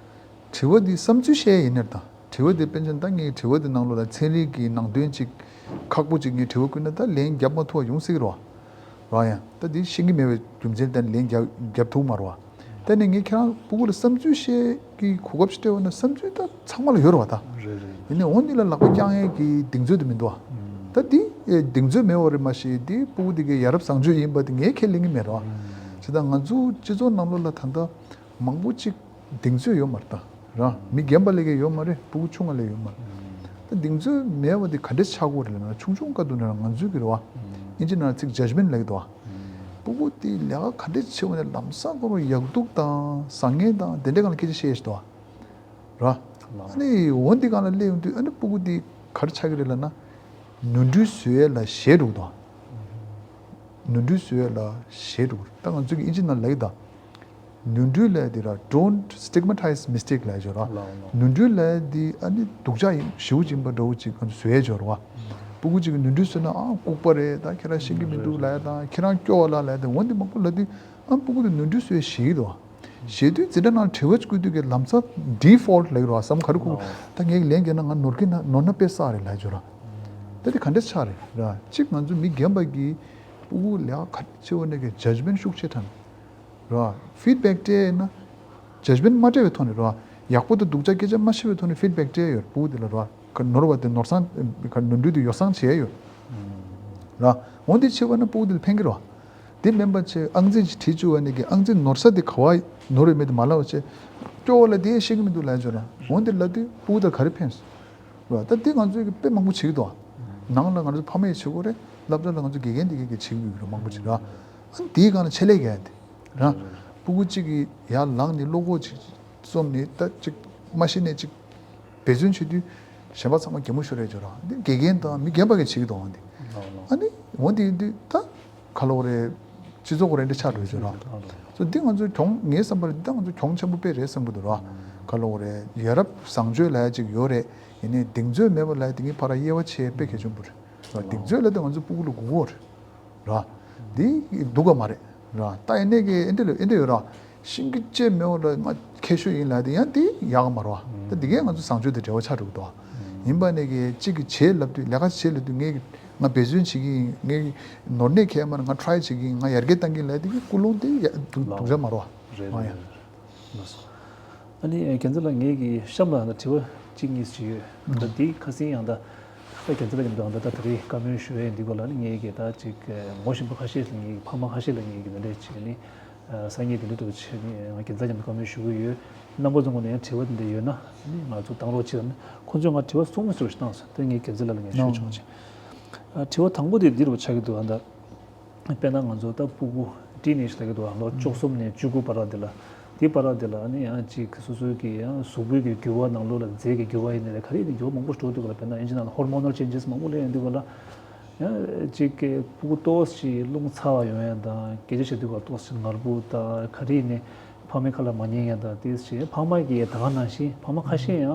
དྲི་བ་འདི་བསམ་ཚུལ་བཤད་ཡ་ཡིན་ནར་དང་དྲི་བ་འདི་དཔེར་ན་ད་ངས་དྲི་བ་འདི་ནང་ལོགས་ལ་ཚན་རིག་གི་ནང་དོན་ཅིག་ཁག་པོ་ཅིག་ངས་དྲི་བ་བསྐུར་ན་ད་ལན་རྒྱབ་མ་ཐུབ་པ་ཡོང་སྲིད་ཀྱི་རེད་བ། ར་ཡང་ད་འདི་ཤེས་ཀྱི་མེད་པའི་རྒྱུ་མཚན་བརྟེན་ལན་རྒྱབ་རྒྱབ་ཐུབ་མ་རེད་བ། ད་ནི་ངས་ཁྱེད་རང་སྤུ་གུ་ལ་བསམ་ཚུལ་བཤད་ཀྱི་གོ་སྐབས་ཤིག་སྤྲད་པ་ན་བསམ་ཚུལ་ད་ཚང་མ་ལ་ཡོད་རེད་བ་ད། རེད་རེད། ཡིན་ནའི་འོ་འདི་ལ་ལག་པ་བརྐྱང་ཡས་ཀྱི་གདེང་ཚོད་དུ་མི་འདུག་བ། ད་འདི་གདེང་ཚོད་མེད་པ་རེད་མ་གཞི་འདི་སྤུ་གུ་འདི་གའི་ཡ་རབས་བཟང་སྤྱོད་ཡིན་པ་འདི་ངས་ཁས་ལེན་གྱི་མེད་རེད་བ། བྱས་ཙང་ང་ཚོ་སྤྱི་ཚོགས་ནང་ལོགས་ལ་ད་ལྟ་མང་པོ་ཅིག་གདེང་ཚོད་ཡོད་མ་རེད་ད། ར་མི་རྒན་པ་ལས་ཀྱི་ཡོད་མ་རེད། སྤུ་གུ་ཆུང་བ་ལས་ཡོད་མ་རེད། ད་གདེང་ཚོད་མེད་པ་འདི་ག་འདྲས་ཆགས་ཀྱི་ཡོད་རེད་ལབ་ན་ཆུང་ཆུང་སྐབས་དུས་ནས་ང་ཚོའི་གི་རེད་བ། ཨིན་ཇི་ནང་ཚིག་ཇཇ་མེན་ཊི་ལབ་ཀྱི་འདུག་བ། སྤུ་གུ་དེ་ལས་ཀ་ག་འདྲས་བྱེད་པ་ནས་ལམ་སང་ཁོ་རང་ཡག་སྡུག་དང་བཟང་ངན་དང་དེ་འདྲས་སྒང་ལ་སྐད་ཆ་བཤད་ཤེས་འདུག་བ། ར། ཨ་ནི་འོ་འདི་སྒང་ལ་སླེབས་ཡོང་དུས་ཨ་ནི་སྤུ་གུ་དེ་ག་རེ་ཆགས་ཀྱི་རེད་ལབ་ན། ནོར་འཁྲུལ་བཟོ་ཡས་ལ་ཞེད་འགྲོ་གི་འདུག་བ། ནོར་འཁྲུལ་བཟོ་ཡས་ལ་ཞེད་འགྲོ་གི་རེད། ད་ང་ཚོ་གི་ཨིན་ཇི་ནང་ལབ་ཀྱི་འདུག་ནོར་འཁྲུལ་ལབ་ཡས་དེ་ར། Don't stigmatize mistake ལབ་ཡས་ཅིག་ཡོད་ར། ལགས་ལགས། ནོར་འཁྲུལ་ལབ་ཡས་དེ་ཨ་ནི་སྡུག་ཅག་ཡིན་ཞེ་པོ་ཅིག་ཡིན་པ་འདྲ་བོ་ཅིག་ང་ཚོ་བཟོ་ཡས་ཅིག་ཡོད་ར་བ། སྤུ་གུ་ཅིག་གིས་ནོར་འཁྲུལ་བཟོས་ན་ཨ་ལྐུགས་པ་རེད། ད་ཁྱེད་རང་ཤེས་ཀྱི་མི་འདུག་ལབ་ཡས་དང་ཁྱེད་རང་སྐྱོ་བ་ལ་ལབ་ཡས་དང་འོ་འདི་མང་པོ་ལབ་དུས་ཨ་སྤུ་གུ་དེ་ནོར་འཁྲུལ་བཟོ་ཡས་ཞེད་ཀྱི་འདུག་བ། ཞེད་དུས་འཛིན་གྲྭ་ནང་དྲི་བ་བསྐུར་དུས་ཀྱི་ལམ་སང་default ལབ་ཀྱི་ར་བ། བསམ་ག་རེ་ཁུག་ད་ངས་ལན་བརྒྱབ་ན་ང་ནོར་གྱི་ན་ནོར་ན་དཔེ་བསགས་རེད་ལབ་ཡས་ཅིག་ཡོད་ར། ད་དེ་ག་འདྲས་ཆགས་རེད་ར། གཅིག་ང་ཚོ་མི་རྒན་པ་གིས་སྤུ་གུ་ལས་ཀ་ག་འདྲས་བྱེད་པ་ནས་ཀྱི་ཇཇ་མེན་ཊི་ཤུགས་ཆེ་དྲགས་ར། ཕིཌ་བེག་སྤྲད་ན། ཇཇ་མེན་ཊི་མ་སྤྲད་པའི་ཐོག་ནས་ར། ཡག་པོ་དང་སྡུག་ཅག་སྐད་ཆ་མ་བཤད་པའི་ཐོག་ནས་ཕིཌ་བེག་སྤྲད་ཡོད། སྤུ་གུ་དེ་ལ་ར། ག་ནོར་བ་དེ་ནོར་སང་ག་ནོར་འཁྲུལ་དེ་ཡོ་བསྲང་བྱས་ཡོད། ར། འོ་འདི་བྱས་པ་ན་སྤུ་གུ་དེ་ལ་ཕན་གྱི་ར། དེ་མིན་པ་བྱས་ཨང་རྩིས་ཅིག་བྲིས་བཅུག་པ་ནས་ཀྱི་ཨང་རྩིས་ནོར་ས་དེ་ག་བ་ནོར་ཡོད་མེད་དེ་མ་ལབ་པ་བྱས། སྐྱོ་བ་ལ་དེ་ཤེས་ཀྱི་མི་འདུག་ལབ་ཡས་ཅིག་ཡོད་ར། འོ་འདི་ལབ་དུས་སྤུ་གུ་དེ་ལ་ག་རེ་ཕན་སོང་། ར། ད་འདི་ང་ཚོས་ཀྱི་དཔེ་མང་པོ་བྱེད་ཀྱི་འདུག་ནང་ལ་ང་ཚོ་ཕ་མས་བྱེད་དགོས་རེད། སློབ་གྲྭ་ལ་ང་ཚོ་དགེ་རྒན་དེ་གས་ཀྱིས་བྱེད་ཀྱི་ཡོད་རེད་མང་པོ་ཅིག་ར། ཨ་ནི་དེའི་སྒང་ལ་ཆེད་ལས་རྒྱག་ཡ་དེ། ར། སྤུ་གུ་གཅིག་གིས་ཡར་ལངས་ནས་བློ་ཁོག་ཅིག་རྩོམ་ནས་ད་ཅིག་མ་གཞི་ནས་ཅིག་འབད་བརྩོན་བྱེད་དུས་གཞན་པ་ཚང་མ་གད་མོ་ཤོར་རེད་ཅོ་ར། འདི་དགེ་རྒན་དང་མི་རྒན་པ་གིས་བྱེད་ཀྱི་འདུག་འོང་འདི། ཨ་ནི་འོང་འདི་ཡིན་དུས་ད་ག་ལོག་རེད། སྤྱི་ཚོགས་རེ་འདྲ་ཆགས་འགྲོ་ཅོ་ར། སོ་འདི་ང་ཚོ་གྱོང་ངའི་བསམ་པར་འདི་ད་ང་ཚོ་གྱོང་ཆེན་པོ་དཔེ་རེད་བསམ་གྱི་འདུག་ར། ག་ལོག་རེད། ཡ་རབས་བཟང་སྤྱོད་ལབ་ཡ་ཅིག་ཡོད་རེད། ཡིན་ནའི་གདེང་ཚོད་མེད་པ་ལབ་ཡ་དེ་གཉིས་བར་དབྱེ་བ་ཕྱེ་དཔེ་གལ་ཆེན་པོ་རེད། གདེང་ཚོད་ལབ་དེ་ང་ཚོ་སྤུ་གུ་ལ་དགོས་ཀྱི་ཡོད་རེད། ར། འདི་སྡུག་ག་མ་རེད། ར། ད་ཡིན་ནའི་གི་ཨེ་འདྲ་ལ་ཨེ་འདྲ་ཡོད་ར། ཤིང་གི་ལྕེ་མེད་པ་ལ་ང་མཁས་ཤོས་ཡིན་ལབ་དེ་ཡང་དེ་ཡག་ག་མ་རེད་བ། ད་འདི་གས་ང་ཚོ་བཟང་སྤྱོད་དེ་འབྲེལ་བ་ཆགས་འགྲོ་གི་འདུག་བ། ཡིན་པ་ནས་གི་གཅིག་གི་བྱེད་ལབ་དུས་ལས་ཀ་བྱེད་ལབ་དུས་ངས་ང་འབད་བརྩོན་བྱེད་ཀྱི་ཡིན། ངས་ནོར་ནས་ཁྱད་མ་ང་ཊ་རའི་བྱེད་ཀྱི་ཡིན། ང་ཡར་རྒྱས་གཏང་གི་ཡིན་ལབ་དེ་གི་ཀུན་སློང་དེ་ཡ་སྡུག་སྡུག་ཅག་མ་རེད་བ། རེད་ཨ་རེད་ཡ། རེད། ལགས་སོ། ཨ་ནི་རྒྱལ་མཚན་ལགས་ངེད་ཀྱི་གཤམ་ལ་ད་དྲི་བ་གཅིག་གཉིས་ཅིག་ཡོད། ད་འདི་ཁ་སང་ཡང་ད་ད་རྒྱལ་མཚན་ལགས་ཀྱི་འདུག་ད་ད་དེ་རིང་བཀའ་མོལ་ཞུ་ཡས་འདི་སྐོར་ལ་ནི་ངེད་ཀྱི་ད་ཅིག་ངོ་ཤེས་པ་ཁ་ཤས་ལ་ངེད་ཀྱི་ཕ་མ་ཁ་ཤས་ལ་ངེད་ཀྱི་འདི་འདྲས་ཅིག་ནི་སང་ཉིན་འདི་འདྲས་འདུག་བྱས་ནི་ང་རྒྱལ་མཚན་ལགས་ཀྱི་བཀའ་མོལ་ཞུ་གི་ཡོད། རྣམ་པ་ཚོ་ངོས་ནས་ཡང་དྲི་བ་འདི་འདྲས་ཡོད་ན་ནི་ང་ཚོ་བཏང་རོགས་བྱེད་ལ་ནི་ཁོང་ཚོས་ང་དྲི་བ་གསུམ་གསུམ་ཞིག་བཏང་སོང་། དེ་ངས་རྒྱལ་མཚན་ལགས་ལ་ངས་ཞུ་ཆོག་ཅིང་། དྲི་བ་དང་པོ་དེ་འདི་རུ་ཆགས་ཀྱི་འདུག་ཨ་ད། དཔེར་ན་ང་ཚོ་ད་སྤུ་གུ་ཊིན་ཨེཇ་ལབ་ཀྱི་འདུག་ལོ་བཅུ་གསུམ་ནས་བཅུ་དགུ་བར་དེ་ལ། དེ་བར་དེ་ལ་ནི་ཡང་ཅིག་སོ་སོའི་གི་ཡང་གཟུགས་པོའི་གི་འགྱུར་བ་ནང་ལོགས་ལ་རྫས་ཀྱི་འགྱུར་བ་ཡིན་ནའི་རེད། ག་རེ་ཡིན་ནའི་འགྱུར་བ་མང་པོ་ཞིག་འགྲོ་འདུག་ག་ལ། དཔེར་ན་ཨིན་ཇི་ནང་ལ་ཧོར་མོ་ནལ་ཅེན་ཇེས་མང་པོ་སླེབས་ཡོང་དུས་ག་ལ། ཡང་ཅིག་གི་སྤུ་གུ་ཏོག་ཙམ་རླུང་ཚ་བ་ཡོང་ཡ་དང་སྐད་ཆ་བཤད་དུས་ག་ཏོག་ཙམ་ངར་པོ་དང་ག་རེ་ཡིན་ནའི། ཕ་མའི་ཁ་ལ་མ་ཉན་ཡ་དང་དེ་བྱས། ཕ་མ་གིས་ད་ག་ནང་བཞིན་ཕ་མ་ཁ་ཤས་ཡང་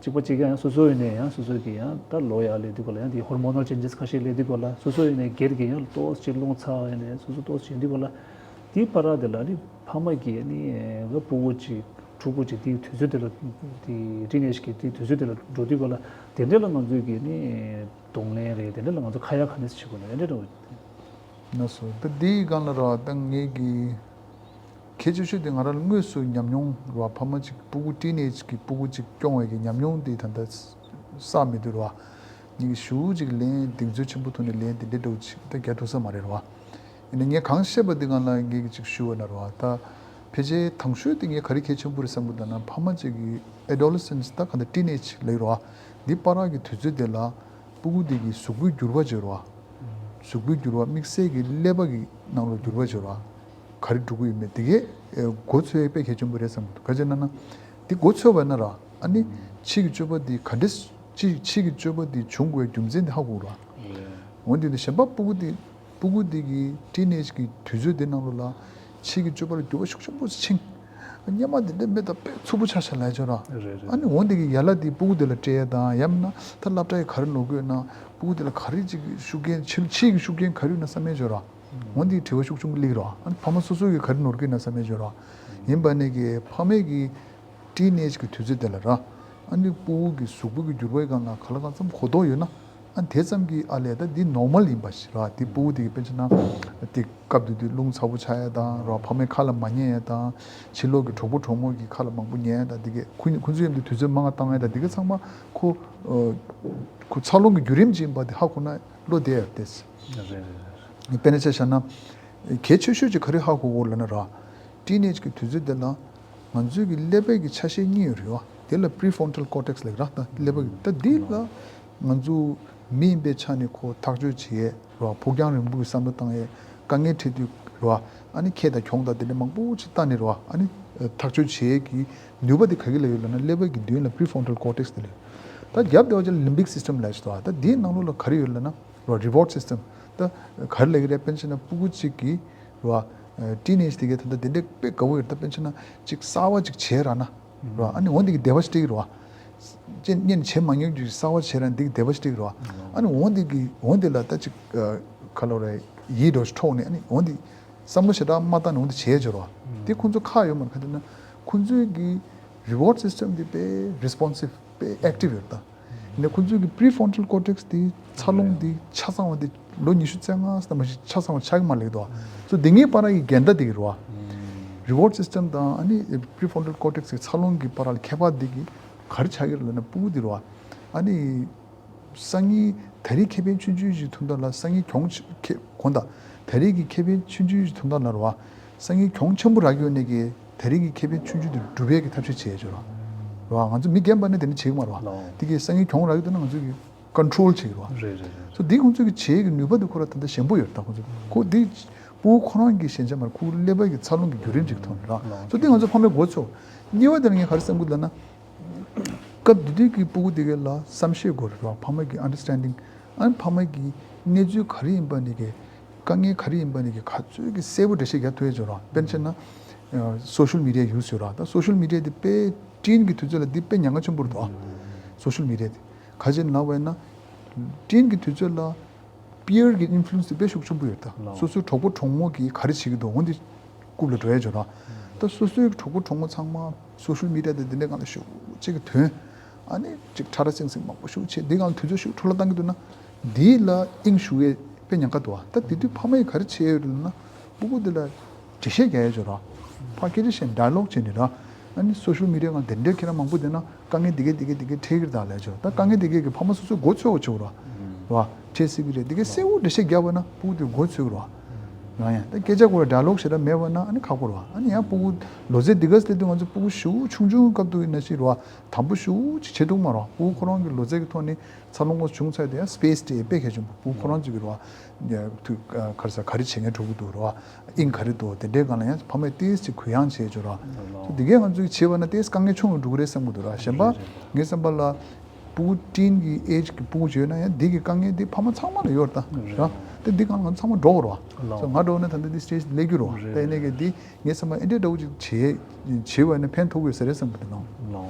གཅིག་པ་གཅིག་རྐྱང་ཡང་སོ་སོ་ཡིན་ནའི་ཡང་སོ་སོ་གིས་ཡང་ད་ལོ་ཡར་སླེབས་དུས་ག་ལ་ཡང་དེ་ཧོར་མོ་ནལ་ཅེན་ཇེས་ཁ་ཤས་སླེབས་དུས་ག་ལ་སོ་སོ་ཡིན་ནའི་སྒེར་གྱི་ཡང་ཏོག་ཙམ་རླུང་ཚ་བ་ཡིན་ནའི་སོ་སོ་ཏོག་ཙམ་ཡིན་དུས་ག་ལ། དེའི་བར་དེ་ལ་ནི་ཕ་མ་གིས་ནི་ང་སྤུ་གུ་གཅིག་ཕྲུ་གུ་གཅིག་དེའི་དུས་ཚོད་དེ་ལ་དེ་ཊིན་ཨེཇ་གི་དེའི་དུས་ཚོད་དེ་ལ་འགྲོ་དུས་ག་ལ་དེ་འདྲ་ལ་ང་ཚོས་གི་ནི་གདོང་ལེན་རེད། དེ་འདྲ་ལ་ང་ཚོ་ཁ་ཡ་ག་ནས་བྱེད་དགོས་ན་དེ་འདྲ་འགྲོ། ན་སོ་ད་དེའི་སྒང་ལ་ར་ད་ངེད་ཀྱི་གལ་ཆེ་ཤོས་དེ་ང་རང་ལ་དངོས་སུ་ཉམས་མྱོང་ར། ཕ་མ་གཅིག་སྤུ་གུ་ཊིན་ཨེཇ་གི་སྤུ་གུ་གཅིག་སྐྱོང་བའི་གི་ཉམས་མྱོང་དེ་ད་ལྟ་བསགས་མེད་དུས་ར། ངེད་ཀྱི་ཞུ་གཅིག་ལེན་གདེང་ཚོད་ཆེན་པོ་ཐོག་ནས་ལེན་དེ་འདྲ་འགྲོ་གཅིག་ད་རྒྱ་ཐུག་ས་མ་རེད་ར། ཡིན་ནའི་ངས་གང་ཤེས་པ་དེ་སྒང་ལ་ངེད་ཀྱི་གཅིག་ཞུ་བ་ན་ར། ད་ཕལ་ཆེར་དང་ཤོས་དེ་ངས་ག་རེ་གལ་ཆེན་པོ་རེད་བསམ་གི་འདུག་ན་ཕ་མ་གཅིག་གི་ཨེ་ཌོ་ལེ་སེན་ཊི་ད་ག་འདྲ་ཊིན་ཨེཇ་ལབ་ར། འདི་བར་གི་དུས་ཚོད་དེ་ལ་སྤུ་གུ་དེ་གི་གཟུགས་པོའི་འགྱུར་བ་བྱེད་ར། གཟུགས་པོའི་འགྱུར་བ་དམིགས་བསལ་གྱི་ཀླད་པ་གི་ནང་ལ་འགྱུར་བ་བྱེད་ར། ག་རེ་འགྲོ་གི་ཡོད་མེད་དེ་གའི་ཨེ་མགོ་ཚོས་དཔེ་གལ་ཆེན་པོ་རེད་བསམ་གི་འདུག་ག་ཅི་ན་ན། དེ་མགོ་ཚོས་པ་ན་ར་ཨ་ནི་ཕྱི་གི་སྤྱོད་པ་དེ་ག་འདྲས་ཕྱི་ཕྱི་གི་སྤྱོད་པ་དེ་བྱུང་དགོས་རྒྱུ་མཚན་དེ་ཧ་གོ་ར། འོན་ཏེ་དེ་གཞན་པ་སྤུ་གུ་དེ་སྤུ་གུ་དེ་གི་ཊིན་ཨེཇ་གི་དུས་ཚོད་དེ་ནང་ལོགས་ལ་ཕྱི་གི་སྤྱོད་པ་ལ་འགྱུར་བ་ཤུགས་ཆེན་པོ་ཕྱིན། སྔོན་མ་དེ་འདྲ་མེད་ད་དཔེ་འཚུབ་པོ་ཆགས་ཆགས་ལབ་ཆོག་ར། རེད་རེད། ཨ་ནི་འོན་ཏེ་གི་ཡ་ལ་དེ་སྤུ་གུ་དེ་ལ་སྤྲད་ཡ་དང་ཡང་མིན་ན་ད་སློབ་གྲྭ་ཡི་ག་རེ་ནོར་གི་ཡོད་ན་སྤུ་གུ་དེ་ལ་ག་རེ་ཅིག་ཤུགས་རྐྱེན་ཕྱི་ཕྱི་གི་ཤུགས་རྐྱེན་ག་རེ་ཡོད་ན་བསམ་ཡས་ཆོག་ར། འོན་ཏེ་དྲི་བ་ཤུགས་ཆུང་གི་སླེབས་ར། ཨ་ནི་ཕ་མ་སོ་སོ་གི་ག་རེ་ནོར་གི་ཡོད་ན་བསམ་ཡས་ཆོག་ར། ཡིན་པ་ནས་གི་ཕ་མས་གི་ཊིན་ཨེཇ་གི་དུས་ཚོད་དེ་ལ་ར། ཨ་ནི་སྤུ་གུ་གི་གཟུགས་པོ་གི་འགྱུར་བའི་སྒང་ལ་ག་ལ་གང་འཚམ་གོ་རྟོགས་ཡོད་ན། ཨ་དེ་ཙམ་གྱིས་ཨ་ལས་ད་འདི་ནོར་མལ་ཡིན་པ་ཞིག་ར། འདི་སྤུ་གུ་དེ་གི་དཔེར་ན་ཆ་ན་དེ་སྐབས་དེ་དུས་རླུང་ཚ་པོ་ཆགས་ཡ་དང་ར། ཕ་མའི་ཁ་ལ་མ་ཉན་ཡ་དང་། ཕྱི་ལོགས་ཀྱི་གྲོགས་པོ་གྲོགས་མོ་གི་ཁ་ལ་མང་པོ་ཉན་ཡ་དང་། དེ་གས་ཁོ་ཁོ་ཚོའི་མཉམ་དུ་དུས་ཚོད་མང་བ་བཏང་ཡ་དང་། དེ་གས་ཚང་མ་ཁོ་ཁོ་འཚར་ལོངས་ཀྱི་བརྒྱུད་རིམ་ཅིག་ཡིན་པ་དེ་ཧ་གོ་ན་བློ་བདེ་ཡ་བདེ། རེད་རེད་རེད། དཔེར་ན་ཆ་བཞག་ན། གལ་ཆེ་ཤོས་ཅིག་ག་རེ་ཧ་གོ་དགོས་ལབ་ན་ར། ཊིན་ཨེཇ་གི་དུས་ཚོད་དེ་ལ་ང་ཚོའི་གི་ཀླད་པའི་གི་ཆ་ཤས་གཉིས་ཡོད་རེད་བ། དེ་ལ་པི་རི་ཕོན་ཊལ་ཀོར་ཊེག་སི་ལབ་ར། ད་ཀླད་པ་གི་ད་འདི་ལ་ང་ཚོ་མི་ཡིན་པའི་ཆ་ནས་ཁོ་ཐག་གཅོད་བྱེད་ཡས་ར། ཕུགས་རྒྱང་རིང་པོ་གི་བསམ་བློ་བཏང་ཡས། དཀའ་ངལ་འཕྲད་དུས་ར། ཨ་ནི་ཁེ་དང་གྱོང་དང་དེ་འདྲ་མང་པོ་ཅིག་བལྟས་ནས་ར། ཨ་ནི་ཐག་གཅོད་བྱེད་ཡས་ཀྱི་ནུས་པ་དེ་ག་གི་ལ་ཡོད་ལབ་ན་ཀླད་པ་གི་མདུན་ལ་པི་རི་ཕོན་ཊལ་ཀོར་ཊེག་སི་དེ་ལ་ཡོད། ད་རྒྱབ་དེ་བ་ཅིག་ལ་ལིམ་བིག་སིས་ཊམ་ལབ་ཅིག་འདུག་ད་དེའི་ནང་ལོགས་ལ་ག་རེ་ཡོད་ལབ་ན། ར། རི་ཝར་ཌི་སིས་ཊམ། ད་ག་རེ་ལབ་ཀྱི་རེད། དཔེར་ན་ཆ་ན་སྤུ་གུ་གཅིག་གིས་ར། ཊིན་ཨེཇ་དེ་གས་ད་ལྟ་དེ་འདྲས་དཔེ་དགའ་བོ་ཡོད། ད་དཔེར་ན་ཆ་ན་གཅིག་གསར་བ་གཅིག་བྱས་ར་ན། ར། ཨ་ནི་འོ་འདི་གི་དད་པ་ཞིག་སྤྲད་ཀྱི་རེད་བ། ཅེས་སྔོན་བྱས་མ་མྱོང་རྒྱུ་ཞིག་གསར་བ་བྱས་ར་འདི་གི་དད་པ་ཞིག་སྤྲད་ཀྱི་རེད་བ། ཨ་ནི་འོ་འདི་གི་འོ་འདི་ལ་ད་ཅིག་ག་ལོ་རེད། ཡིད་འགྲོ་ཞིག་འཕྲོག་ནས། ཨ་ནི་འོ་འདི་བསམ་བློ་ཞེ་དྲག་མ་བཏང་ནས་འོ་འདི་བྱས་ཀྱི་རེད་བ། དེ་ཁོང་ཚོ་ཁག་ཡོད་མ་རེད། ག་དེ་ན་ཁོང་ཚོའི་གི་རི་ཝར་ཌི་སིས་ཊམ་དེ་དཔེ་རི་སི་པོན་སིབ། དཔེ་ཨེག་ཊིབ་ཡོད་ད། ཡིན་ནའི་ཁོང་ཚོའི་གི་པི་རི་ཕོན་ཊལ་ཀོར་ཊེག་སི་དེ་འཚར་ལོངས་དེ་ཆ་ཚང་བ་དེ་ལོ་ཉི་ཤུ་རྩ་ལྔ་ཙམ་མ་ཞིག་ཆ་ཚང་བ་ཆགས་ཀྱི་མ་རེད་དོ། སོ་དེ་གཉིས་བར་གྱི་འགལ་ཟླ་དེ་གི་རེད་བ། རི་ཝར་ཌི་སིས་ཊམ་དང་ཨ་ནི་པི་རི་ཕོན་ཊལ་ཀོར་ཊེག་སི་གི་འཚར་ལོངས་ཀྱི་བར་ལ་ཁྱད་པར་དེ་གི་ག་རེ་ཆགས་ཀྱི་རེད་ལབ་ན་སྤུ་གུ་དེ་རེད་བ། ཨ་ནི་སང་ཉིན་ད་རེས་ཁེ་ཕན་ཆུང་ཆུང་ཞིག་ཐོན་ཐབས་ལ་སང་ཉིན་གྱོང་ཆེ་ཁེ་གོང་དང་། ད་རེས་ཀྱི་ཁེ་ཕན་ཆུང་ཆུང་ཞིག་ཐོན་ཐབས་ལ་རེད་བ། སང་ཉིན་གྱོང་ཆེན་པོ་རག་ཡོད་ནས་ཀྱི་ད་རེས་ཀྱི་ཁེ་ཕན་ཆུང་ཆུང་དེ་སྒྲུབ་ཡས་ཀྱི་ཐབས་ཤེས་བྱས་ཡོད་ར། ར། ང་ཚོ་མི་རྒན་པ་ནི་དེ་འདྲ་བྱེད་ཀྱི་མ་རེད་བ། ལོ། དེ་གི་སང་ཉིན་གྱོང་རག་ཡོད་ན་ང་ཚོ་གི་ཀོན་ཊོལ་བྱེད་ཀྱི་རེད་བ། རེད་རེད་རེད། སོ་དེ་ཁོང་ཚོ་གི་བྱེད་ཀྱི་ནུས་པ་དེ་ཁོ་ར་ད་ལྟ་ཞན་པོ་ཡོད་རེད། ད་ཁོང་ཚོ་ཁོ་དེ་ སྤུ་གུ་ཁོ་རང་གི་ཞན་ཆ་མ་རེད། ཁོ་ཀླད་པ་གི་འཚར་ལོངས་ཀྱི་བརྒྱུད་རིམ་ཅིག་མཐོང་ནས་ར། སོ་དེ་ང་ཚོ་ཕ་མའི་འགོ་ཚུགས། གཉིས་པ་དེ་ལ་ངས་ག་རེ་བསམ་གི་འདུག་ལབ་ན། སྐབས་དེ་དུས་ཀྱི་སྤུ་གུ་དེ་གའི་ལ་བསམ་ཤེས་དགོས་རེད་ར། ཕ་མ་གི་ཨན་ཌར་སི་ཊན་ཌིང་། ཨ་ནི་ཕ་མ་གི་གནས་ཚུལ་ག་རེ་ཡིན་པ་ནི་གི། དཀའ་ངལ་ག་རེ་ཡིན་པ་ནི་གི་ག་ཚོད་ཀྱི་གསལ་པོ་འགྲེལ་བཤད་རྒྱག་ཐུབ་ཡས་ཅིག་ཡོད་ར། དཔེར་ན་ཆ་བཞག་ན། སོ་ཤལ་མི་ཌི་ཡ་ཡུ་སི་ཡོད་ར། ད་སོ་ཤལ་མི་ཌི་ཡ་དེ་དཔེ་ཊིན་གི་དུས་ཚོད་ལ་འདི་དཔེ་ཉེན་ཁ་ཆེན་པོ་རེད་དོ། སོ་ཤལ་མི་ཌི་ཡ་དེ་ག་རེ་བྱས་ནས་ལབ་པ་ཡིན་ན། ཊིན་གི་དུས་ཚོད་ལ་པི་ཡར་གི་ཨིན་ཕུ་ལུ་ཨེན་སི་དེ་དཔེ་ཤུགས་ཆེན་པོ་ཡོད་རེད་ད། ལའོ། སོ་སོའི་གྲོགས་པོ་གྲོགས་མོ་གིས་ག་རེ་བྱེད་ཀྱི་འདུག་འོ་འདི་རྐུབ་ལ་འགྲོ་ཡས་ཅིག་ཡོད་ར། ད་སོ་སོའི་གྲོགས་པོ་གྲོགས་མོ་ཚང་མ་སོ་ཤལ་མི་ཌི་ཡ་དེ་འདི་འདྲའི་སྒང་ལ་ཞེ་པོ་ཅིག་གི་དོན། ཨ་ནི་ཅིག་ཁྲ་ཁྲ་སིང་སིང་མང་པོ་ཞེ་པོ་བྱས། འདི་སྒང་ལ་དུས་ཚོད་ཞེ་པོ་འཕྲོ་བརླག་བཏང་གི་འདུག་ན། འདི་ལ་དབྱིངས་ཞུགས་ཡས་དཔེ་ཉེན་ཁ་འདུག་ཨ། ད་དེ་དུས་ཕ་མ་ཡིས་ག་རེ་བྱས་ཡོད་རེད་ལབ་ན། སྤུ་གུ་འདི་ལ་འགྲེལ་བཤད་རྒྱག་ཡས་ཅིག་ཡོད་ར། ཕར་སྐད་ཆ་བཤད་ནས་ཌའི་ལོག་བྱས་ནས་ར། ཨ་ནི་སོ་ཤལ་མི་ཌི་ཡ་སྒང་དེ་འདྲའི་ཁྱེད་རང་མང་པོ་བསྡད་ན་དཀའ་ངལ་འདི་གས་འདི་གས་འདི་གས་འཕྲད་ཀྱི་རེད་ད་ལབ་ཡས་ཅིག་ཡོད་ར། ད་དཀའ་ངལ་འདི་གས་ཀྱི་ཕ་མ་སོ་སོས་མགོ་ཚོས་པ་ཅིག་ཡོད་ར། ར། འཕྲད་སྲིད་ཀྱི་རེད། འདི་གས་གསལ་པོ་འགྲེལ་བཤད་བརྒྱབ་པ་ན་སྤུ་གུ་དེ་མགོ་ཚོས་ཀྱི་རེད་བ། ཡང་ཡང་ད་སྐད་ཆ་སྐོར་ལ་ཌའི་ལོག་ཞེ་དྲག་མེད་པ་ན་ཨ་ནི་ཁག་པོ་རེད་བ། ཨ་ནི་ཡང་སྤུ་གུ་ལོ་ཚད་འདི་ག་ཙམ་སླེབས་དུས་ང་ཚོ་སྤུ་གུ་ཞེ་པོ་ཆུང་ཆུང་སྐབས་དུས་ཡིན་ན་ཞིག་རེད་བ། དམ་པོ་ཞེ་པོ་ཅིག་བྱེད་ཐུབ་མ་རེད་བ། སྤུ་གུ་ཁོ་རང་གི་ལོ་ཚད་ཀྱི་ཐོག་ནས་འཚར་ལོངས་སྐོར་བྱུང་ཚར་དུས་ཡང་སི་པེ་སི་དེ་དཔེ་གལ་ཆེན་པོ། སྤུ་གུ་ཁོ་རང་ཅིག་གི་རེད་བ། དུས་ག་རེ་ཟ་ག་རེ་བྱེད་མཁན་འགྲོ་གི་འདུག་རེད་བ། དབྱིངས་ག་རེ་འདུག་དེ་འདྲའི་སྒང་ལ་ཡང་ཕ་མས་ཏོག་ཙམ་གུ་ཡངས་བྱས་ཅིག་ཡོད་ར། ལགས། དེ་གས་ང་ཚོས་བྱས་པ་ན་ཏོག་ཙམ་དཀའ་ངལ་ཆུང་རུ་འགྲོ་གི་རེད་བསམ་གི་འདུག་ར། གཞན་པ། རེད་རེད། ངའི་བསམ་པ་ལ། སྤུ་གུ་ཊིན་གྱི་ཨེ་ཇི་གི་སྤུ་གུ་ཅིག་ཡོད་ན་ཡང་འདི་གི་དཀའ་ངལ་འདི་ཕ་མ་ཚང་མ་ལ་ཡོད་རེད་ད། རེད། ར། དེ་འདི་སྒང་ལ་ང་ཚོ་ཚང་མ་འགྲོ་དགོས་རེད་བ། ལགས། སོ་ང་འདྲ་བོ་ན་ད་ལྟ་འདི་སི་ཊེ་ཇི་སླེབས་རྒྱུ་རེད་བ། རེད་ད་ཡིན་ནའི་རེད་གི་རེད། འདི་ངའི་བསམ་པ་ཨེ་འདྲའི་འདྲ་བོ་ཅིག་བྱེད་བྱེད་པ་ཡིན་ན་ཕན་ཐོགས་ཀྱི་ཡོད་ས་རེད་བསམ་གི་འདུག་ལགས།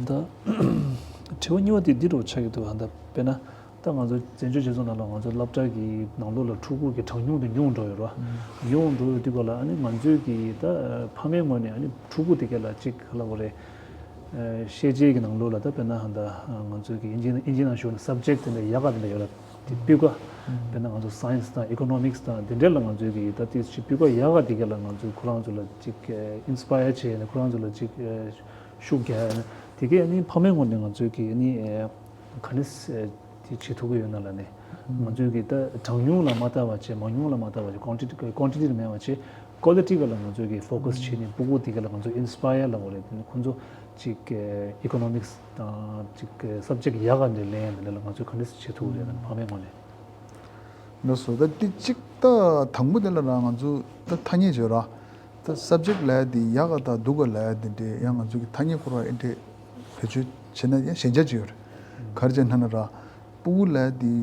ལགས། ད་དྲི་བ་གཉིས་པ་དེ་འདི་འདྲ་བོ་ཆགས་ཀྱི་འདུག་ད་དཔེར་ན། ད་ང་ཚོ་བཙན་བྱོལ་སྤྱི་ཚོགས་ནང་ལ་ང་ཚོ་སློབ་གྲྭ་གི་ནང་ལོགས་ལ་ཕྲུ་གུ་གི་གྲངས་ཉུང་དེ་ཉུང་འགྲོ་ཡོད་རེད་བ། ཉུང་འགྲོ་ཡོད་དུས་སྐབས་ལ་ཨ་ནི་ང་ཚོའི་གི་ད་ཕ་མའི་ངོས་ནས་ཨ་ནི་ཕྲུ་གུ་དེ་ག་ལ་ཅིག་ག་ལབ་དགོས་རེད། ཤེས་བྱའི་གི་ནང་ལོགས་ལ་ད་དཔེར་ན་ཧ་ད་ང་ཚོའི་གི་དབྱིན་ཇི་དབྱིན་ཇི་ནང་ཞུ་ན་སབ་ཇེག་དེ་འདྲ་ཡག་ག་དེ་འདྲ་ཡོད་རེད། དེ་སྤུས་ཀ། དཔེར་ན་ང་ཚོ་སའེན་སི་དང་ཨི་ཀོ་ནོ་མིག་སི་དང་དེ་འདྲ་ལ་ང་ཚོའི་གི་ད་ཏིས་ཅིག་སྤུས་ཀ་ཡག་ག་དེ་ག་ལ་ང་ཚོའི་ཁོ་རང་ཚོ་ལ་ཅིག་ཨིན་སི་པ་ཡར་བྱས་ནས་ཁོ་རང་ཚོ་ལ་ཅིག་ཤུགས་རྒྱག་ཡ་ནི་དེ་གས་ཨ་ནི་ཕ་མའི་ངོས་ནས་ང་ཚོའི་གི་ཨ་ནི་ག་ནས་དེ་བྱེད་ཐུབ་ཀྱི་ཡོད་ན་ལབ་ནས། ང་ཚོའི་གི་ད་གྲངས་ཉུང་ལ་མ་ལྟ་བ་བྱས། མང་ཉུང་ལ་མ་ལྟ་བ་བྱས། ཀོན་ཊི་ཊི་ཀོན་ཊི་ཊི་ལ་མེད་པ་བྱས། ཀོ་ལི་ཊི་ག་ལ་ང་ཚོའི་གི་ཕོ་ཀ་སི་བྱས་ནས་སྤུ་གུ་དེ་ག་ལ་ང་ཚོ་ཨིན་སི་པ་ཡར་ལབ་དགོས་རེད། དེ་ནི་ཁོ་ཚོ་ཅིག་ཨི་ཀོ་ནོ་མིག་སི་དང་ཅིག་སབ་ཇེག་ཡག་ག་འདྲ་ལེན་ཡ་འདི་འདྲ་ལ་ང་ཚོས་ག་འདྲ་བྱེད་ཐུབ་ཀྱི་རེད་ལབ་ནས་ཕ་མའི་ངོས་ནས། ལགས་སོ། ད་འདི་གཅིག་ད་དང་པོ་དེ་ལ་ར་ང་ཚོ་ད་ཐ་སྙད་བརྗོད་ར། ད་སབ་ཇེག་ལབ་ཡ་འདི་ཡག་ག་དང་སྡུག་ག་ལབ་ཡ་འདི་འདྲའི་ཡང་ང་ཚོ་གི་ཐ་སྙད་ཁོ་ར་ཨེ་འདྲས་བེད་སྤྱོད་བྱས་ན་ཡང་ཞན་ཆ་ཅིག་ཡོད་རེད། ག་རེ་བྱས་ན་ན་ར། སྤུ་གུ་ལབ་ཡ་འདི་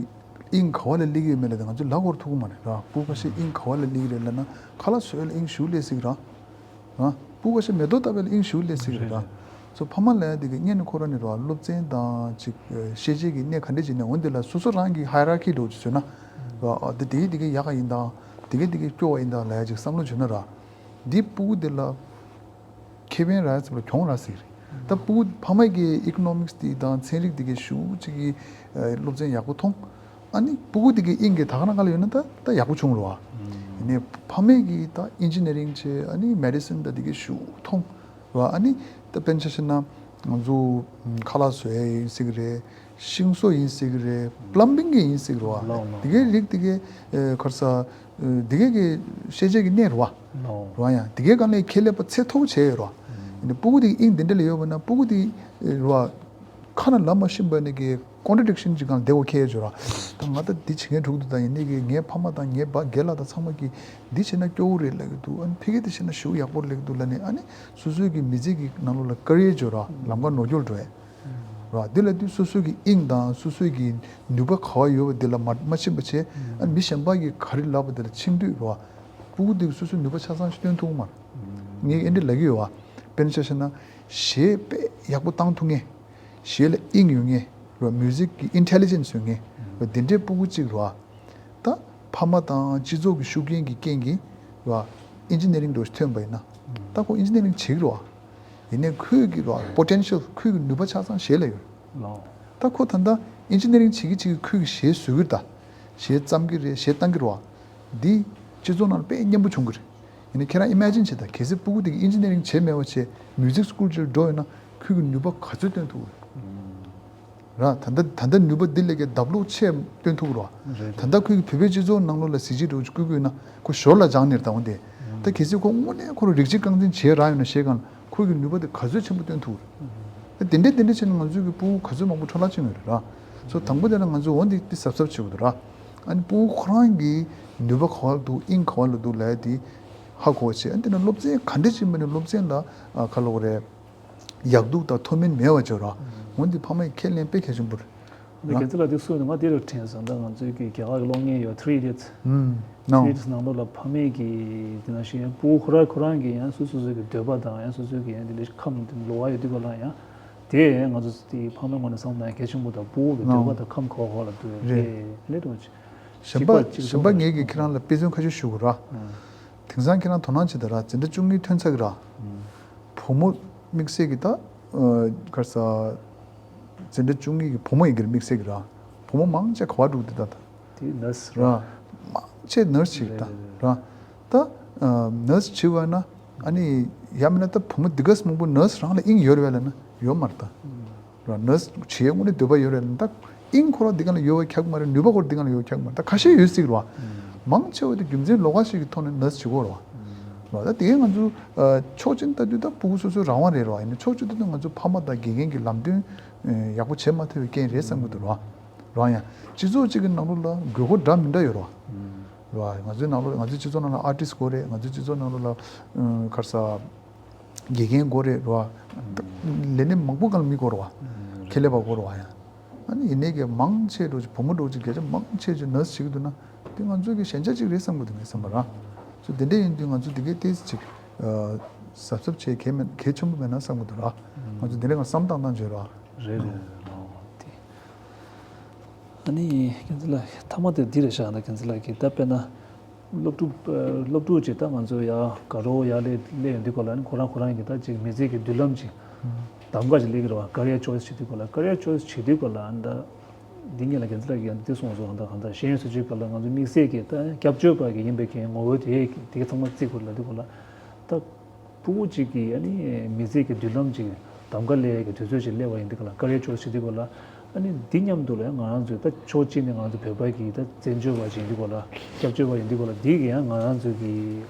དབྱིངས་ག་བ་ལ་སླེབས་ཀྱི་ཡོད་མེད་ལབ་ཡ་འདི་ང་ཚོས་ལབ་དགོས་ཐུག་གི་མ་རེད་ར། སྤུ་གུ་ཁ་ཤས་དབྱིངས་ག་བ་ལ་སླེབས་ཀྱི་རེད་ལབ་ན་ཁ་ལག་བཟོ་ཡ་ལ་དབྱིངས་ཞེ་པོ་སླེབས་སྲིད་ཀྱི་ར། ཨ། སྤུ་གུ་ཁ་ཤས་མེ་ཏོག་བཏབ་པ་ལ་དབྱིངས་ཞེ་པོ་སླེབས་སྲིད་ཀྱི་རེད་ར། རེད། སོ་ཕ་མ་ལབ་ཡ་འདི་གི་སྔོན་ནས་ཁོ་རང་ནས་ར་སློབ་ཚན་དང་ཅིག་ཤེས་བྱའི་གི་གནས་ག་འདྲས་ཅིག་ནས་འོ་འདི་ལ་སོ་སོ་རང་གི་ཧི་ཡེ་ར་ཀི་འདྲ་བོ་ཅིག་བཟོས་ན། ར། ཨ། འདི་དེ་གི་དེ་གི་ཡག་ག་ཡིན་དང་། དེ་གི་དེ་གི་སྐྱོ་བ་ཡིན་དང་ལབ་ཡ་ཅིག་བསམ་བློ་བྱུང་ན་ར། འདི་སྤུ་གུ་འདི་ལ་ཁེ་ཕན་རག་ཡ་ཙམ་ལ་གྱོང་རག་སྲིད་ཀྱི་རེད། ད་སྤུ་གུ་ཕ་མ་གི་ཨི་ཀོ་ནོ་མིག་སི་འདི་དང་ཚན་རིག་འདི་གི་ཞེ་པོ་ཅིག་གི་སློབ་ཚན་ཡག་པོ་མཐོང་། ཨ་ནི་སྤུ་གུ་དེ་གི་དབྱིངས་ཀྱི་ད་ག་ན་ག་ལ་ཡོད་ན་ད་ད་ཡག་པོ་བྱུང་རེད་བ། ཡིན་ནའི་ཕ་མས་ཀྱི་ད་ཨིན་ཇི་ནི་རིང་བྱས། ཨ་ནི་མེ་ཌི་སིན་ད་དེ་གི་ཞེ་པོ་མཐོང་རེད་བ། ཨ་ནི་ད་དཔེར་ན་ཆ་བཞག་ན་ང་ཚོ་ཁ་ལག་བཟོ་ཡས་ཡིན་སྲིད་ཀྱི་རེད། ཤིང་བཟོ་ཡིན་སྲིད་ཀྱི་རེད། པ་ལམ་བིང་གི་ཡིན་སྲིད་ཀྱི་རེད་བ། ལགས་ལགས། དེ་གའི་རིགས་དེ་གའི་ཨེ་ག་རེ་ཟ། དེ་གའི་གི་ཤེས་བྱའི་གི་གནས་རེད་བ། ལགས། རེད་བ། ཡང་དེ་གའི་སྒང་ལ་ཁྱད་ལས་པ་ཚད་མཐོ་པོ་བྱས་ཡོད་རེད་བ། ཡིན་ནའི་སྤུ་གུ་དེ་གི་དབྱིངས་དེ་འདྲ་ལ་ཡོད་པ་ན་སྤུ་གུ་དེ་རེད་བ། ཁ་ནང་ལབ་མ་ཤེས་པ་ནི་གི་ཀོན་ཊྲ་ཌིག་ཤན་ཅིག་སྒང་བསྡད་དགོས་ཁེལ་ཡོད་ར། ད་ང་ད་འདི་བྱེད་མཁན་འགྲོ་གི་འདུག་ད་ཡིན་ནའི་གི་ངའི་ཕ་མ་དང་ངའི་བ་རྒན་ལགས་དང་ཚང་མ་གིས་འདི་བྱས་ན་སྐྱོ་བོ་རེད་ལབ་ཀྱི་འདུག་ཨ་ནི་ཕ་གི་འདི་བྱས་ན་ཞེ་པོ་ཡག་པོ་རེད་ལབ་ཀྱི་འདུག་ལབ་ནས། ཨ་ནི་སོ་སོའི་གི་མི་ཚེ་གི་ནང་ལོགས་ལ་ཀེ་རི་ཡར་ཅིག་ཡོད་ར། ལམ་ཁ་ནོར་འཁྱོལ་འགྲོ་ཡས་ར། འདི་ལབ་དུས་སོ་སོའི་གི་དབྱིངས་དང་སོ་སོའི་གི་ནུས་པ་ག་བ་ཡོད་པ་འདི་ལ་མ་མ་ཕྱིན་པ་བྱས། ཨ་ནི་མི་གཞན་པ་གིས་ག་རེ་ལབ་པ་འདི་ལ་ཕྱིན་དུས་ར། སྤུ་གུ་འདི་གིས་སོ་སོའི་ནུས་པ་ཆ་ཚང་ཞིག་སྟོན་ཐུབ་ཀྱི་མ་རེད། ངས་ཨེ་འདྲ་ལབ་ཀྱི་ཡོད་བ། དཔེར་ན་ཆ་བཞག་ན་གཞས་དཔེ་ཡག་པོ་བཏང་ཐུབ་མཁན། གཞས་ལ་དབྱིངས་ཡོད་མཁན་ར། མིའུ་ཟིག་གི་ཨིན་ཊེ་ལི་ཇེན་སི་ཡོད་མཁན་ར། དེ་འདྲའི་སྤུ་གུ་གཅིག་ར། ད་ཕ་མ་དང་སྤྱི་ཚོགས་ཀྱི་ཤུགས་རྐྱེན་གྱི་རྐྱེན་གྱིས་ར། ཨིན་ཇི་ནི་རིང་འདྲ་བོ་ཞིག་ཐོན་པ་ཡིན་ན། ད་ཁོ་ཨིན་ཇི་ནི་རིང་བྱེད་ཀྱི་རེད་བ། ཡིན་ནའི་ཁོའི་གི་ར་པོ་ཊེན་ཤལ། ཁོའི་གི་ནུས་པ་ཆ་ཚང་གཞས་ལ་ཡོད། ལགས། ད་ཁོ་ད་ལྟ་ཨིན་ཇི་ནི་རིང་བྱེད་ཀྱི་བྱེད་ཀྱི་ཁོའི་གི་གཞས་བཟོ་གི་རེད་ད། གཞས་བརྩམ་གྱི་རེད། གཞས་བཏང་གི་རེད་བ། འདི་སྤྱི་ཚོགས་ནང་ལ་དཔེ་སྙན་པོ་བྱུང་གི་རེད། ཡིན་ནའི་ཁྱེད་རང་ཨི་མེ་ཇིན་བྱེད་ད། གལ་སྲིད་སྤུ་གུ་དེ་གིས་ཨིན་ཇི་ནི་རིང་བྱས་མེད་པ་བྱས་མིའུ་ཟིག་སི་ཀུལ་ཅིག་ལ་འགྲོ་ཡོད་ན་ཁོས་གི་ནུས་པ་ག་ཚོད་སྟོན་ཐུབ་རེད། ར། ད་ལྟ་ད་ལྟ་ནུས་པ་འདི་ལས་ཀྱི་ལྡབ་ལོག་ཆེ་སྟོན་ཐུབ་རེད་བ། རེད། ད་ལྟ་ཁོས་གི་བོད་པའི་སྤྱི་ཚོགས་ནང་ལོགས་ལ་གཟི་བརྗིད་འདྲ་བོ་ཅིག་བསྐུལ་གྱི་ཡོད་ན་ཁོ་ཞོར་ལ་སྦྱངས་ནས་རེད་ད། འོན་ཏེ་ད་གལ་སྲིད་ཁོ་དངོས་གནས་ཁོ་རང་རིག་བྱེད་རྐང་འཛིན་བྱས་རག་ཡོད་ན་གཞས་སྒང་ལ་ཁོས་གི་ནུས་པ་དེ་ག་ཚོད་ཆེན་པོ་སྟོན་ཐུབ་རེད། ད་དེ་འདྲས་དེ་འདྲས་བྱས་ན་ང་ཚོའི་གི་སྤུ་གུ་ག་ཚོད་མང་པོ་འཕྲོ་བརླག་ཕྱིན་ཡོད་རེད་ར། སོ་དང་པོ་དེ་ལ་ང་ཚོས་འོ་འདི་འདི་གཟབ་གཟབ་བྱེད་དགོས་འདུག་ར། ཨ་ནི་སྤུ་གུ་ཁོ་རང་གི་ནུས་པ་ག་བ་ལ་འདུག་དབྱིངས་ག་བ་ལ་འདུག་ལབ་ཡ་དེ་ཧ་གོ་བྱས། ཨ་ནི་དེ་ནས་སློབ་ཚན་ག་འདྲ་ཅིག་མ་ནི་སློབ་ཚན་ལ་ཨ་ག་ལབ་དགོས་རེད། ཡག་སྡུག་དང་མཐོ་དམན་མེད་པ་བྱོས་ར། འོན་ཏེ་ཕ་མ་ཡི་ཁས་ལེན་དཔེ་གལ་ཆེན་པོ་རེད། ད་རྒན་ཚེ་ལགས་དེ་གསུངས་ནས་ང་དེ་རུ་དྲན་སོང་། ད་ང་ཚོའི་གི་རྒྱ་གར་གི་གློག་བརྙན་ཡོད། Three Idiots། ཨུམ། ནོ། Three Idiots ནང་ལོགས་ལ་ཕ་མས་གི་དེ་ནང་བཞིན་སྤུ་གུ་ཁོ་རང་ཁོ་རང་གི་ཡང་སོ་སོ་སོ་གི་འདོད་པ་དང་ཡང་སོ་སོ་གི་ཡང་དེ་འདྲའི་ཁམས་དེ་ལོགས་ཀ་ཡོད་དུས་ག་ལ་ཡང་དེ་ང་ཚོ་དེ་ཕ་མའི་ངོས་ནས་བསམ་ན་ཡང་གལ་ཆེན་པོ་དང་། སྤུ་གུ་གི་འདོད་པ་དང་ཁམས་ག་བ་ག་ལ་འདུག་རེད། དེ་ལས་དྲང་གཞན་པ་གཅིག་པ་གཅིག་གཞན་པ་ངེད་ཀྱིས་ཁྱེད་རང་ལ་དཔེ་མཚོན་ཁ་ཤས་ཞུ་དགོས་ར། དེང་སང་ཁྱེད་རང་དོ་སྣང་བྱེད་ད་ར། འཛིན་གྲྭ་བཅུ་གཉིས་ཐོན་ཚར་གི་ར། བུ་མོ་དམིགས་བསལ་གྱི་ད་ག་རེ་ཟ། འཛིན་གྲྭ་བཅུ་གཉིས་ཀྱི་བུ་མོ་ཡིན་གྱི་རེད། དམིགས་བསལ་གྱི་ར། བུ་མོ་མང་ཆེ་ག་བ་འགྲོ་གི་འདུག་ད། དེ་ནར་སི་ར། ར། མང་ཆེ་ནར་སི་བྱེད་ཀྱི་ད་རེད་རེད་ར། ད་ནར་སི་བྱེད་པ་ན་ཨ་ནི་ཡང་མིན་ན་ད་བུ་མོ་འདི་ག་ཙམ་མང་པོ་ནར་སི་རང་ལ་དབྱིངས་ཡོད་རེད་པས་ལབ་ན་ཡོད་མ་རེད་ད། ར། ནར་སི་བྱེད་ཡས་དངོས་གནས་འདོད་པ་ཡོད་རེད་ལབ་ན། ད་དབྱིངས་ཁོ་རང་འདི་ག་ལ་ཡོད་པ་ཁྱབ་ཀྱི་མ་རེད། ནུས་པ་ཁོ་རང་འདི་ག་ལ་ཡོད་ཁྱབ་ཀྱི་མ་རེད། ད་ཁ་ཤས་ཡོད་སྲིད་ར། མང་ཆེ་བ་དེ་རྒྱུ་མཚན་ལོགས་ཀ་ཞིག་གི་ཐོག་ནས་ནར་སི་བྱེད་ཀྱི་ཡོད་རེད་བ། ར། ད་དེ་ང་ཚོ་ཕྱོགས་གཅིག་ནས་ལྟ་དུས་ད་སྤུ་གུ་སོ་སོའི་རང་དབང་རེད་ར། ཡིན་ནའི་ཕྱོགས་གཅིག་ནས་ལྟ་དུས་ང་ཚོ་ཕ་མ་དང་དགེ་རྒན་གྱིས་ལམ་སྟོན་ཡག་པོ་བྱེད་མ་ཐུབ་པའི་རྐྱེན་རེད་བསམ་གྱི་འདུག་ར། རང་ཡང་སྤྱི་ཚོགས་གཅིག་གི་ནང་ལོགས་ལ་དགོས་མཁོ་འདྲ་མི་འདྲ་ཡོད་ར། ར། ང་ཚོའི་ནང་ལོགས་ལ་ང་ཚོའི་སྤྱི་ཚོགས་ནང་ལ་ཨར་ཊིསི་དགོས་རེད། ང་ཚོའི་སྤྱི་ཚོགས་ནང་ལོགས་ལ་ག་རེ་ཟ། དགེ་རྒན་དགོས་རེད་ར། ལས་སྣེ་མང་པོ་སྒང་ལ་མི་དགོས་ར་བ། ཁེ་ལས་པ་དགོས་ར་བ་ཡང་། ཨ་ནི་ཡིན་ནའི་གི་མང་ཆེ་འགྲོ་ཅིག་བུ་མོ་འགྲོ་ཅིག་བརྒྱ་ཆ་མང་ཆེ་ཅིག་ནར་སི་བྱེད་ཀྱི་འདུག་ན། དེ་ང་ཚོའི་གི་ཞན་ཆ་ཅིག་རེད་བསམ་གྱི་འདུག་ངའི་བསམ་པ་ར། ཚོ་དེ་འདྲ་ཡིན་དུས་ང་ཚོ་དེ་གའི་ཏོག་ཙམ་ཅིག་གཟབ་གཟབ་བྱེད་གལ་མེད་གལ་ཆེན་པོ་མེད་ན་བསམ་གྱི་འདུག་ར། ང་ཚོ་དེ་འདྲ་ང་བསམ་བཏང་བཏང་བྱོས་ར། རེད་རེད་རེད། ཨ་ནི་རྒན་ཚེ་ལགས་ཐ་མ་དེ་འདི་རེད་ཤག་ད་རྒན་ཚེ་ལགས་ཀྱིས་ད་དཔེར་ན། སློབ་ཕྲུག་སློབ་ཕྲུག་ཅིག་ད་ང་ཚོ་ཡ་དགའ་རོགས་ཡ་སླེབས་སླེབས་ཡོང་དུས་སྐབས་ལ་ནི་ཁོ་རང་ཁོ་རང་གི་ད་ཅིག་མི་ཚེ་གི་མདུན་ལམ་ཅིག་གདམ་ག་ཅིག་སླེབས་ཀྱི་རེད་བ། ཀེ་རི་ཡར་ཆོ་ཡིས་བྱེད་དུས་སྐབས་ལ། ཀེ་རི་ཡར་ཆོ་ཡིས་བྱེད་དུས་སྐབས་ལ་ད་འདི་སྔོན་ལ་རྒན་ཚེ་ལགས་ཀྱིས་ཡང་འདི་གསུངས་སོང་། ད་གང་ལྟར་གཞན་སུ་ཅིག་སྐབས་ལ་ང་ཚོ་དམིགས་བསལ་གྱི་ད་སྐྱབས་བཅོལ་བ་གི་ཡིན་པའི་གི་ངོ་བོ་དེ་དེ་ག་ཚང་མ་བརྩི་དགོས་ལབ་དུས་སྐབས་ལ། ད་སྤུ་གུ་གཅིག་གི་ཨ་ནི་མི་ཚེ་གི་མདུན་ལམ་ཅིག་གདམ་ག་སླེབས་ཡ་གི་དུས་ཚོད་ཅིག་སླེབས་པ་ཡིན་དུས་སྐབས་ལ། ཀེ་རི་ཡར་ཆོ་ཡིས་བྱེད་དུས་སྐབས་ལ། ཨ་ནི་འདི་མཉམ་དུ་ལ་ཡང་ང་རང་ཚོའི་ད་ཕྱོགས་གཅིག་ནས་ང་ཚོ་བོད་པ་གི་ད་བཙན་བྱོལ་བ་ཅིག་ཡིན་དུས་སྐབས་ལ། སྐྱབས་བཅོལ་བ་ཡིན་དུས་སྐབས་ལ། འདི་གི་ཡང་ང་རང་ཚོའི་གི་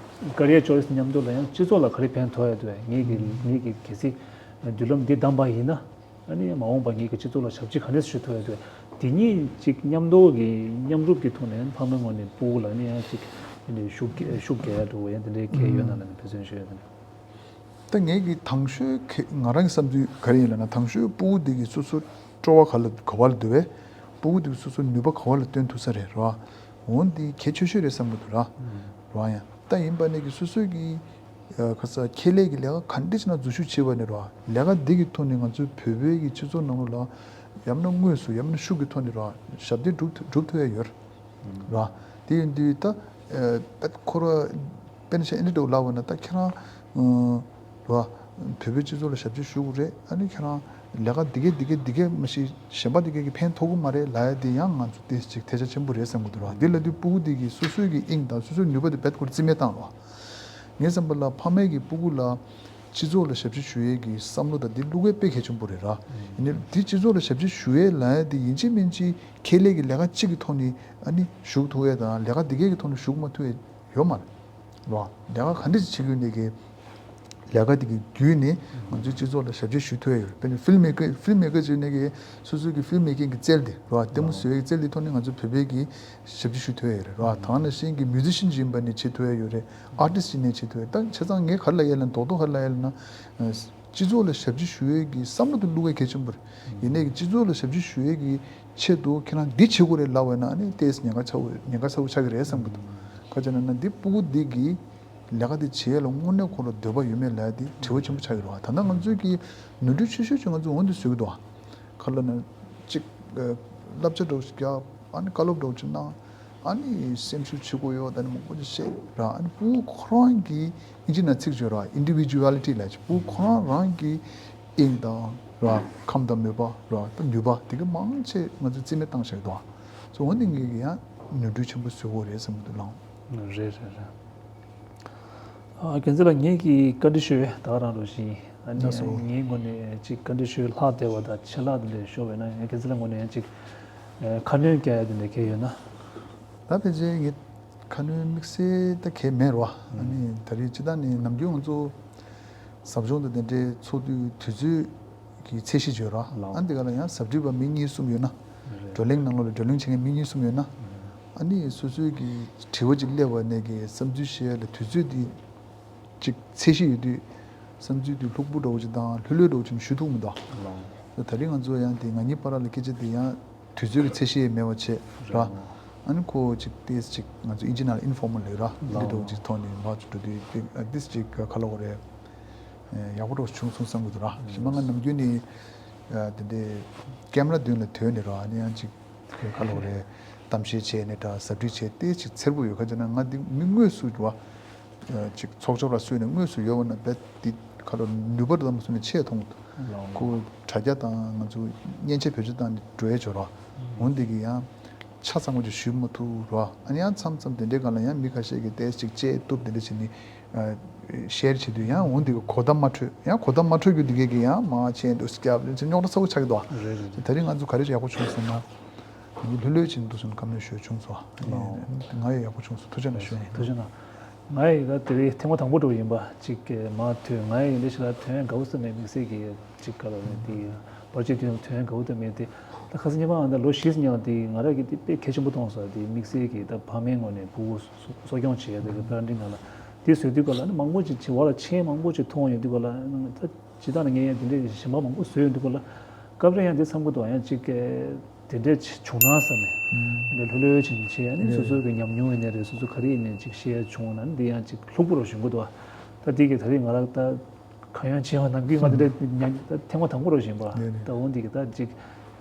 ཀེ་རི་ཡར་ཆོ་ཡིས་མཉམ་དུ་ལ་ཡང་སྤྱི་ཚོགས་ལ་ག་རེ་ཕན་ཐོགས་ཡ་འདུག་ངེད་ཀྱི་ངེད་ཀྱི་གལ་སྲིད་མདུན་ལམ་འདི་བདམས་པ་ཡིན་ན། ཨ་ནི་མ་འོངས་པ་ངེད་ཀྱི་སྤྱི་ཚོགས་ལ་ཞབས་ཕྱི་ག་འདྲས་ཞུ་ཐུབ་ཡ་འདུག་དེ་གཉིས་གཅིག་མཉམ་དུ་གི་མཉམ་རུབ་ཀྱི་ཐོག་ནས་ཕ་མའི་ངོས་ནས་སྤུ་གུ་ལ་ནི་ཡང་གཅིག་ཨ་ནི་ཤུགས་རྒྱག་ཤུགས་རྒྱག་ཡ་འདུག་ཡང་དེ་འདྲའི་གལ་ཡོད་ན་ལབ་ནས་འབད་བརྩོན་ཞུ་ཡ་དེ་འདྲ། ད་ངེད་ཀྱི་དང་ཤོས་ཁེ་ང་རང་གི་བསམ་ཚུལ་ག་རེ་ཡིན་ལབ་ན། དང་ཤོས་སྤུ་གུ་འདི་གི་སོ་སོ་སྤྲོ་བ་ག་ལ་ག་བ་ལ་འདུག་པས། སྤུ་གུ་འདི་གི་སོ་སོ་ནུས་པ་ག་བ་ལ་བཏོན་ཐུབ་ས་རེད་ར། འོ་འདི་གལ་ཆེ་ཤོས་རེད་བསམ་གི་འདུག་ར། ར་ཡང་ད་ཡིན་པ་ནས་ཀྱི་སོ་སོའི་གི་ཁ་ས་ཁེ་ལས་ཀྱི་ལས་ཀ་ག་འདྲ་ཅིག་ན་འཛུལ་ཞུགས་བྱེད་པ་ནས་ར། ལས་ཀ་འདི་གི་ཐོག་ནས་ང་ཚོའི་བོད་པའི་གི་སྤྱི་ཚོགས་ནང་ལོགས་ལ་ཡང་ན་དངོས་སུ་ཡང་ན་ཤུགས་ཀྱི་ཐོག་ནས་ར་ཞབས་འདེགས་སྒྲུབ་སྒྲུབ་ཐུབ་ཡ་ཡོད་ར། ར། དེ་ཡིན་དུས་ད་ཨ་པད་ཁོ་ར་དཔེར་ན་ཆ་ཨེ་འདྲ་འདྲ་བོ་ལབ་པ་ན། ད་ཁྱེད་རང་ཨ་ར་བོད་པའི་སྤྱི་ཚོགས་ལ་ཞབས་ཕྱི་ཞུ་དགོས་རེད། ཨ་ནི་ཁྱེད་རང་ལས་ཀ་འདི་གས་འདི་གས་འདི་གས་མ་གཞི་གཞན་པ་འདི་གས་ཀྱི་ཕན་ཐོགས་ཀྱི་མ་རེད་ལབ་ཡ་དེ་ཡང་ང་ཚོ་དེ་ཅིག་ཐལ་ཆ་ཆེན་པོ་རེད་བསམ་གྱི་འདུག་ར། འདི་ལབ་དུས་སྤུ་གུ་འདི་གི་སོ་སོའི་གི་དབྱིངས་དང་སོ་སོའི་ནུས་པ་དེ་རྦད་ཁོ་ར་རྩིས་མེད་བཏང་ར། ངའི་བསམ་པ་ལ་ཕ་མས་ཀྱི་སྤུ་གུ་ལ་སྤྱི་ཚོགས་ལ་ཞབས་ཕྱི་ཞུ་ཡས་ཀྱི་བསམ་བློ་དང་འདི་བླུག་ཡས་དཔེ་གལ་ཆེན་པོ་རེད་ར། ཡིན་ནའི་འདི་སྤྱི་ཚོགས་ལ་ཞབས་ཕྱི་ཞུ་ཡས་ལབ་ཡ་འདི་ཡིན་གཅིག་མིན་གཅིག་ཁེ་ལས་ཀྱི་ལས་ཀ་གཅིག་གི་ཐོག་ནས་ཨ་ནི་ཞུགས་ཐུབ་ཡས་དང་། ལས་ཀ་འདི་གས་ཀྱི་ཐོག་ནས་ཞུགས་མ་ཐུབ་ཡས་ཡོད་མ་རེད་ར། ལས་ཀ་ག་འདྲ་ཞིག་བྱེད་དགོས་ནས་ཀྱི་ལས་ཀ་འདི་གི་བརྒྱུད་ནས་ང་ཚོའི་སྤྱི་ཚོགས་ལ་ཞབས་ཕྱི་ཞུ་ཐུབ་ཡས་ཡོད་རེད། དཔེར་ན་ཕིལ་མེ་ཀར་ཕིལ་མེ་ཀར་བྱས་ནས་ཀྱི་སོ་སོའི་གི་ཕིལ་མེ་ཀིང་གི་རྩལ་དེ་ར། ལྟད་མོ་བཟོ་ཡས་ཀྱི་རྩལ་དེ་ཐོག་ནས་ང་ཚོ་བོད་པའི་གི་ཞབས་ཕྱི་ཞུ་ཐུབ་ཡ་ཡོད་རེད་ར། ད་ག་ནང་བཞིན་གྱི་མིའུ་ཛི་ཤན་ཅིག་ཡིན་པ་ནས་བྱེད་ཐུབ་ཡ་ཡོད་རེད། ཨར་ཊིསི་ཅིག་ནས་བྱེད་ཐུབ་ཡ། ད་བྱས་ཙང་ངས་ག་རེ་ལབ་ཡ་ལབ་ན། རྡོག་རྡོག་ག་རེ་ལབ་ཡ་ལབ་ན། སྤྱི་ཚོགས་ལ་ཞབས་ཕྱི་ཞུ་ཡས་ཀྱི་བསམ་བློ་དེ་བླུག་ཡ་གལ་ཆེན་པོ་རེད། ཡིན་ནའི་སྤྱི་ཚོགས་ལ་ཞབས་ཕྱི་ཞུ་ཡས་ཀྱི་ཆེད་དུ་ཁྱེད་རང་འདི་བྱེད་དགོས་རེད་ལབ་པ་ན། ཨ་ནི་ཏོག་ཙམ་ཉེན་ཁ་ཚ་བོ་ཉེན་ཁ་ཚ་བོ་ཆགས་ཀྱི་རེད་བསམ་གྱི་འདུག་ག་རེ་བྱས་ན་ན་འདི་སྤུ་གུ་འདི་གི་ལས་ཀ་དེ་བྱེད་ཡས་ལ་དངོས་གནས་ཁོ་ལ་འདོད་པ་ཡོད་མེད་ལབ་ཡ་དེ་དྲི་བ་ཆེན་པོ་ཆགས་ཀྱི་རེད་བ། ད་ལྟ་ང་ཚོའི་གི་ནོར་འཁྲུལ་ཆེ་ཤོས་ཅིག་ང་ཚོས་འོ་འདི་བཟོ་གི་འདུག་བ། ག་རེ་ལབ་ན་གཅིག་ཨ་བསླབ་བྱ་འདྲ་བོ་ཞིག་རྒྱག་ཨ་ནི་བཀའ་སློབ་འདྲ་བོ་ཅིག་གནང་། ཨ་ནི་སེམས་ཤུགས་ཆེ་དགོས་ཡོད། ད་ནི་མང་པོ་ཅིག་བཤད་ར། ཨ་ནི་སྤུ་གུ་ཁོ་རང་གི་ཨིན་ཇི་ནང་ཚིག་ཅིག་ཡོད་ར། ཨིན་ཌི་བི་ཌུ་ཨ་ལི་ཊི་ལབ་ཅིག་སྤུ་གུ་ཁོ་རང་རང་གི་དབྱིངས་དང་ར། ཁམས་དང་མོས་པ་ར། ད་ནུས་པ་དེ་གི་མང་ཆེ་ང་ཚོས་རྩིས་མེད་བཏང་བཞག་འདུག་ཨ། སོ་འོ་འདི་ངེད་ཀྱི་ཡང་ནོར་འཁྲུལ་ཆེན་པོ་བཟོ་གི་རེད་བསམ་གྱི་འདུག་ལགས། རེད་རེད་རེད། ཨ་རྒན་ཚེ་ལགས་ངེད་ཀྱིས་བཀའ་འདྲི་ཞུ་བའི་ད་ག་རང་རོགས་ཞིག་ཨ་ནི་ལགས་སོ། ངའི་ངོས་ནས་ཅིག་བཀའ་འདྲི་ཞུ་ལྷག་བསྡད་པ་དང་ཆད་ལྷག་དེ་འདྲ་ཤོར་བས་ན། ཡང་རྒན་ཚེ་ལགས་ངོས་ནས་ཡང་ཅིག་ཨ་ཁ་སྣོན་རྒྱག་ཡ་དེ་འདྲ་གལ་ཡོད་ན། ད་ཕལ་ཆེར་ངས་ཁ་སྣོན་དམིགས་བསལ་ད་གལ་མེད་རོ། ཨ་ནི་ད་རེས་སྤྱིར་བཏང་ནས་ནམ་རྒྱུན་ང་ཚོ་ཟབ་སྦྱོང་དང་དེ་འདྲའི་ཚོགས་དུས་དུས་ཚོད་ཀྱི་ཚད་གཞི་བརྗོད་ར། ལགས། ཨ་འདི་ག་ལ་ཡང་ཟབ་ཁྲིད་པ་མི་གཉིས་གསུམ་ཡོད་ན། རེད། བགྲོ་གླེང་ནང་ལོགས་ལ་བགྲོ་གླེང་བྱེད་མཁན་མི་གཉིས་གསུམ་ཡོད་ན། ཨ་ནི་སོ་སོའི་གི་དྲི་བ་ཅིག་སླེབས་པ་ནས་གི་བསམ་ཚུལ་བཤད་ཡ་ལ་དུས་ཚོད་འདི་ཅིག་ཚད་གཞི་ཡོད་དུས་བསམ་ཚུལ་འདི་ལྷུག་པོ་འདྲ་བོ་ཅིག་དང་ལྷོད་ལྷོད་འདྲ་བོ་ཅིག་ཞུ་ཐུབ་མི་འདུག་ད་དེ་རིང་ང་ཚོ་ཡང་དེ་ང་གཉིས་བར་ལ་སྐད་ཆ་དེ་ཡང་དུས་ཚོད་ཀྱི་ཚད་གཞི་མེད་པ་བྱས་ར། ཨ་ནི་ཁོ་ཅིག་ཏེས་ཅིག་ང་ཚོ་ཨིན་ཇི་ནང་ལ་ཨིན་ཕོར་མལ་ལབ་ར། འདི་འདྲ་བོ་ཅིག་ཐོག་ནས་མར་ཅིག་འགྲོ་དུས་ཏེས་ཅིག་ག་ལབ་དགོས་རེད། ཡག་པོ་འདྲ་བོ་བྱུང་སོང་བསམ་གི་འདུག་ར། གཞན་པ་ང་ནམ་རྒྱུན་ནས་དེ་འདྲའི་ཀེམ་ར་མདུན་ལ་ཐོན་ནས་ར། ཨ་ནི་ཡང་ཅིག་ག་ལབ་དགོས་རེད། གཏམ་བཤད་བྱས་ནས་འདྲ་ཟབ་ཁྲིད་བྱས་ཏེ་ཅིག་འཚེར་པོ་ཡོད། ག་ཅེ་ན་ང་འདི་མི་དངོས་སུ་འགྲོ་བ་ཅིག་ཚོགས་ཆོག་ར་སུས་ནས་དངོས་སུ་ཡོད་པ་ན་རྦད་འདི་ཁ་ལོ་ནུས་པ་རེད་དམ་སུ་ནས་ཆེ་མཐོང་། ཁོ་དྲ་རྒྱ་དང་ང་ཚོ་མཉེན་ཆས་བེད་སྤྱོད་བཏང་ནས་འགྲོ་ཡས་བྱོས་ར། འོན་འདི་གི་ཡང་ཆ་ཚང་པོ་ཅིག་ཞུ་མ་ཐུབ་ར། ཨ་ནི་ཡང་མཚམས་མཚམས་དེ་འདྲའི་སྒང་ལ་ཡང་མི་ཁ་ཤས་ཀྱིས་ཏེ་ཅིག་བཅད་གཏུབ་དེ་འདྲ་བྱས་ནས། ཤེར་བྱེད་དུས་ཡང་འོང་དེ་གི་གོ་བརྡ་མ་འཕྲོད། ཡང་གོ་བརྡ་མ་འཕྲོད་རྒྱུ་དེ་གས་ཀྱི་ཡང་མ་ཆེན་འདུག་སྐྱབས་རེད་ཅེས་རྙོག་དྲ་ཚ་བོ་ཆགས་ཀྱི་འདུག་རེད་རེད། ད་རིང་ང་ཚོ་ག་རེ་ཡག་པོ་བྱུང་སོང་ན། ལྷོད་ལྷོད་བྱེད་འདུག་སོང་བཀའ་མོལ་ཞུས་བྱུང་སོང་། ང་ཡང་ཡག་པོ་བྱུང་སོང་། ཐུགས་རྗེ་གནང་ཞུ། ཐུགས་རྗེ་གནང་། ང་ཡི་ད་དེ་རིང་ཐེངས་མ་དང་པོ་འགྲོ་ཡིན་པ་ཅིག་མ་ཐོས། ང་ཡི་ལས་ཤི་ལ་ཐོན་དགའ་བོ་བསམ་མེད་དམིགས་བསལ་གྱི་ཅིག་ག་ལ་ནས་དེ་བར་ཆད་དུས་ཐོན་དགའ་བོ་དང་མེད་དེ། ད་ཁ་སང་ཉི་མ་ང་ད་ལོ་བཞི་ཙམ་ཡང་དེ་ང་རང་གི་དེ་དཔེ་གལ་ཆེན་པོ་མཐོང་སོང་། དེ་དམིགས་བསལ་གྱི་ད་ཕ་མའི་ངོས་ནས་ཕྲུ་གུ་གསོ་སྐྱོང་བྱེད་ཡ་དེ་གི་པེ་རེན་ཊིང་ནང་ལ་དེ་བཟོས་དུས་སྐབས་ལ་ནི་མང་པོ་ཅིག་བྱེད་བ་ལ་མཆན་མང་པོ་ཅིག་མཐོང་ཡོང་དུས་སྐབས་ལ་ད་ཇི་ལྟར་ངས་ཡང་དེ་འདྲའི་གཞན་པ་མང་པོ་བཟོས་ཡོང་དུས་སྐབས་ལ་སྐབས་རེ་ཡང་དེ་བསམ་གི་འདུག་ཡང་ཅིག་དེ་འདྲའི་བྱུང་ན་བསམ་ནས་འདི་ལྷོད་ལྷོད་ཅིག་བྱས་ནས་སོ་སོའི་གི་ཉམས་མྱོང་ཡིན་ནའི་རེད། སོ་སོ་ག་རེ་ཡིན་ནའི་ཅིག་བཤད་ཡ་བྱུང་ན་འདི་ཡང་ཅིག་ལྷུག་པོ་རུ་བྱུང་གི་འདུག་ད་དེ་གི་ད་རེས་ང་རང་ད། གང་ཡང་བྱས་པ་ནམ་རྒྱུན་ང་དེ་འདྲ་ཉན་ད་ཐེངས་མ་དང་པོ་རེད་བཞིན་པ། ད་འོན་ཏེ་གི་ད་ཅིག་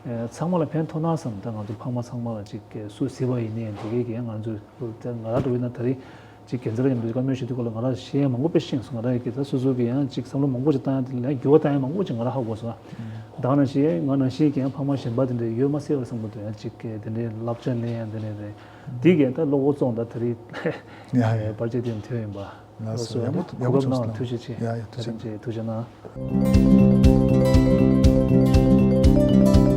ཚང་མ་ལ་ཕན་ཐོགས་ན་བསམ། ད་ང་ཚོ་ཕ་མ་ཚང་མ་ལ་ཅིག་སུ་གཟིགས་པ་ཡིན་ནའི་དེ་གས་ཀྱི་ང་ཚོ་ད་ང་རང་འགྲོ་ཡིན་ན་ད་རེས་ཅིག་རྒན་ཚ་ལ་ཡིན་འདུག་བཀའ་མོལ་ཞུ་དུས་སྐབས་ལ་ང་རང་བཤད་ཡ་མང་པོ་དཔེ་ཤེས་སོང་། ང་རང་གི་ད་སོ་སོ་གི་ཡང་ཅིག་བསམ་བློ་མང་པོ་ཅིག་བཏང་ཡ་དེ་ལ་ཡང་འགྱུར་བ་བཏང་ཡ་མང་པོ་ཅིག་ང་རང་ཧ་གོ་སོང་། ད་ནང་བཞིན་ང་ནང་བཞིན་གྱི་ཡང་ཕ་མ་གཞན་པ་དེ་འདྲ་ཡོད་མ་སྲིད་པ་བསམ་གི་འདུག་ཡང་ཅིག་གི་དེ་འདྲའི་བསླབ་བྱ་ལེན་ཡ་དེ་འདྲ་རེད། དེ་གས་ད་བློ་ཁོག་བཙོང་ད་ད་རེས་ཡ་ཡ་བར་ཆད་དེ་ཐོན་ཡིན་པ། ལགས་སོ། ཡག་པོ་ཡག་པོ་བྱུང་སོང་། ཐུགས་རྗེ་ཆེ། ཡ་ཡ་ཐུགས་རྗེ་ཆེ། ཐུགས་རྗེ་གནང་།